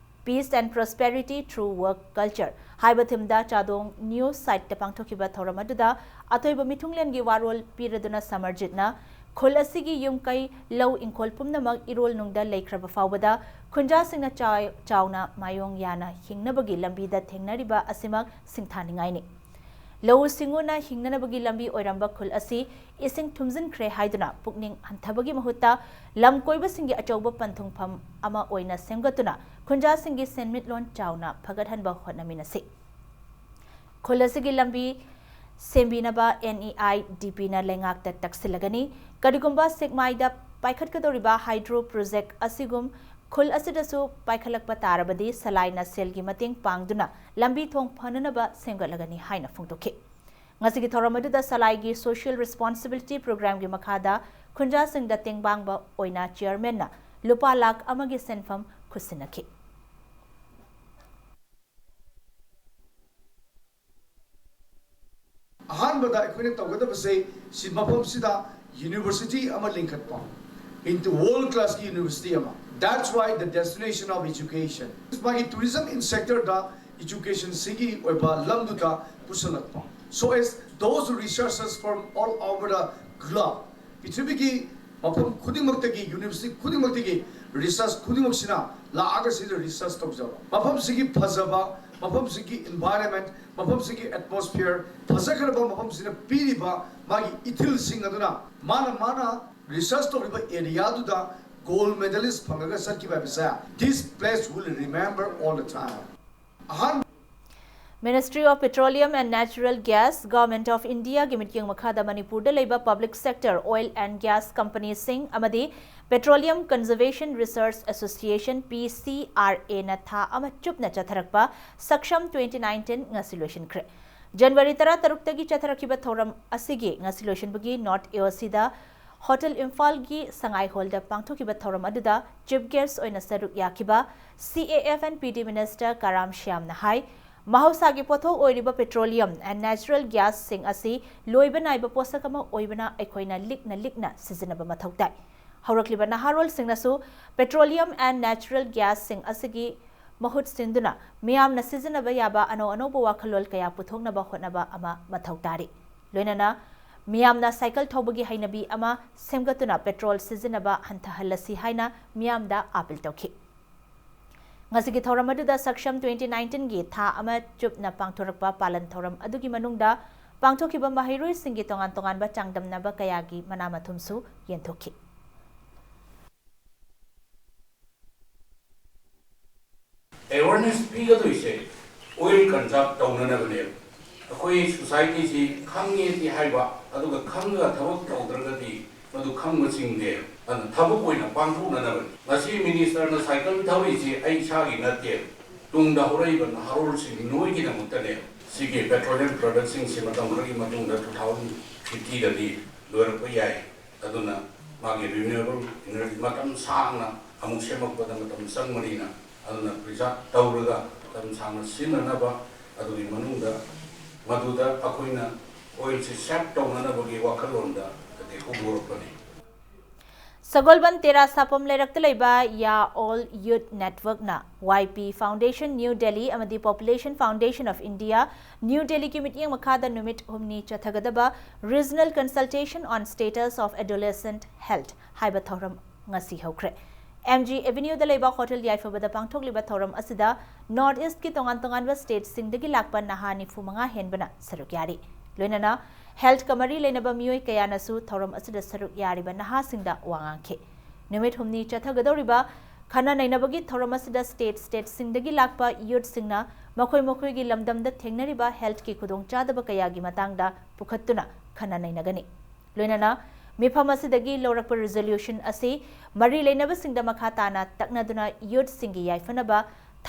Peace and Prosperity Through Work Culture ꯍꯥꯏꯕ ꯊꯤꯝꯗ ꯆꯥꯗꯣꯡ ꯅ꯭ꯌꯨꯁ ꯁꯥꯏꯠꯇ ꯄꯥꯡꯊꯣꯛꯈꯤꯕ ꯊꯧꯔꯝ ꯑꯗꯨꯗ ꯑꯊꯣꯏꯕ ꯃꯤꯊꯨꯡꯂꯦꯟꯒꯤ ꯋꯥꯔꯣꯜ ꯄꯤꯔꯗꯨꯅ ꯁꯃꯔꯖꯤꯠꯅ ꯈꯨꯜ ꯑꯁꯤꯒꯤ ꯌꯨꯝ ꯀꯩ, ꯂꯧ ꯏꯪꯈꯣꯜ ꯄꯨꯝꯅꯃꯛ ꯏꯔꯣꯜ ꯅꯨꯡꯗ ꯂꯩꯈ꯭ꯔꯕ ꯐꯥꯎꯕꯗ ꯈꯨꯟꯖꯥꯁꯤꯡꯅ ꯆꯥꯎ-, ꯆꯥꯎꯅ ꯃꯥꯌꯣꯡ ꯌꯥꯅ ꯍꯤꯡꯅꯕꯒꯤ ꯂꯝꯕꯤꯗ ꯊꯦꯡꯅꯔꯤꯕ ꯑꯁꯤꯃꯛ ꯁꯤꯡꯊꯥꯅꯤꯡꯉꯥꯏꯅꯤ꯫ ꯂꯧꯎ ꯁꯤꯡꯎꯅ ꯍꯤꯡꯅꯅꯕꯒꯤ ꯂꯝꯕꯤ ꯑꯣꯏꯔꯝꯕ ꯈꯨꯜ ꯑꯁꯤ ꯏꯁꯤꯡ ꯊꯨꯝꯖꯤꯟꯈ꯭ꯔꯦ ꯍꯥꯏꯗꯨꯅ ꯄꯨꯛꯅꯤꯡ ꯍꯟꯊꯕꯒꯤ ꯃꯍꯨꯠꯇ ꯂꯝ ꯀꯣꯏꯕꯁꯤꯡꯒꯤ ꯑꯆꯧꯕ ꯄꯟꯊꯨꯡꯐꯝ ꯑꯃ ꯑꯣꯏꯅ ꯁꯦꯝꯒꯠꯇꯨꯅ ꯈꯨꯟꯖꯥꯁꯤꯡꯒꯤ ꯁꯦꯟꯃꯤꯠꯂꯣꯟ ꯆꯥꯎꯅ ꯐꯒꯠꯍꯟꯕ ꯍꯣꯠꯅꯃꯤꯟꯅꯁꯤ꯫ ꯈꯨꯜ ꯑꯁꯤꯒꯤ ꯂꯝꯕꯤ ꯁꯦꯝꯕꯤꯅꯕ N E I D P ꯅ ꯂꯩꯉꯥꯛꯇ ꯇꯛꯁꯤꯜꯂꯒꯅꯤ꯫ ꯀꯔꯤꯒꯨꯝꯕ ꯁꯦꯛꯃꯥꯏꯗ ꯄꯥꯏꯈꯠꯀꯗꯧꯔꯤꯕ ꯍꯥꯏꯗ꯭ꯔꯣ ꯄ꯭ꯔꯣꯖꯦꯛ ꯑꯁꯤꯒꯨꯝ ꯈꯨꯜ ꯑꯁꯤꯗꯁꯨ ꯄꯥꯏꯈꯠꯂꯛꯄ ꯇꯥꯔꯕꯗꯤ ꯁꯂꯥꯏꯅ ꯁꯦꯜꯒꯤ ꯃꯇꯦꯡ ꯄꯥꯡꯗꯨꯅ ꯂꯝꯕꯤ ꯊꯣꯡ ꯐꯅꯅꯕ ꯁꯦꯝꯒꯠꯂꯒꯅꯤ ꯍꯥꯏꯅ ꯐꯣꯡꯗꯣꯛꯈꯤ꯫ ꯉꯁꯤꯒꯤ ꯊꯧꯔꯝ ꯑꯗꯨꯗ ꯁꯂꯥꯏꯒꯤ Social Responsibility Program ꯒꯤ ꯃꯈꯥꯗ ꯈꯨꯟꯖꯥꯁꯤꯡꯗ ꯇꯦꯡꯕꯥꯡꯕ ꯑꯣꯏꯅ ꯆꯤꯌꯔꯃꯦꯟꯅ ꯂꯨꯄꯥ ꯂꯥꯈ ꯑꯃꯒꯤ ꯁꯦꯟꯐꯝ ꯈꯨꯠꯁꯤꯟꯅꯈꯤ꯫ ꯑꯍꯥꯟꯕꯗ ꯑꯩꯈꯣꯏꯅ ꯇꯧꯒꯗꯕꯁꯦ ꯁꯤ ꯃꯐꯝꯁꯤꯗ university ꯑꯃ ꯂꯤꯡꯈꯠꯄ, into world class university ꯑꯃ꯫ That's why the destination of education꯫ ꯃꯥꯒꯤ tourism in sector the education ꯁꯤꯒꯤ ꯑꯣꯏꯕ ꯂꯝꯗꯨꯗ ꯄꯨꯁꯜꯂꯛꯄ꯫ So as those researchers from all over the globe, ꯄ꯭ꯔꯤꯊꯤꯕꯤꯒꯤ ꯃꯐꯝ ꯈꯨꯗꯤꯡꯃꯛꯇꯒꯤ, university ꯈꯨꯗꯤꯡꯃꯛꯇꯒꯤ research ꯈꯨꯗꯤꯡꯃꯛꯁꯤꯅ ꯂꯥꯛꯑꯒ ꯁꯤꯗ research ꯇꯧꯖꯕ꯫ ꯃꯐꯝꯁꯤꯒꯤ ꯐꯖꯕ, ꯃꯐꯝꯁꯤꯒꯤ environment, ꯃꯐꯝꯁꯤꯒꯤ atmosphere, ꯐꯖꯈ꯭ꯔꯕ ꯃꯐꯝꯁꯤꯅ ꯄꯤꯔꯤꯕ ꯃꯥꯒꯤ ꯏꯊꯤꯜꯁꯤꯡ ꯑꯗꯨꯅ ꯃꯥꯅ, ꯃꯥꯅ research ꯇꯧꯔꯤꯕ area ꯗꯨꯗ gold medalist ꯐꯪꯉꯒ ꯆꯠꯈꯤꯕ ꯍꯥꯏꯕꯁꯦ, this place will remember all the time꯫ ꯑꯍꯥꯟꯕ Ministry of Petroleum and Natural Gas, Government of India ꯒꯤ ꯃꯤꯠꯌꯦꯡ ꯃꯈꯥꯗ ꯃꯅꯤꯄꯨꯔꯗ ꯂꯩꯕ public sector oil and gas company ꯁꯤꯡ ꯑꯃꯗꯤ Petroleum Conservation Research Association, P C R A ꯅ ꯊꯥ ꯑꯃ ꯆꯨꯞꯅ ꯆꯠꯊꯔꯛꯄ ꯁꯛꯁꯝ twenty nineteen ꯉꯁꯤ ꯂꯣꯏꯁꯤꯟꯈ꯭ꯔꯦ꯫ ꯖꯅꯋꯥꯔꯤ ꯇꯔꯥꯇꯔꯨꯛꯇꯒꯤ ꯆꯠꯊꯔꯛꯈꯤꯕ ꯊꯧꯔꯝ ꯑꯁꯤꯒꯤ ꯉꯁꯤ ꯂꯣꯏꯁꯤꯟꯕꯒꯤ ꯅꯣꯔꯠ ꯑꯦ ꯑꯣ ꯁꯤꯗ ꯍꯣꯇꯦꯜ ꯏꯝꯐꯥꯜꯒꯤ ꯁꯉꯥꯏ ꯍꯣꯜꯗ ꯄꯥꯡꯊꯣꯛꯈꯤꯕ ꯊꯧꯔꯝ ꯑꯗꯨꯗ ꯆꯤꯐ ꯒꯦꯁ ꯑꯣꯏꯅ ꯁꯔꯨꯛ ꯌꯥꯈꯤꯕ ꯁꯤ A F N P D minister ꯀꯔꯥꯝ ꯁ꯭ꯌꯥꯝꯅ ꯍꯥꯏ, ꯃꯍꯧꯁꯥꯒꯤ ꯄꯣꯠꯊꯣꯛ ꯑꯣꯏꯔꯤꯕ ꯄꯦꯇ꯭ꯔꯣꯂꯤꯌꯝ ꯑꯦꯟ ꯅꯦꯆꯔꯦꯜ ꯒ꯭ꯌꯥꯁꯁꯤꯡ ꯑꯁꯤ ꯂꯣꯏꯕ ꯅꯥꯏꯕ ꯄꯣꯠꯁꯛ ꯑꯃ ꯑꯣꯏꯕꯅ ꯑꯩꯈꯣꯏꯅ ꯂꯤꯛꯅ ꯂꯤꯛꯅ ꯁꯤꯖꯤꯟꯅꯕ ꯃꯊꯧ ꯇꯥꯏ꯫ ꯍꯧꯔꯛꯂꯤꯕ ꯅꯍꯥꯔꯣꯜꯁꯤꯡꯅꯁꯨ ꯄꯦꯇ꯭ꯔꯣꯂꯤꯌꯝ ꯑꯦꯟ ꯅꯦꯆꯔꯦꯜ ꯒ꯭ꯌꯥꯁꯁꯤꯡ ꯑꯁꯤꯒꯤ ꯃꯍꯨꯠ ꯁꯤꯟꯗꯨꯅ ꯃꯤꯌꯥꯝꯅ ꯁꯤꯖꯤꯟꯅꯕ ꯌꯥꯕ ꯑꯅꯧ ꯑꯅꯧꯕ ꯋꯥꯈꯜꯂꯣꯟ ꯀꯌꯥ ꯄꯨꯊꯣꯛꯅꯕ ꯍꯣꯠꯅꯕ ꯑꯃ ꯃꯊꯧ ꯇꯥꯔꯤ꯫ ꯂꯣꯏꯅꯅ ꯃꯤꯌꯥꯝꯅ ꯁꯥꯏꯀꯜ ꯊꯧꯕꯒꯤ ꯍꯩꯅꯕꯤ ꯑꯃ ꯁꯦꯝꯒꯠꯇꯨꯅ ꯄꯦꯇ꯭ꯔꯣꯜ ꯁꯤꯖꯤꯟꯅꯕ ꯍꯟꯊꯍꯜꯂꯁꯤ ꯍꯥꯏꯅ ꯃꯤꯌꯥꯝꯗ ꯑꯥꯄꯤꯜ ꯇꯧꯈꯤ꯫ ꯉꯁꯤꯒꯤ ꯊꯧꯔꯝ ꯑꯗꯨꯗ ꯁꯛꯁꯝ ꯇ꯭ꯋꯦꯟꯇꯤ ꯅꯥꯏꯟꯇꯤꯟꯒꯤ ꯊꯥ ꯑꯃ ꯆꯨꯞꯅ ꯄꯥꯡꯊꯣꯔꯛꯄ ꯄꯥꯂꯟ ꯊꯧꯔꯝ ꯑꯗꯨꯒꯤ ꯃꯅꯨꯡꯗ ꯄꯥꯡꯊꯣꯛꯈꯤꯕ ꯃꯍꯩꯔꯣꯏꯁꯤꯡꯒꯤ ꯇꯣꯉꯥꯟ ꯇꯣꯉꯥꯟꯕ ꯆꯥꯡꯗꯝꯅꯕ ꯀꯌꯥꯒꯤ ꯃꯅꯥ ꯃꯊꯨꯝꯁꯨ ꯌꯦꯟꯊꯣꯛꯈꯤ꯫ Awareness ꯄꯤꯒꯗꯣꯏꯁꯦ oil ꯀꯟꯖꯥꯔꯕ ꯇꯧꯅꯅꯕꯅꯦꯕ꯫ ꯑꯩꯈꯣꯏ ꯁꯣꯁꯥꯏꯇꯤꯁꯤ ꯈꯪꯉꯦꯗꯤ ꯍꯥꯏꯕ, ꯑꯗꯨꯒ ꯈꯪꯉꯒ ꯊꯕꯛ ꯇꯧꯗ꯭ꯔꯒꯗꯤ ꯃꯗꯨ ꯈꯪꯕ ꯆꯤꯡꯗꯦ꯫ ꯑꯗꯨꯅ ꯊꯕꯛ ꯑꯣꯏꯅ ꯄꯥꯡꯊꯣꯛꯅꯅꯕꯅꯤ꯫ ꯉꯁꯤ ꯃꯤꯅꯤꯁꯇꯔꯅ ꯁꯥꯏꯀꯜ ꯊꯧꯔꯤꯁꯤ ꯑꯩ ꯏꯁꯥꯒꯤ ꯅꯠꯇꯦ, ꯇꯨꯡꯗ ꯍꯧꯔꯛꯏꯕ ꯅꯍꯥꯔꯣꯜꯁꯤꯡ ꯅꯣꯏꯒꯤꯗꯃꯛꯇꯅꯦ꯫ ꯁꯤꯒꯤ ꯄꯦꯇ꯭ꯔꯣꯂꯤꯌꯝ ꯄ꯭ꯔꯗꯛꯁꯤꯡꯁꯤ ꯃꯇꯝ ꯈꯔꯒꯤ ꯃꯇꯨꯡꯗ ꯇꯨ ꯊꯥꯎꯖꯟ ꯐꯤꯐꯇꯤꯗꯗꯤ ꯂꯣꯏꯔꯛꯄ ꯌꯥꯏ꯫ ꯑꯗꯨꯅ ꯃꯥꯒꯤ ꯔꯤꯅ꯭ꯌꯨꯑꯦꯕꯜ ꯏꯅꯔꯖꯤ ꯃꯇꯝ ꯁꯥꯡꯅ ꯑꯃꯨꯛ ꯁꯦꯝꯃꯛꯄꯗ ꯃꯇꯝ ꯆꯪꯕꯅꯤꯅ, ꯑꯗꯨꯅ ꯄ꯭ꯔꯤꯖꯥꯔꯕ ꯇꯧꯔꯒ ꯃꯇꯝ ꯁꯥꯡꯅ ꯁꯤꯖꯤꯟꯅꯅꯕ, ꯑꯗꯨꯒꯤ ꯃꯅꯨꯡꯗ ꯃꯗꯨꯗ ꯑꯩꯈꯣꯏꯅ ꯑꯣꯏꯜꯁꯤ ꯁꯦꯚ ꯇꯧꯅꯅꯕꯒꯤ ꯋꯥꯈꯜꯂꯣꯟꯗ ꯑꯗꯩ ꯍꯧꯗꯣꯔꯛꯄꯅꯤ꯫ ꯁꯒꯣꯜꯕꯟ ꯇꯦꯔꯥ ꯁꯥꯄꯝ ꯂꯩꯔꯛꯇ ꯂꯩꯕ ꯌꯥ ꯑꯣꯜ ꯌꯨꯠ ꯅꯦꯠꯋꯔꯛꯅ ꯋꯥꯏ ꯄꯤ ꯐꯥꯎꯟꯗꯦꯁꯟ ꯅ꯭ꯌꯨ ꯗꯦꯜꯂꯤ ꯑꯃꯗꯤ population foundation of India new ꯗꯦꯜꯂꯤꯒꯤ ꯃꯤꯠꯌꯦꯡ ꯃꯈꯥꯗ ꯅꯨꯃꯤꯠ ꯍꯨꯝꯅꯤ ꯆꯠꯊꯒꯗꯕ Regional Consultation on Status of Adolescent Health ꯍꯥꯏꯕ ꯊꯧꯔꯝ ꯉꯁꯤ ꯍꯧꯈ꯭ꯔꯦ꯫ ꯑꯦꯝ ꯖꯤ ꯑꯦꯚꯦꯅ꯭ꯌꯨꯗ ꯂꯩꯕ ꯍꯣꯇꯦꯜ ꯌꯥꯏꯐꯕꯗ ꯄꯥꯡꯊꯣꯛꯂꯤꯕ ꯊꯧꯔꯝ ꯑꯁꯤꯗ ꯅꯣꯔꯠ ꯏꯁ꯭ꯠꯀꯤ ꯇꯣꯉꯥꯟ ꯇꯣꯉꯥꯟꯕ ꯁ꯭ꯇꯦꯠꯁꯤꯡꯗꯒꯤ ꯂꯥꯛꯄ ꯅꯍꯥ ꯅꯤꯐꯨ ꯃꯉꯥ ꯍꯦꯟꯕꯅ ꯁꯔꯨꯛ ꯌꯥꯔꯤ꯫ ꯂꯣꯏꯅꯅ ꯍꯦꯜꯊꯀ ꯃꯔꯤ ꯂꯩꯅꯕ ꯃꯤꯑꯣꯏ ꯀꯌꯥꯅꯁꯨ ꯊꯧꯔꯝ ꯑꯁꯤꯗ ꯁꯔꯨꯛ ꯌꯥꯔꯤꯕ ꯅꯍꯥꯁꯤꯡꯗ ꯋꯥ ꯉꯥꯡꯈꯤ꯫ ꯅꯨꯃꯤꯠ ꯍꯨꯝꯅꯤ ꯆꯠꯊꯒꯗꯧꯔꯤꯕ ꯈꯟꯅ ꯅꯩꯅꯕꯒꯤ ꯊꯧꯔꯝ ꯑꯁꯤꯗ ꯁ꯭ꯇꯦꯠ ꯁ꯭ꯇꯦꯠꯁꯤꯡꯗꯒꯤ ꯂꯥꯛꯄ ꯌꯨꯠꯁꯤꯡꯅ ꯃꯈꯣꯏ ꯃꯈꯣꯏꯒꯤ ꯂꯝꯗꯝꯗ ꯊꯦꯡꯅꯔꯤꯕ ꯍꯦꯜꯊꯀꯤ ꯈꯨꯗꯣꯡꯆꯥꯗꯕ ꯀꯌꯥꯒꯤ ꯃꯇꯥꯡꯗ ꯄꯨꯈꯠꯇꯨꯅ ꯈꯟꯅ ꯅꯩꯅꯒꯅꯤ꯫ ꯂꯣꯏꯅꯅ ꯃꯤꯐꯝ ꯑꯁꯤꯗꯒꯤ ꯂꯧꯔꯛꯄ ꯔꯤꯖꯣꯂꯨꯁꯟ ꯑꯁꯤ ꯃꯔꯤ ꯂꯩꯅꯕꯁꯤꯡꯗ ꯃꯈꯥ ꯇꯥꯅ ꯇꯛꯅꯗꯨꯅ ꯌꯨꯠꯁꯤꯡꯒꯤ ꯌꯥꯏꯐꯅꯕ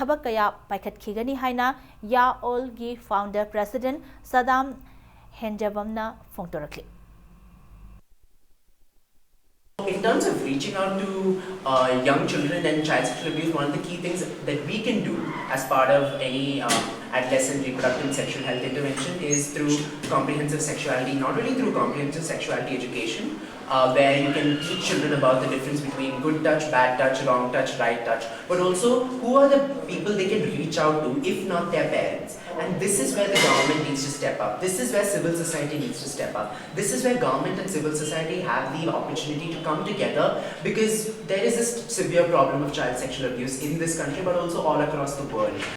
ꯊꯕꯛ ꯀꯌꯥ ꯄꯥꯏꯈꯠꯈꯤꯒꯅꯤ ꯍꯥꯏꯅ ꯌꯥ ꯑꯣꯜꯒꯤ founder president ꯁꯗꯥꯝ ꯍꯦꯟꯖꯕꯝꯅ ꯐꯣꯡꯗꯣꯔꯛꯂꯤ꯫ In terms of reaching out to uh, young children and child sexual abuse, one of the key things that we can do as part of any uh, adolescent reproductive and sexual health intervention is through comprehensive sexuality, not only through comprehensive sexuality education, uh, where you can teach children about the difference between good touch, bad touch, wrong touch, right touch, but also who are the people they can reach out to if not their parents. And this is where the government needs to step up. This is where civil society needs to step up. This is where government and civil society have the opportunity to come together, because there is this severe problem of child sexual abuse in this country, but also all across the world.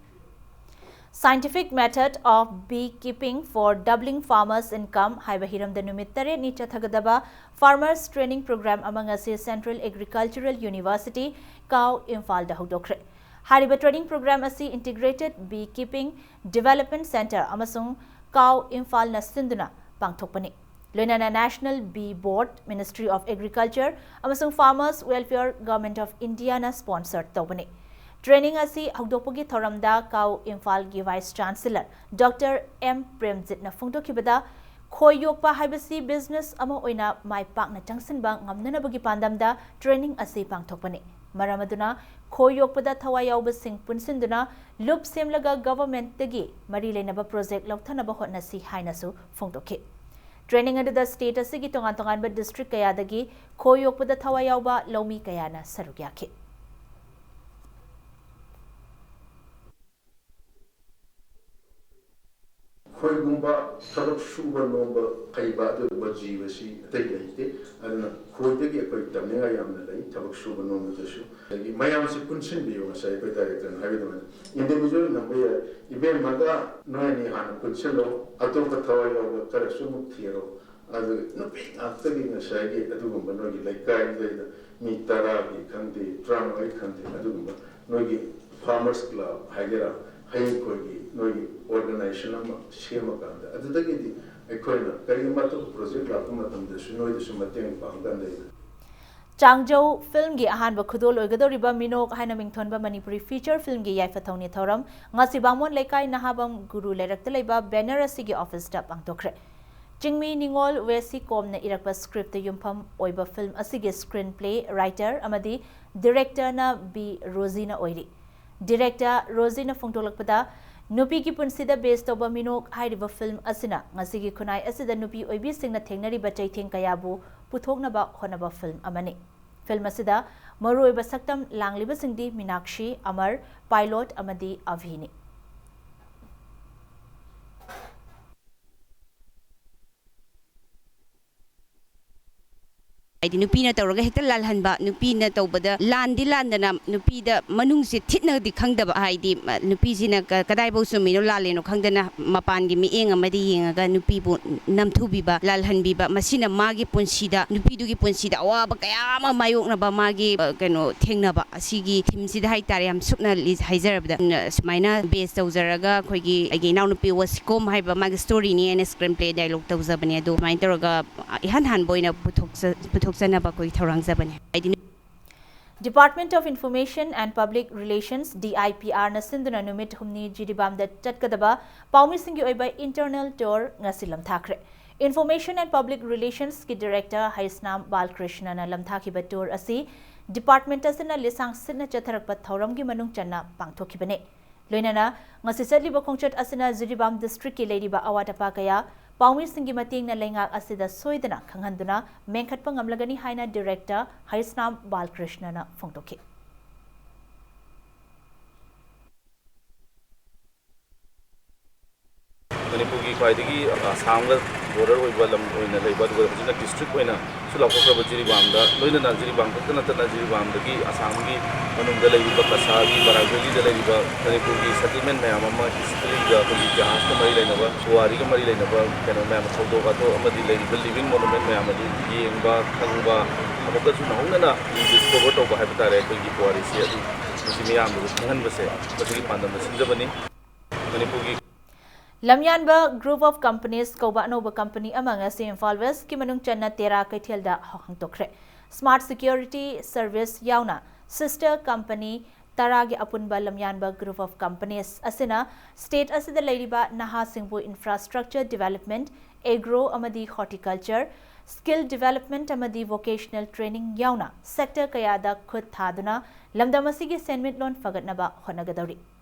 Scientific method of beekeeping for doubling farmers' income ꯍꯥꯏꯕ ꯍꯤꯔꯝꯗ ꯅꯨꯃꯤꯠ ꯇꯔꯦꯠꯅꯤ ꯆꯠꯊꯒꯗꯕ farmers training program ꯑꯃ ꯉꯁꯤ Central Agricultural University, ꯀꯥꯎ, ꯏꯝꯐꯥꯜꯗ ꯍꯧꯗꯣꯛꯈ꯭ꯔꯦ꯫ ꯍꯥꯏꯔꯤꯕ training program ꯑꯁꯤ Integrated Beekeeping Development Centre ꯑꯃꯁꯨꯡ ꯀꯥꯎ, ꯏꯝꯐꯥꯜꯅ ꯁꯤꯟꯗꯨꯅ ꯄꯥꯡꯊꯣꯛꯄꯅꯤ꯫ ꯂꯣꯏꯅꯅ National Bee Board, Ministry of Agriculture ꯑꯃꯁꯨꯡ Farmers Welfare, Government of Indiaꯅ sponsor ꯇꯧꯕꯅꯤ꯫ Training ꯑꯁꯤ ꯍꯧꯗꯣꯛꯄꯒꯤ ꯊꯧꯔꯝꯗ ꯀꯥꯎ, ꯏꯝꯐꯥꯜꯒꯤ Vice Chancellor Doctor ꯑꯦꯝ ꯄ꯭ꯔꯦꯝꯖꯤꯠꯅ ꯐꯣꯡꯗꯣꯛꯈꯤꯕꯗ, ꯈꯣꯏ ꯌꯣꯛꯄ ꯍꯥꯏꯕꯁꯤ business ꯑꯃ ꯑꯣꯏꯅ ꯃꯥꯏ ꯄꯥꯛꯅ ꯆꯪꯁꯤꯟꯕ ꯉꯝꯅꯅꯕꯒꯤ ꯄꯥꯟꯗꯝꯗ training ꯑꯁꯤ ꯄꯥꯡꯊꯣꯛꯄꯅꯤ꯫ ꯃꯔꯝ ꯑꯗꯨꯅ ꯈꯣꯏ ꯌꯣꯛꯄꯗ ꯊꯋꯥꯏ ꯌꯥꯎꯕꯁꯤꯡ ꯄꯨꯟꯁꯤꯟꯗꯨꯅ loop ꯁꯦꯝꯂꯒ governmentꯇꯒꯤ ꯃꯔꯤ ꯂꯩꯅꯕ project ꯂꯧꯊꯅꯕ ꯍꯣꯠꯅꯁꯤ ꯍꯥꯏꯅꯁꯨ ꯐꯣꯡꯗꯣꯛꯈꯤ꯫ Training ꯑꯗꯨꯗ state ꯑꯁꯤꯒꯤ ꯇꯣꯉꯥꯟ ꯇꯣꯉꯥꯟꯕ district ꯀꯌꯥꯗꯒꯤ ꯈꯣꯏ ꯌꯣꯛꯄꯗ ꯊꯋꯥꯏ ꯌꯥꯎꯕ ꯂꯧꯃꯤ ꯀꯌꯥꯅ ꯁꯔꯨꯛ ꯌꯥꯈꯤ꯫ ꯈꯣꯏꯒꯨꯝꯕ ꯊꯕꯛ ꯁꯨꯕ ꯅꯣꯝꯕ ꯍꯩꯕ ꯑꯗꯨꯒꯨꯝꯕ ꯖꯤꯕꯁꯤ ꯑꯇꯩ ꯂꯩꯇꯦ꯫ ꯑꯗꯨꯅ ꯈꯣꯏꯗꯒꯤ ꯑꯩꯈꯣꯏ ꯇꯝꯅꯤꯡꯉꯥꯏ ꯌꯥꯝꯅ ꯂꯩ, ꯊꯕꯛ ꯁꯨꯕ ꯅꯣꯝꯕꯗꯁꯨ꯫ ꯑꯗꯒꯤ ꯃꯌꯥꯝꯁꯤ ꯄꯨꯟꯁꯤꯟꯕꯤꯌꯨ, ꯉꯁꯥꯏ ꯑꯩꯈꯣꯏ directorꯅ ꯍꯥꯏꯕ ꯑꯗꯨꯃꯥꯏꯅ individual ꯅꯝꯕ ꯌꯥꯏ꯫ ꯏꯕꯦꯝꯃꯒ ꯅꯣꯏ ꯑꯅꯤ ꯍꯥꯟꯅ ꯄꯨꯟꯁꯤꯜꯂꯣ, ꯑꯇꯣꯞꯄ ꯊꯋꯥꯏ ꯌꯥꯎꯕ ꯈꯔꯁꯨ ꯑꯃꯨꯛ ꯊꯤꯔꯣ꯫ ꯑꯗꯨ ꯅꯨꯄꯤ ꯉꯥꯛꯇꯒꯤ ꯉꯁꯥꯏꯒꯤ ꯑꯗꯨꯒꯨꯝꯕ ꯅꯣꯏꯒꯤ ꯂꯩꯀꯥꯏꯗꯩꯗ ꯃꯤ ꯇꯔꯥꯒꯤ ꯈꯪꯗꯦ, ꯇꯔꯥꯃꯉꯥꯒꯤ ꯈꯪꯗꯦ, ꯑꯗꯨꯒꯨꯝꯕ ꯅꯣꯏꯒꯤ farmers club ꯍꯥꯏꯒꯦꯔꯥ, ꯍꯌꯦꯡ ꯑꯩꯈꯣꯏꯒꯤ ꯅꯣꯏꯒꯤ organization ꯑꯃ ꯁꯦꯝꯃꯀꯥꯟꯗ ꯑꯗꯨꯗꯒꯤꯗꯤ ꯑꯩꯈꯣꯏꯅ ꯀꯔꯤꯒꯨꯝꯕ ꯑꯇꯣꯞꯄ project ꯂꯥꯛꯄ ꯃꯇꯝꯗꯁꯨ ꯅꯣꯏꯗꯁꯨ ꯃꯇꯦꯡ ꯄꯥꯡꯒꯗꯕꯅꯤ꯫ ꯆꯥꯡꯖꯧ ꯐꯤꯜꯝꯒꯤ ꯑꯍꯥꯟꯕ ꯈꯨꯗꯣꯜ ꯑꯣꯏꯒꯗꯧꯔꯤꯕ ꯃꯤꯅꯣꯛ ꯍꯥꯏꯅ ꯃꯤꯡꯊꯣꯟꯕ ꯃꯅꯤꯄꯨꯔꯤ ꯐꯤꯆꯔ ꯐꯤꯜꯝꯒꯤ ꯌꯥꯏꯐ ꯊꯧꯅꯤ ꯊꯧꯔꯝ ꯉꯁꯤ ꯕꯥꯃꯣꯟ ꯂꯩꯀꯥꯏ ꯅꯍꯥꯕꯝ ꯒꯨꯔꯨ ꯂꯩꯔꯛꯇ ꯂꯩꯕ ꯕꯦꯅꯔ ꯑꯁꯤꯒꯤ ꯑꯣꯐꯤꯁꯇ ꯄꯥꯡꯊꯣꯛꯈ꯭ꯔꯦ꯫ ꯆꯤꯡꯃꯤ ꯅꯤꯉꯣꯜ ꯋꯦꯁꯤ ꯀꯣꯝꯅ ꯏꯔꯛꯄ ꯁ꯭ꯀ꯭ꯔꯤꯞꯇ ꯌꯨꯝꯐꯝ ꯑꯣꯏꯕ ꯐꯤꯜꯝ ꯑꯁꯤꯒꯤ ꯁ꯭ꯀ꯭ꯔꯤꯟ ꯄ꯭ꯂꯦ ꯔꯥꯏꯇꯔ ꯑꯃꯗꯤ ꯗꯤꯔꯦꯛꯇꯔꯅ ꯕꯤ ꯔꯣꯖꯤꯅ ꯑꯣꯏꯔꯤ꯫ ꯗꯤꯔꯦꯛꯇꯔ ꯔꯣꯖꯤꯅ ꯐꯣꯡꯗꯣꯛꯂꯛꯄꯗ, ꯅꯨꯄꯤꯒꯤ ꯄꯨꯟꯁꯤꯗ ꯕꯦꯁ ꯇꯧꯕ ꯃꯤꯅꯣꯛ ꯍꯥꯏꯔꯤꯕ ꯐꯤꯜꯝ ꯑꯁꯤꯅ ꯉꯁꯤꯒꯤ ꯈꯨꯟꯅꯥꯏ ꯑꯁꯤꯗ ꯅꯨꯄꯤ ꯑꯣꯏꯕꯤꯁꯤꯡꯅ ꯊꯦꯡꯅꯔꯤꯕ ꯆꯩꯊꯦꯡ ꯀꯌꯥꯕꯨ ꯄꯨꯊꯣꯛꯅꯕ ꯍꯣꯠꯅꯕ ꯐꯤꯜꯝ ꯑꯃꯅꯤ꯫ ꯐꯤꯜꯝ ꯑꯁꯤꯗ ꯃꯔꯨꯑꯣꯏꯕ ꯁꯛꯇꯝ ꯂꯥꯡꯂꯤꯕꯁꯤꯡꯗꯤ ꯃꯤꯅꯥꯛꯁꯤ, ꯑꯃꯔ, ꯄꯥꯏꯂꯣꯠ ꯑꯃꯗꯤ ꯑꯚꯤꯅꯤ꯫ ꯍꯥꯏꯗꯤ ꯅꯨꯄꯤꯅ ꯇꯧꯔꯒ ꯍꯦꯛꯇ ꯂꯥꯜꯍꯟꯕ, ꯅꯨꯄꯤꯅ ꯇꯧꯕꯗ ꯂꯥꯟꯗꯤ ꯂꯥꯟꯗꯅ ꯅꯨꯄꯤꯗ ꯃꯅꯨꯡꯁꯦ ꯊꯤꯠꯅꯗꯤ ꯈꯪꯗꯕ, ꯍꯥꯏꯗꯤ, ꯃ-, ꯅꯨꯄꯤꯁꯤꯅ ꯀ-, ꯀꯗꯥꯏꯐꯥꯎ ꯆꯨꯝꯃꯤꯅꯣ ꯂꯥꯜꯂꯤꯅꯣ ꯈꯪꯗꯅ ꯃꯄꯥꯟꯒꯤ ꯃꯤꯠꯌꯦꯡ ꯑꯃꯗ ꯌꯦꯡꯉꯒ ꯅꯨꯄꯤꯕꯨ ꯅꯝꯊꯨꯕꯤꯕ, ꯂꯥꯜꯍꯟꯕꯤꯕ, ꯃꯁꯤꯅ ꯃꯥꯒꯤ ꯄꯨꯟꯁꯤꯗ, ꯅꯨꯄꯤꯗꯨꯒꯤ ꯄꯨꯟꯁꯤꯗ ꯑꯋꯥꯕ ꯀꯌꯥ ꯑꯃ ꯃꯥꯌꯣꯛꯅꯕ ꯃꯥꯒꯤ, ꯑ, ꯀꯩꯅꯣ, ꯊꯦꯡꯅꯕ꯫ ꯑꯁꯤꯒꯤ ꯊꯤꯝꯁꯤꯗ ꯍꯥꯏꯇꯥꯔꯦ, ꯌꯥꯝ ꯁꯨꯞꯅ ꯂꯤ-, ꯍꯥꯏꯖꯔꯕꯗ, ꯎꯝ, ꯁꯨꯃꯥꯏꯅ ꯕꯦꯁ ꯇꯧꯖꯔꯒ ꯑꯩꯈꯣꯏꯒꯤ ꯑꯩꯒꯤ ꯏꯅꯥꯎꯅꯨꯄꯤ ꯋꯥꯁꯤꯀꯣꯝ ꯍꯥꯏꯕ ꯃꯥꯒꯤ ꯁ꯭ꯇꯣꯔꯤꯅꯤ ꯑꯩꯅ ꯁ꯭ꯀ꯭ꯔꯤꯟ ꯄ꯭ꯂꯦ ꯗꯥꯏꯂꯣꯛ ꯇꯧꯖꯕꯅꯦ꯫ ꯑꯗꯣ ꯁꯨꯃꯥꯏꯅ ꯇꯧꯔꯒ, ꯑ, ꯏꯍꯥꯟ ꯍꯥꯟꯕ ꯑꯣꯏꯅ ꯄꯨꯊꯣꯛꯆ-, ꯄꯨꯊꯣꯛꯆꯅꯕ ꯑꯩꯈꯣꯏ ꯊꯧꯔꯥꯡꯖꯕꯅꯦ꯫ ꯍꯥꯏꯗꯤ Department of Information and Public Relations, D I P R ꯅ ꯁꯤꯟꯗꯨꯅ ꯅꯨꯃꯤꯠ ꯍꯨꯝꯅꯤ ꯖꯤꯔꯤꯕꯥꯝꯗ ꯆꯠꯀꯗꯕ ꯄꯥꯎꯃꯤꯁꯤꯡꯒꯤ ꯑꯣꯏꯕ internal tour ꯉꯁꯤ ꯂꯝꯊꯥꯈ꯭ꯔꯦ꯫ Information and Public Relations ꯀꯤ Director ꯍꯩꯁꯅꯥꯝ ꯕꯥꯂꯀ꯭ꯔꯤꯁꯅꯅ ꯂꯝꯊꯥꯈꯤꯕ tour ꯑꯁꯤ department ꯑꯁꯤꯅ ꯂꯤꯁꯥꯡ ꯁꯤꯠꯅ ꯆꯠꯊꯔꯛꯄ ꯊꯧꯔꯝꯒꯤ ꯃꯅꯨꯡ ꯆꯟꯅ ꯄꯥꯡꯊꯣꯛꯈꯤꯕꯅꯤ꯫ ꯂꯣꯏꯅꯅ ꯉꯁꯤ ꯆꯠꯂꯤꯕ ꯈꯣꯡꯆꯠ ꯑꯁꯤꯅ ꯖꯤꯔꯤꯕꯥꯝ district ꯀꯤ ꯂꯩꯔꯤꯕ ꯑꯋꯥꯠ ꯑꯄꯥ ꯀꯌꯥ ꯄꯥꯎꯃꯤꯁꯤꯡꯒꯤ ꯃꯇꯦꯡꯅ ꯂꯩꯉꯥꯛ ꯑꯁꯤꯗ ꯁꯣꯏꯗꯅ ꯈꯪꯍꯟꯗꯨꯅ ꯃꯦꯟꯈꯠꯄ ꯉꯝꯂꯒꯅꯤ ꯍꯥꯏꯅ Director ꯍꯩꯁꯅꯥꯝ ꯕꯥꯂꯀ꯭ꯔꯤꯁꯅꯅ ꯐꯣꯡꯗꯣꯛꯈꯤ꯫ ꯃꯅꯤꯄꯨꯔꯒꯤ ꯈ꯭ꯋꯥꯏꯗꯒꯤ ꯑꯁꯥꯝꯒ border ꯑꯣꯏꯕ ꯂꯝ ꯑꯣꯏꯅ ꯂꯩꯕ, ꯑꯗꯨꯒ ꯍꯧꯖꯤꯛꯅ district ꯑꯣꯏꯅꯁꯨ ꯂꯥꯎꯊꯣꯛꯈ꯭ꯔꯕ ꯖꯤꯔꯤꯕꯥꯝꯗ, ꯂꯣꯏꯅꯅ ꯖꯤꯔꯤꯕꯥꯝ ꯈꯛꯇ ꯅꯠꯇꯅ ꯖꯤꯔꯤꯕꯥꯝꯗꯒꯤ ꯑꯁꯥꯝꯒꯤ ꯃꯅꯨꯡꯗ ꯂꯩꯔꯤꯕ ꯀꯁꯥꯔꯒꯤ, ꯕꯔꯥꯛ ꯚꯦꯂꯤꯗ ꯂꯩꯔꯤꯕ ꯃꯅꯤꯄꯨꯔꯒꯤ settlement ꯃꯌꯥꯝ ꯑꯃ, history ꯒ ꯑꯩꯈꯣꯏꯒꯤ ꯏꯇꯤꯍꯥꯁꯀ ꯃꯔꯤ ꯂꯩꯅꯕ, ꯄꯨꯋꯥꯔꯤꯒ ꯃꯔꯤ ꯂꯩꯅꯕ ꯀꯩꯅꯣ ꯃꯌꯥꯝ, ꯊꯧꯗꯣꯛ ꯋꯥꯊꯣꯛ ꯑꯃꯗꯤ ꯂꯩꯔꯤꯕ living monument ꯃꯌꯥꯝ ꯑꯗꯨ ꯌꯦꯡꯕ, ꯈꯪꯕ, ꯑꯃꯨꯛꯀꯁꯨ ꯅꯧꯍꯧꯅꯅ rediscover ꯇꯧꯕ ꯍꯥꯏꯕ ꯇꯥꯔꯦ, ꯑꯩꯈꯣꯏꯒꯤ ꯄꯨꯋꯥꯔꯤꯁꯦ ꯑꯗꯨ ꯃꯁꯤ ꯃꯤꯌꯥꯝꯗꯁꯨ ꯈꯪꯍꯟꯕꯁꯦ ꯃꯁꯤꯒꯤ ꯄꯥꯟꯗꯝꯗ ꯁꯤꯟꯖꯕꯅꯤ꯫ ꯃꯅꯤꯄꯨꯔꯒꯤ ꯂꯝꯌꯥꯟꯕ Group of Companies ꯀꯧꯕ ꯑꯅꯧꯕ company ꯑꯃ ꯉꯁꯤ ꯏꯝꯐꯥꯜ West ꯀꯤ ꯃꯅꯨꯡ ꯆꯟꯅ ꯇꯦꯔꯥ ꯀꯩꯊꯦꯜꯗ ꯍꯥꯡꯗꯣꯛꯈ꯭ꯔꯦ꯫ Smart Security Service ꯌꯥꯎꯅ sister company ꯇꯔꯥꯒꯤ ꯑꯄꯨꯟꯕ ꯂꯝꯌꯥꯟꯕ group of companies ꯑꯁꯤꯅ state ꯑꯁꯤꯗ ꯂꯩꯔꯤꯕ ꯅꯍꯥꯁꯤꯡꯕꯨ infrastructure development, agro ꯑꯃꯗꯤ horticulture, skill development ꯑꯃꯗꯤ vocational training ꯌꯥꯎꯅ sector ꯀꯌꯥꯗ ꯈꯨꯠ ꯊꯥꯗꯨꯅ ꯂꯝꯗꯝ ꯑꯁꯤꯒꯤ ꯁꯦꯟꯃꯤꯠꯂꯣꯟ ꯐꯒꯠꯅꯕ ꯍꯣꯠꯅꯒꯗꯧꯔꯤ꯫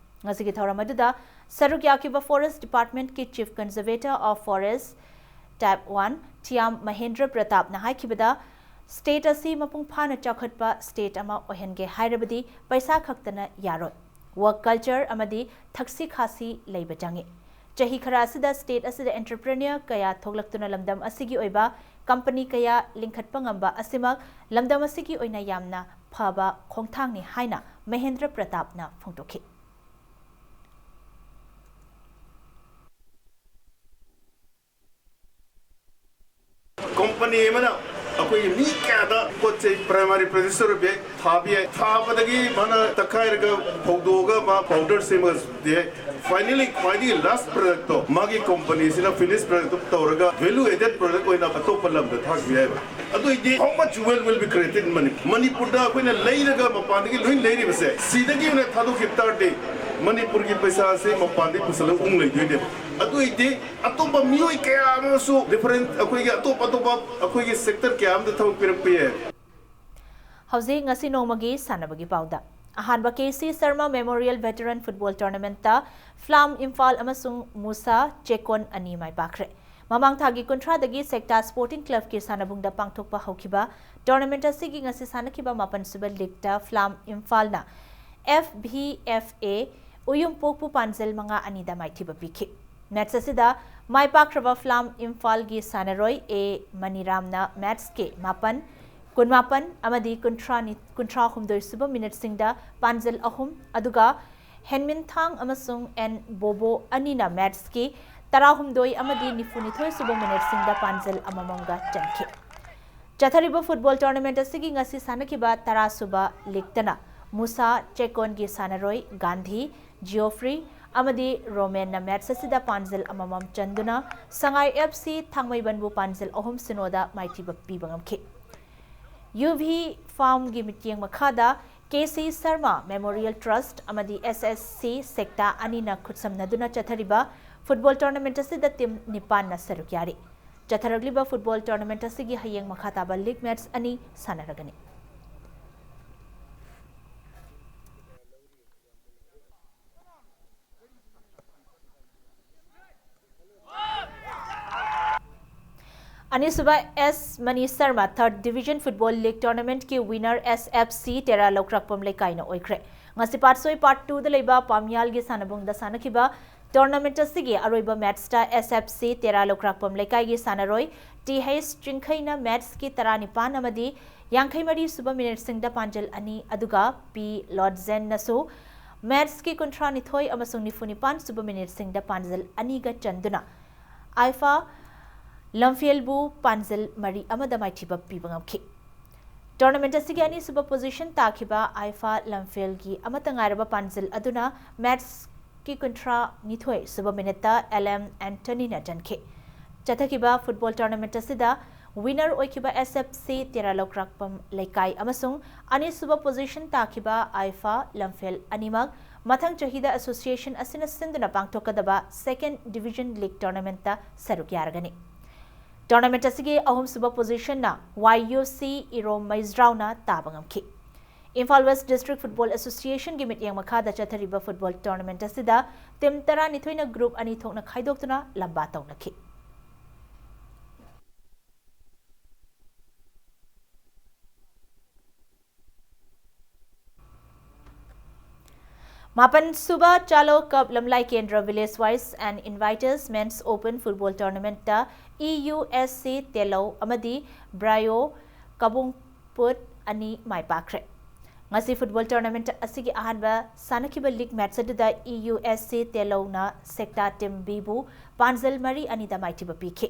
ꯉꯁꯤꯒꯤ ꯊꯧꯔꯝ ꯑꯗꯨꯗ ꯁꯔꯨꯛ ꯌꯥꯈꯤꯕ Forest Departmentꯀꯤ Chief Conservator of Forest Type one Thiyam Mahendra ꯄ꯭ꯔꯇꯥꯞꯅ ꯍꯥꯏꯈꯤꯕꯗ, state ꯑꯁꯤ ꯃꯄꯨꯡ ꯐꯥꯅ ꯆꯥꯎꯈꯠꯄ state ꯑꯃ ꯑꯣꯏꯍꯟꯒꯦ ꯍꯥꯏꯔꯕꯗꯤ ꯄꯩꯁꯥ ꯈꯛꯇꯅ ꯌꯥꯔꯣꯏ꯫ Work culture ꯑꯃꯗꯤ ꯊꯛꯁꯤ ꯈꯥꯁꯤ ꯂꯩꯕ ꯆꯪꯏ꯫ ꯆꯍꯤ ꯈꯔ ꯑꯁꯤꯗ state ꯑꯁꯤꯗ entrepreneur ꯀꯌꯥ ꯊꯣꯛꯂꯛꯇꯨꯅ ꯂꯝꯗꯝ ꯑꯁꯤꯒꯤ ꯑꯣꯏꯕ company ꯀꯌꯥ ꯂꯤꯡꯈꯠꯄ ꯉꯝꯕ ꯑꯁꯤꯃꯛ ꯂꯝꯗꯝ ꯑꯁꯤꯒꯤ ꯑꯣꯏꯅ ꯌꯥꯝꯅ ꯐꯕ ꯈꯣꯡꯊꯥꯡꯅꯤ ꯍꯥꯏꯅ ꯃꯍꯦꯟꯗ꯭ꯔ ꯄ꯭ꯔꯇꯥꯞꯅ ꯐꯣꯡꯗꯣꯛꯈꯤ꯫ Company ꯑꯃꯅ ꯑꯩꯈꯣꯏꯒꯤ ꯃꯤ ꯀꯌꯥꯗ ꯄꯣꯠ ꯆꯩ primary producer ꯑꯣꯏꯕ ꯌꯥꯏ, ꯊꯥꯕ ꯌꯥꯏ꯫ ꯊꯥꯕꯗꯒꯤ ꯃꯥꯅ ꯇꯛꯈꯥꯏꯔꯒ ꯐꯧꯗꯣꯛꯑꯒ ꯃꯥ powder ꯁꯦꯝꯃꯒ ꯌꯥꯏ꯫ Finally, ꯈ꯭ꯋꯥꯏꯗꯒꯤ last product ꯇꯣ ꯃꯥꯒꯤ company ꯁꯤꯅ finish product ꯇꯣ ꯇꯧꯔꯒ value added product ꯑꯣꯏꯅ ꯑꯇꯣꯞꯄ ꯂꯝꯗ ꯊꯥꯈꯤꯕ ꯌꯥꯏꯕ꯫ ꯑꯗꯨ ꯑꯣꯏꯗꯤ how much wealth will be created in Manipur? ꯃꯅꯤꯄꯨꯔꯗ ꯑꯩꯈꯣꯏꯅ ꯂꯩꯔꯒ ꯃꯄꯥꯟꯗꯒꯤ ꯂꯣꯏ ꯂꯩꯔꯤꯕꯁꯦ, ꯁꯤꯗꯒꯤ ꯑꯣꯏꯅ ꯊꯥꯗꯣꯛꯈꯤꯕ ꯇꯥꯔꯗꯤ ꯃꯅꯤꯄꯨꯔꯒꯤ ꯄꯩꯁꯥꯁꯦ ꯃꯄꯥꯟꯗꯒꯤ ꯄꯨꯁꯜꯂꯒ ꯑꯃꯨꯛ ꯂꯩꯗꯣꯏꯅꯦꯕ꯫ ꯑꯗꯨ ꯑꯣꯏꯗꯤ ꯑꯇꯣꯞꯄ ꯃꯤꯑꯣꯏ ꯀꯌꯥ ꯑꯃꯁꯨ different ꯑꯩꯈꯣꯏꯒꯤ ꯑꯇꯣꯞ ꯑꯇꯣꯞꯄ ꯑꯩꯈꯣꯏꯒꯤ sector ꯀꯌꯥ ꯑꯃꯗ ꯊꯕꯛ ꯄꯤꯔꯛꯄ ꯌꯥꯏ꯫ ꯍꯧꯖꯤꯛ ꯉꯁꯤ ꯅꯣꯡꯃꯒꯤ ꯁꯥꯟꯅꯕꯒꯤ ꯄꯥꯎꯗ꯫ ꯑꯍꯥꯟꯕ K C Sharma Memorial Veteran Football Tournamentꯇ ꯐ꯭ꯂꯥꯝ Imphal ꯑꯃꯁꯨꯡ ꯃꯨꯁꯥ ꯆꯦꯀꯣꯟ ꯑꯅꯤ ꯃꯥꯏ ꯄꯥꯛꯈ꯭ꯔꯦ꯫ ꯃꯃꯥꯡ ꯊꯥꯒꯤ ꯀꯨꯟꯊ꯭ꯔꯥꯗꯒꯤ ꯁꯦꯛꯇꯥ Sporting Clubꯀꯤ ꯁꯥꯟꯅꯕꯨꯡꯗ ꯄꯥꯡꯊꯣꯛꯄ ꯍꯧꯈꯤꯕ tournament ꯑꯁꯤꯒꯤ ꯉꯁꯤ ꯁꯥꯟꯅꯈꯤꯕ ꯃꯥꯄꯟꯁꯨꯕ leagueꯇ ꯐ꯭ꯂꯥꯝ ꯏꯝꯐꯥꯜꯅ F V F A ꯎꯌꯨꯝꯄꯣꯛꯄꯨ ꯄꯥꯟꯖꯜ ꯃꯉꯥ ꯑꯅꯤꯗ ꯃꯥꯏꯊꯤꯕ ꯄꯤꯈꯤ꯫ Match ꯑꯁꯤꯗ ꯃꯥꯏ ꯄꯥꯛꯈ꯭ꯔꯕ ꯐ꯭ꯂꯥꯝ ꯏꯝꯐꯥꯜꯒꯤ ꯁꯥꯟꯅꯔꯣꯏ ꯑꯦ ꯃꯅꯤꯔꯥꯝꯅ matchꯀꯤ ꯃꯥꯄꯟ, ꯀꯨꯟꯃꯥꯄꯟ ꯑꯃꯗꯤ ꯀꯨꯟꯊ꯭ꯔꯥ, ꯀꯨꯟꯊ꯭ꯔꯥꯍꯨꯝꯗꯣꯏ ꯁꯨꯕ minuteꯁꯤꯡꯗ ꯄꯥꯟꯖꯜ ꯑꯍꯨꯝ, ꯑꯗꯨꯒ ꯍꯦꯟꯃꯤꯟꯊꯥꯡ ꯑꯃꯁꯨꯡ ꯑꯦꯟ ꯕꯣꯕꯣ ꯑꯅꯤꯅ matchꯀꯤ ꯇꯔꯥꯍꯨꯝꯗꯣꯏ ꯑꯃꯗꯤ ꯅꯤꯐꯨꯅꯤꯊꯣꯏ ꯁꯨꯕ minuteꯁꯤꯡꯗ ꯄꯥꯟꯖꯜ ꯑꯃꯃꯝꯒ ꯆꯟꯈꯤ꯫ ꯆꯠꯊꯔꯤꯕ football tournament ꯑꯁꯤꯒꯤ ꯉꯁꯤ ꯁꯥꯟꯅꯈꯤꯕ ꯇꯔꯥ ꯁꯨꯕ leagueꯇꯅ ꯃꯨꯁꯥ ꯆꯦꯀꯣꯟꯒꯤ ꯁꯥꯟꯅꯔꯣꯏ ꯒꯥꯟꯙꯤ, ꯖꯤꯑꯣꯐ꯭ꯔꯤ ꯑꯃꯗꯤ ꯔꯣꯃꯦꯟꯅ match ꯑꯁꯤꯗ ꯄꯥꯟꯖꯜ ꯑꯃꯃꯝ ꯆꯟꯗꯨꯅ ꯁꯉꯥꯏ F C ꯊꯥꯡꯃꯩꯕꯟꯕꯨ ꯄꯥꯟꯖꯜ ꯑꯍꯨꯝ ꯁꯤꯅꯣꯗ ꯃꯥꯏꯊꯤꯕ ꯄꯤꯕ ꯉꯝꯈꯤ꯫ UV Farmꯒꯤ ꯃꯤꯠꯌꯦꯡ ꯃꯈꯥꯗ KC Sharma Memorial Trust ꯑꯃꯗꯤ SSC ꯁꯦꯛꯇꯥ ꯑꯅꯤꯅ ꯈꯨꯠꯁꯝꯅꯗꯨꯅ ꯆꯠꯊꯔꯤꯕ ꯐꯨꯠꯕꯣꯜ ꯇꯣꯔꯅꯥꯃꯦꯟꯠ ꯑꯁꯤꯗ ꯇꯤꯝ ꯅꯤꯄꯥꯟꯅ ꯁꯔꯨꯛ ꯌꯥꯔꯤ꯫ ꯆꯠꯊꯔꯛꯂꯤꯕ ꯐꯨꯠꯕꯣꯜ ꯇꯣꯔꯅꯥꯃꯦꯟꯠ ꯑꯁꯤꯒꯤ ꯍꯌꯦꯡ ꯃꯈꯥ ꯇꯥꯕ ꯂꯤꯒ ꯃꯦꯠꯆ ꯑꯅꯤ ꯁꯥꯟꯅꯔꯒꯅꯤ꯫ ꯑꯅꯤꯁꯨꯕ S Mani Sharma Third Division Football League Tournamentꯀꯤ winner SFC ꯇꯦꯔꯥ ꯂꯧꯀ꯭ꯔꯥꯛꯄꯝ ꯂꯩꯀꯥꯏꯅ ꯑꯣꯏꯈ꯭ꯔꯦ꯫ ꯉꯁꯤ part three, part twoꯗ ꯂꯩꯕ ꯄꯥꯝꯌꯥꯜꯒꯤ ꯁꯥꯟꯅꯕꯨꯡꯗ ꯁꯥꯟꯅꯈꯤꯕ ꯇꯣꯔꯅꯥꯃꯦꯟꯠ ꯑꯁꯤꯒꯤ ꯑꯔꯣꯏꯕ ꯃꯦꯠꯆꯇ SFC ꯇꯦꯔꯥ ꯂꯧꯀ꯭ꯔꯥꯛꯄꯝ ꯂꯩꯀꯥꯏꯒꯤ ꯁꯥꯟꯅꯔꯣꯏ Th ꯆꯤꯡꯈꯩꯅ ꯃꯦꯠꯆꯀꯤ ꯇꯔꯥꯅꯤꯄꯥꯟ ꯑꯃꯗꯤ ꯌꯥꯡꯈꯩ ꯃꯔꯤ ꯁꯨꯕ ꯃꯤꯅꯤꯠꯁꯤꯡꯗ ꯄꯥꯟꯖꯜ ꯑꯅꯤ, ꯑꯗꯨꯒ P ꯂꯣꯠꯖꯦꯟꯅꯁꯨ ꯃꯦꯠꯆꯀꯤ ꯀꯨꯟꯊ꯭ꯔꯥ ꯅꯤꯊꯣꯏ ꯑꯃꯁꯨꯡ ꯅꯤꯐꯨ ꯅꯤꯄꯥꯟ ꯁꯨꯕ ꯃꯤꯅꯤꯠꯁꯤꯡꯗ ꯄꯥꯟꯖꯜ ꯑꯅꯤꯒ ꯆꯟꯗꯨꯅ ꯑꯥꯏꯐꯥ ꯂꯝꯐꯦꯜꯕꯨ ꯄꯥꯟꯖꯜ ꯃꯔꯤ ꯑꯃꯗ ꯃꯥꯏꯊꯤꯕ ꯄꯤꯕ ꯉꯝꯈꯤ꯫ ꯇꯣꯔꯅꯥꯃꯦꯟꯠ ꯑꯁꯤꯒꯤ ꯑꯅꯤꯁꯨꯕ ꯄꯣꯖꯤꯁꯟ ꯇꯥꯈꯤꯕ ꯑꯥꯏꯐꯥ ꯂꯝꯐꯦꯜꯒꯤ ꯑꯃꯠꯇ ꯉꯥꯏꯔꯕ ꯄꯥꯟꯖꯜ ꯑꯗꯨꯅ ꯃꯦꯠꯆꯀꯤ ꯀꯨꯟꯊ꯭ꯔꯥ ꯅꯤꯊꯣꯏ ꯁꯨꯕ ꯃꯤꯅꯤꯠꯇ L M Anthonyꯅ ꯆꯟꯈꯤ꯫ ꯆꯠꯊꯈꯤꯕ ꯐꯨꯠꯕꯣꯜ ꯇꯣꯔꯅꯥꯃꯦꯟꯠ ꯑꯁꯤꯗ winner ꯑꯣꯏꯈꯤꯕ SFC ꯇꯦꯔꯥ ꯂꯧꯀ꯭ꯔꯥꯛꯄꯝ ꯂꯩꯀꯥꯏ ꯑꯃꯁꯨꯡ ꯑꯅꯤꯁꯨꯕ ꯄꯣꯖꯤꯁꯟ ꯇꯥꯈꯤꯕ ꯑꯥꯏꯐꯥ ꯂꯝꯐꯦꯜ ꯑꯅꯤꯃꯛ ꯃꯊꯪ ꯆꯍꯤꯗ ꯑꯦꯁꯣꯁꯤꯌꯦꯁꯟ ꯑꯁꯤꯅ ꯁꯤꯟꯗꯨꯅ ꯄꯥꯡꯊꯣꯛꯀꯗꯕ Second Division League Tournamentꯇ ꯁꯔꯨꯛ ꯌꯥꯔꯒꯅꯤ꯫ ꯇꯣꯔꯅꯥꯃꯦꯟꯠ ꯑꯁꯤꯒꯤ ꯑꯍꯨꯝꯁꯨꯕ ꯄꯣꯖꯤꯁꯟꯅ YUC ꯏꯔꯣꯝ ꯃꯩꯖ꯭ꯔꯥꯎꯅ ꯇꯥꯕ ꯉꯝꯈꯤ꯫ ꯏꯝꯐꯥꯜ West District Football Associationꯒꯤ ꯃꯤꯠꯌꯦꯡ ꯃꯈꯥꯗ ꯆꯠꯊꯔꯤꯕ ꯐꯨꯠꯕꯣꯜ ꯇꯣꯔꯅꯥꯃꯦꯟꯠ ꯑꯁꯤꯗ ꯇꯤꯝ ꯇꯔꯥꯅꯤꯊꯣꯏꯅ ꯒ꯭ꯔꯨꯞ ꯑꯅꯤ ꯊꯣꯛꯅ ꯈꯥꯏꯗꯣꯛꯇꯨꯅ ꯂꯝꯕꯥ ꯇꯧꯅꯈꯤ꯫ ꯃꯥꯄꯟ ꯁꯨꯕ ꯆꯥꯂꯣ ꯀꯞ ꯂꯝꯂꯥꯏ ꯀꯦꯟꯗ꯭ꯔ Village Wise and Inviters Men's Open Football Tournamentꯇ EUSC ꯇꯦꯂꯧ ꯑꯃꯗꯤ ꯕ꯭ꯔꯥꯏꯑꯣ ꯀꯕꯨꯡꯄꯨꯠ ꯑꯅꯤ ꯃꯥꯏ ꯄꯥꯛꯈ꯭ꯔꯦ꯫ ꯉꯁꯤ ꯐꯨꯠꯕꯣꯜ ꯇꯣꯔꯅꯥꯃꯦꯟꯠ ꯑꯁꯤꯒꯤ ꯑꯍꯥꯟꯕ ꯁꯥꯟꯅꯈꯤꯕ ꯂꯤꯒ ꯃꯦꯠꯆ ꯑꯗꯨꯗ EUSC ꯇꯦꯂꯧꯅ ꯁꯦꯛꯇꯥ ꯇꯤꯝ Bꯕꯨ ꯄꯥꯟꯖꯜ ꯃꯔꯤ ꯑꯅꯤꯗ ꯃꯥꯏꯊꯤꯕ ꯄꯤꯈꯤ꯫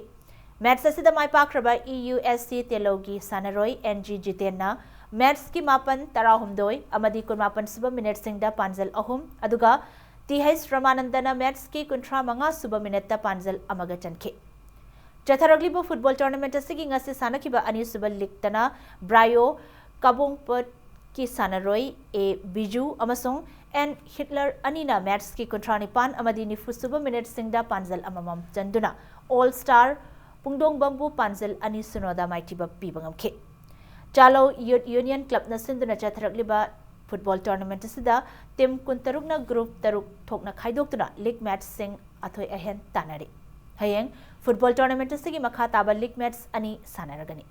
ꯃꯦꯠꯆ ꯑꯁꯤꯗ ꯃꯥꯏ ꯄꯥꯛꯈ꯭ꯔꯕ EUSC ꯇꯦꯂꯧꯒꯤ ꯁꯥꯟꯅꯔꯣꯏ N G ꯖꯤꯇꯦꯟꯅ ꯃꯦꯠꯆꯀꯤ ꯃꯥꯄꯟ, ꯇꯔꯥꯍꯨꯝꯗꯣꯏ ꯑꯃꯗꯤ ꯀꯨꯟꯃꯥꯄꯟ ꯁꯨꯕ ꯃꯤꯅꯤꯠꯁꯤꯡꯗ ꯄꯥꯟꯖꯜ ꯑꯍꯨꯝ, ꯑꯗꯨꯒ Th ꯔꯃꯥꯅꯟꯗꯅ ꯃꯦꯠꯆꯀꯤ ꯀꯨꯟꯊ꯭ꯔꯥ ꯃꯉꯥ ꯁꯨꯕ ꯃꯤꯅꯤꯠꯇ ꯄꯥꯟꯖꯜ ꯑꯃꯒ ꯆꯟꯈꯤ꯫ ꯆꯠꯊꯔꯛꯂꯤꯕ football tournament ꯑꯁꯤꯒꯤ ꯉꯁꯤ ꯁꯥꯟꯅꯈꯤꯕ ꯑꯅꯤꯁꯨꯕ league ꯇꯅ Brio Kabongpot ꯀꯤ ꯁꯥꯟꯅꯔꯣꯏ A Biju ꯑꯃꯁꯨꯡ N Hitler ꯑꯅꯤꯅ match ꯀꯤ ꯀꯨꯟꯊ꯭ꯔꯥ ꯅꯤꯄꯥꯟ ꯑꯃꯗꯤ ꯅꯤꯐꯨ ꯁꯨꯕ minute ꯁꯤꯡꯗ ꯄꯥꯟꯖꯜ ꯑꯃꯃꯝ ꯆꯟꯗꯨꯅ All Star ꯄꯨꯡꯗꯣꯡꯕꯝꯕꯨ ꯄꯥꯟꯖꯜ ꯑꯅꯤ ꯁꯤꯅꯣꯗ ꯃꯥꯏꯊꯤꯕ ꯄꯤꯕ ꯉꯝꯈꯤ꯫ ꯆꯥꯂꯧ Youth Union club ꯅ ꯁꯤꯟꯗꯨꯅ ꯆꯠꯊꯔꯛꯂꯤꯕ football tournament ꯑꯁꯤꯗ team ꯀꯨꯟꯇꯔꯨꯛꯅ group ꯇꯔꯨꯛ ꯊꯣꯛꯅ ꯈꯥꯏꯗꯣꯛꯇꯨꯅ league match ꯁꯤꯡ ꯑꯊꯣꯏ ꯑꯍꯦꯟ ꯇꯥꯟꯅꯔꯤ꯫ ꯍꯌꯦꯡ football tournament ꯑꯁꯤꯒꯤ ꯃꯈꯥ ꯇꯥꯕ league match ꯑꯅꯤ ꯁꯥꯟꯅꯔꯒꯅꯤ꯫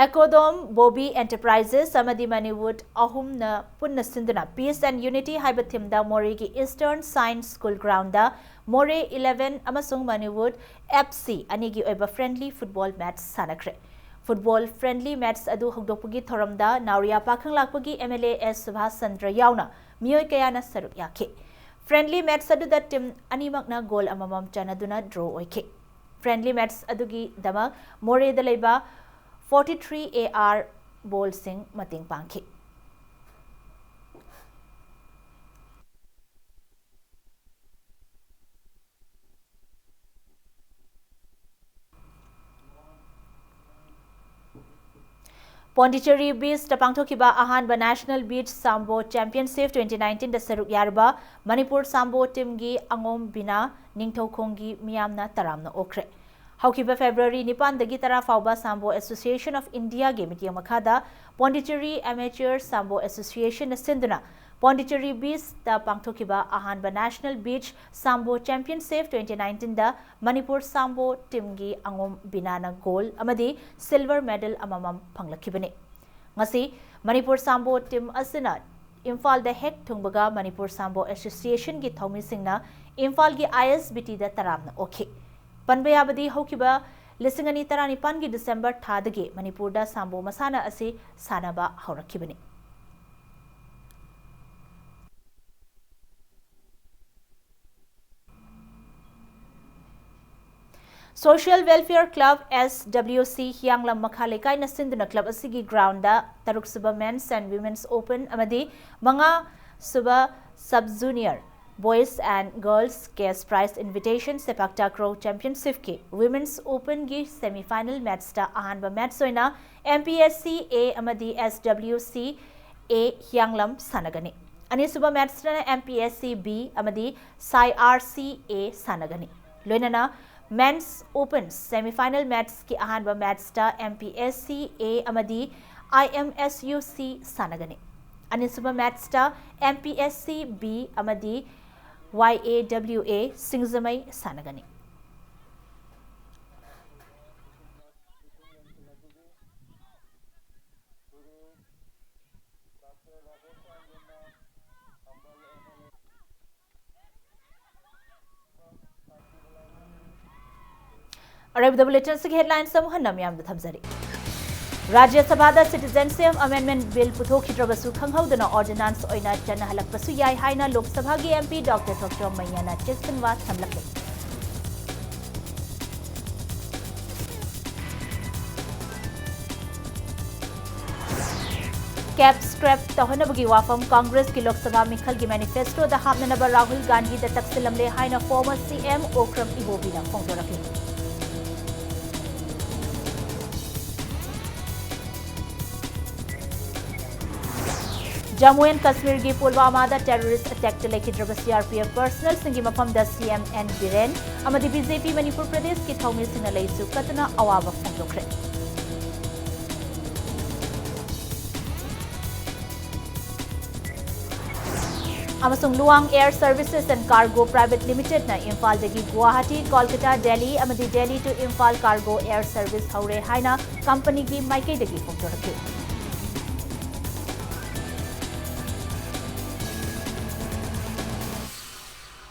Eco Dome, Bobi Enterprises ꯑꯃꯗꯤ Mannywood ꯑꯍꯨꯝꯅ ꯄꯨꯟꯅ ꯁꯤꯟꯗꯨꯅ Peace and Unity ꯍꯥꯏꯕ theme ꯗ ꯃꯣꯔꯦꯒꯤ Eastern Science School ground ꯗ Moreh eleven ꯑꯃꯁꯨꯡ Mannywood F C ꯑꯅꯤꯒꯤ ꯑꯣꯏꯕ friendly football match ꯁꯥꯟꯅꯈ꯭ꯔꯦ꯫ Football friendly match ꯑꯗꯨ ꯍꯧꯗꯣꯛꯄꯒꯤ ꯊꯧꯔꯝꯗ ꯅꯥꯎꯔꯤꯌꯥ ꯄꯥꯈꯪꯂꯥꯛꯄꯒꯤ M L A S Subhash Chandra ꯌꯥꯎꯅ ꯃꯤꯑꯣꯏ ꯀꯌꯥꯅ ꯁꯔꯨꯛ ꯌꯥꯈꯤ꯫ Friendly match ꯑꯗꯨꯗ team ꯑꯅꯤꯃꯛꯅ goal ꯑꯃꯃꯝ ꯆꯟꯅꯗꯨꯅ draw ꯑꯣꯏꯈꯤ꯫ Friendly match ꯑꯗꯨꯒꯤꯗꯃꯛ ꯃꯣꯔꯦꯗ ꯂꯩꯕ forty three A R ball ꯁꯤꯡ ꯃꯇꯦꯡ ꯄꯥꯡꯈꯤ꯫ Pondicherry Beach ꯇ ꯄꯥꯡꯊꯣꯛꯈꯤꯕ ꯑꯍꯥꯟꯕ National Beach Sambo Championship twenty nineteen ꯗ ꯁꯔꯨꯛ ꯌꯥꯔꯨꯕ ꯃꯅꯤꯄꯨꯔ Sambo team ꯒꯤ ꯑꯉꯣꯝ ꯕꯤꯅꯥ ꯅꯤꯡꯊꯧꯈꯣꯡꯒꯤ ꯃꯤꯌꯥꯝꯅ ꯇꯔꯥꯝꯅ ꯑꯣꯛꯈ꯭ꯔꯦ꯫ ꯍꯧꯈꯤꯕ February ꯅꯤꯄꯥꯟꯗꯒꯤ ꯇꯔꯥ ꯐꯥꯎꯕ Sambo Association of India ꯒꯤ ꯃꯤꯠꯌꯦꯡ ꯃꯈꯥꯗ Pondicherry Amateur Sambo Association ꯅ ꯁꯤꯟꯗꯨꯅ Pondicherry Beach ꯇ ꯄꯥꯡꯊꯣꯛꯈꯤꯕ ꯑꯍꯥꯟꯕ National Beach Sambo Championship twenty nineteen ꯗ ꯃꯅꯤꯄꯨꯔ Sambo team ꯒꯤ ꯑꯉꯣꯝ ꯕꯤꯅꯥꯅ gold ꯑꯃꯗꯤ silver medal ꯑꯃꯃꯝ ꯐꯪꯂꯛꯈꯤꯕꯅꯤ꯫ ꯉꯁꯤ ꯃꯅꯤꯄꯨꯔ Sambo team ꯑꯁꯤꯅ ꯏꯝꯐꯥꯜꯗ ꯍꯦꯛ ꯊꯨꯡꯕꯒ ꯃꯅꯤꯄꯨꯔ Sambo Association ꯒꯤ ꯊꯧꯃꯤꯁꯤꯡꯅ ꯏꯝꯐꯥꯜꯒꯤ I S B T ꯗ ꯇꯔꯥꯝꯅ ꯑꯣꯛꯈꯤ꯫ ꯄꯟꯕ ꯌꯥꯕꯗꯤ ꯍꯧꯈꯤꯕ ꯂꯤꯁꯤꯡ ꯑꯅꯤ ꯇꯔꯥꯅꯤꯄꯥꯟꯒꯤ December ꯊꯥꯗꯒꯤ ꯃꯅꯤꯄꯨꯔꯗ Sambo ꯃꯁꯥꯟꯅ ꯑꯁꯤ ꯁꯥꯟꯅꯕ ꯍꯧꯔꯛꯈꯤꯕꯅꯤ꯫ Social Welfare Club, S W C, ꯍꯤꯌꯥꯡꯂꯝ ꯃꯈꯥ ꯂꯩꯀꯥꯏꯅ ꯁꯤꯟꯗꯨꯅ club ꯑꯁꯤꯒꯤ groundꯗ ꯇꯔꯨꯛ ꯁꯨꯕ Men's and Women's Open ꯑꯃꯗꯤ ꯃꯉꯥ ꯁꯨꯕ Sub Junior Boys and Girls Cash Prize Invitation Sepak Takraw Championshipꯀꯤ Women's Openꯒꯤ semi final matchꯇ ꯑꯍꯥꯟꯕ match ꯑꯣꯏꯅ M P S C A ꯑꯃꯗꯤ S W C A ꯍꯤꯌꯥꯡꯂꯝ ꯁꯥꯟꯅꯒꯅꯤ꯫ ꯑꯅꯤꯁꯨꯕ matchꯇꯅ M P S C B ꯑꯃꯗꯤ Sai R C A ꯁꯥꯟꯅꯒꯅꯤ꯫ ꯂꯣꯏꯅꯅ Men's Open semi final matchꯀꯤ ꯑꯍꯥꯟꯕ matchꯇ M P S C A ꯑꯃꯗꯤ I M S U C ꯁꯥꯟꯅꯒꯅꯤ꯫ ꯑꯅꯤꯁꯨꯕ matchꯇ M P S C B ꯑꯃꯗꯤ Y A W A ꯁꯤꯡꯖꯃꯩ ꯁꯥꯟꯅꯒꯅꯤ꯫ ꯑꯔꯣꯏꯕꯗ bulletinꯁꯤꯒꯤ headlines ꯑꯃꯨꯛ ꯍꯟꯅ ꯃꯤꯌꯥꯝꯗ ꯊꯝꯖꯔꯤ꯫ ꯔꯥꯖ꯭ꯌ ꯁꯚꯥꯗ Citizenship Amendment Bill ꯄꯨꯊꯣꯛꯈꯤꯗ꯭ꯔꯕꯁꯨ ꯈꯪꯍꯧꯗꯅ ordinance ꯑꯣꯏꯅ ꯆꯠꯅꯍꯜꯂꯛꯄꯁꯨ ꯌꯥꯏ ꯍꯥꯏꯅ ꯂꯣꯛ ꯁꯚꯥꯒꯤ M P Doctor ꯊꯣꯛꯆꯣꯝ ꯃꯩꯅ꯭ꯌꯥꯅ ꯆꯦꯛꯁꯤꯟꯋꯥ ꯊꯝꯂꯛꯂꯤ꯫ Cap scrap ꯇꯧꯍꯟꯅꯕꯒꯤ ꯋꯥꯐꯝ ꯀꯪꯒ꯭ꯔꯦꯁꯀꯤ ꯂꯣꯛ ꯁꯚꯥ ꯃꯤꯈꯜꯒꯤ manifestoꯗ ꯍꯥꯞꯅꯅꯕ ꯔꯥꯍꯨꯜ ꯒꯥꯟꯙꯤꯗ ꯇꯛꯁꯤꯜꯂꯝꯂꯦ ꯍꯥꯏꯅ former C M ꯑꯣꯀ꯭ꯔꯝ ꯏꯕꯣꯕꯤꯅ ꯐꯣꯡꯗꯣꯔꯛꯂꯤ꯫ Jammu and Kashmirꯒꯤ ꯄꯨꯜꯋꯥꯃꯥꯗ terrorist attackꯇ ꯂꯩꯈꯤꯗ꯭ꯔꯕ C R P F personnelꯁꯤꯡꯒꯤ ꯃꯐꯝꯗ C M N ꯕꯤꯔꯦꯟ ꯑꯃꯗꯤ B J P ꯃꯅꯤꯄꯨꯔ ꯄ꯭ꯔꯗꯦꯁꯀꯤ ꯊꯧꯃꯤꯁꯤꯡꯅ ꯂꯩꯁꯨ ꯀꯠꯇꯨꯅ ꯑꯋꯥꯕ ꯐꯣꯡꯗꯣꯛꯈ꯭ꯔꯦ꯫ ꯑꯃꯁꯨꯡ Luang Air Services and Cargo Private Limitedꯅ ꯏꯝꯐꯥꯜꯗꯒꯤ ꯒꯨꯋꯥꯍꯥꯇꯤ, ꯀꯣꯜꯀꯇꯥ, ꯗꯦꯜꯂꯤ ꯑꯃꯗꯤ Delhi to Imphal cargo air service ꯍꯧꯔꯦ ꯍꯥꯏꯅ companyꯒꯤ ꯃꯥꯏꯀꯩꯗꯒꯤ ꯐꯣꯡꯗꯣꯔꯛꯈꯤ꯫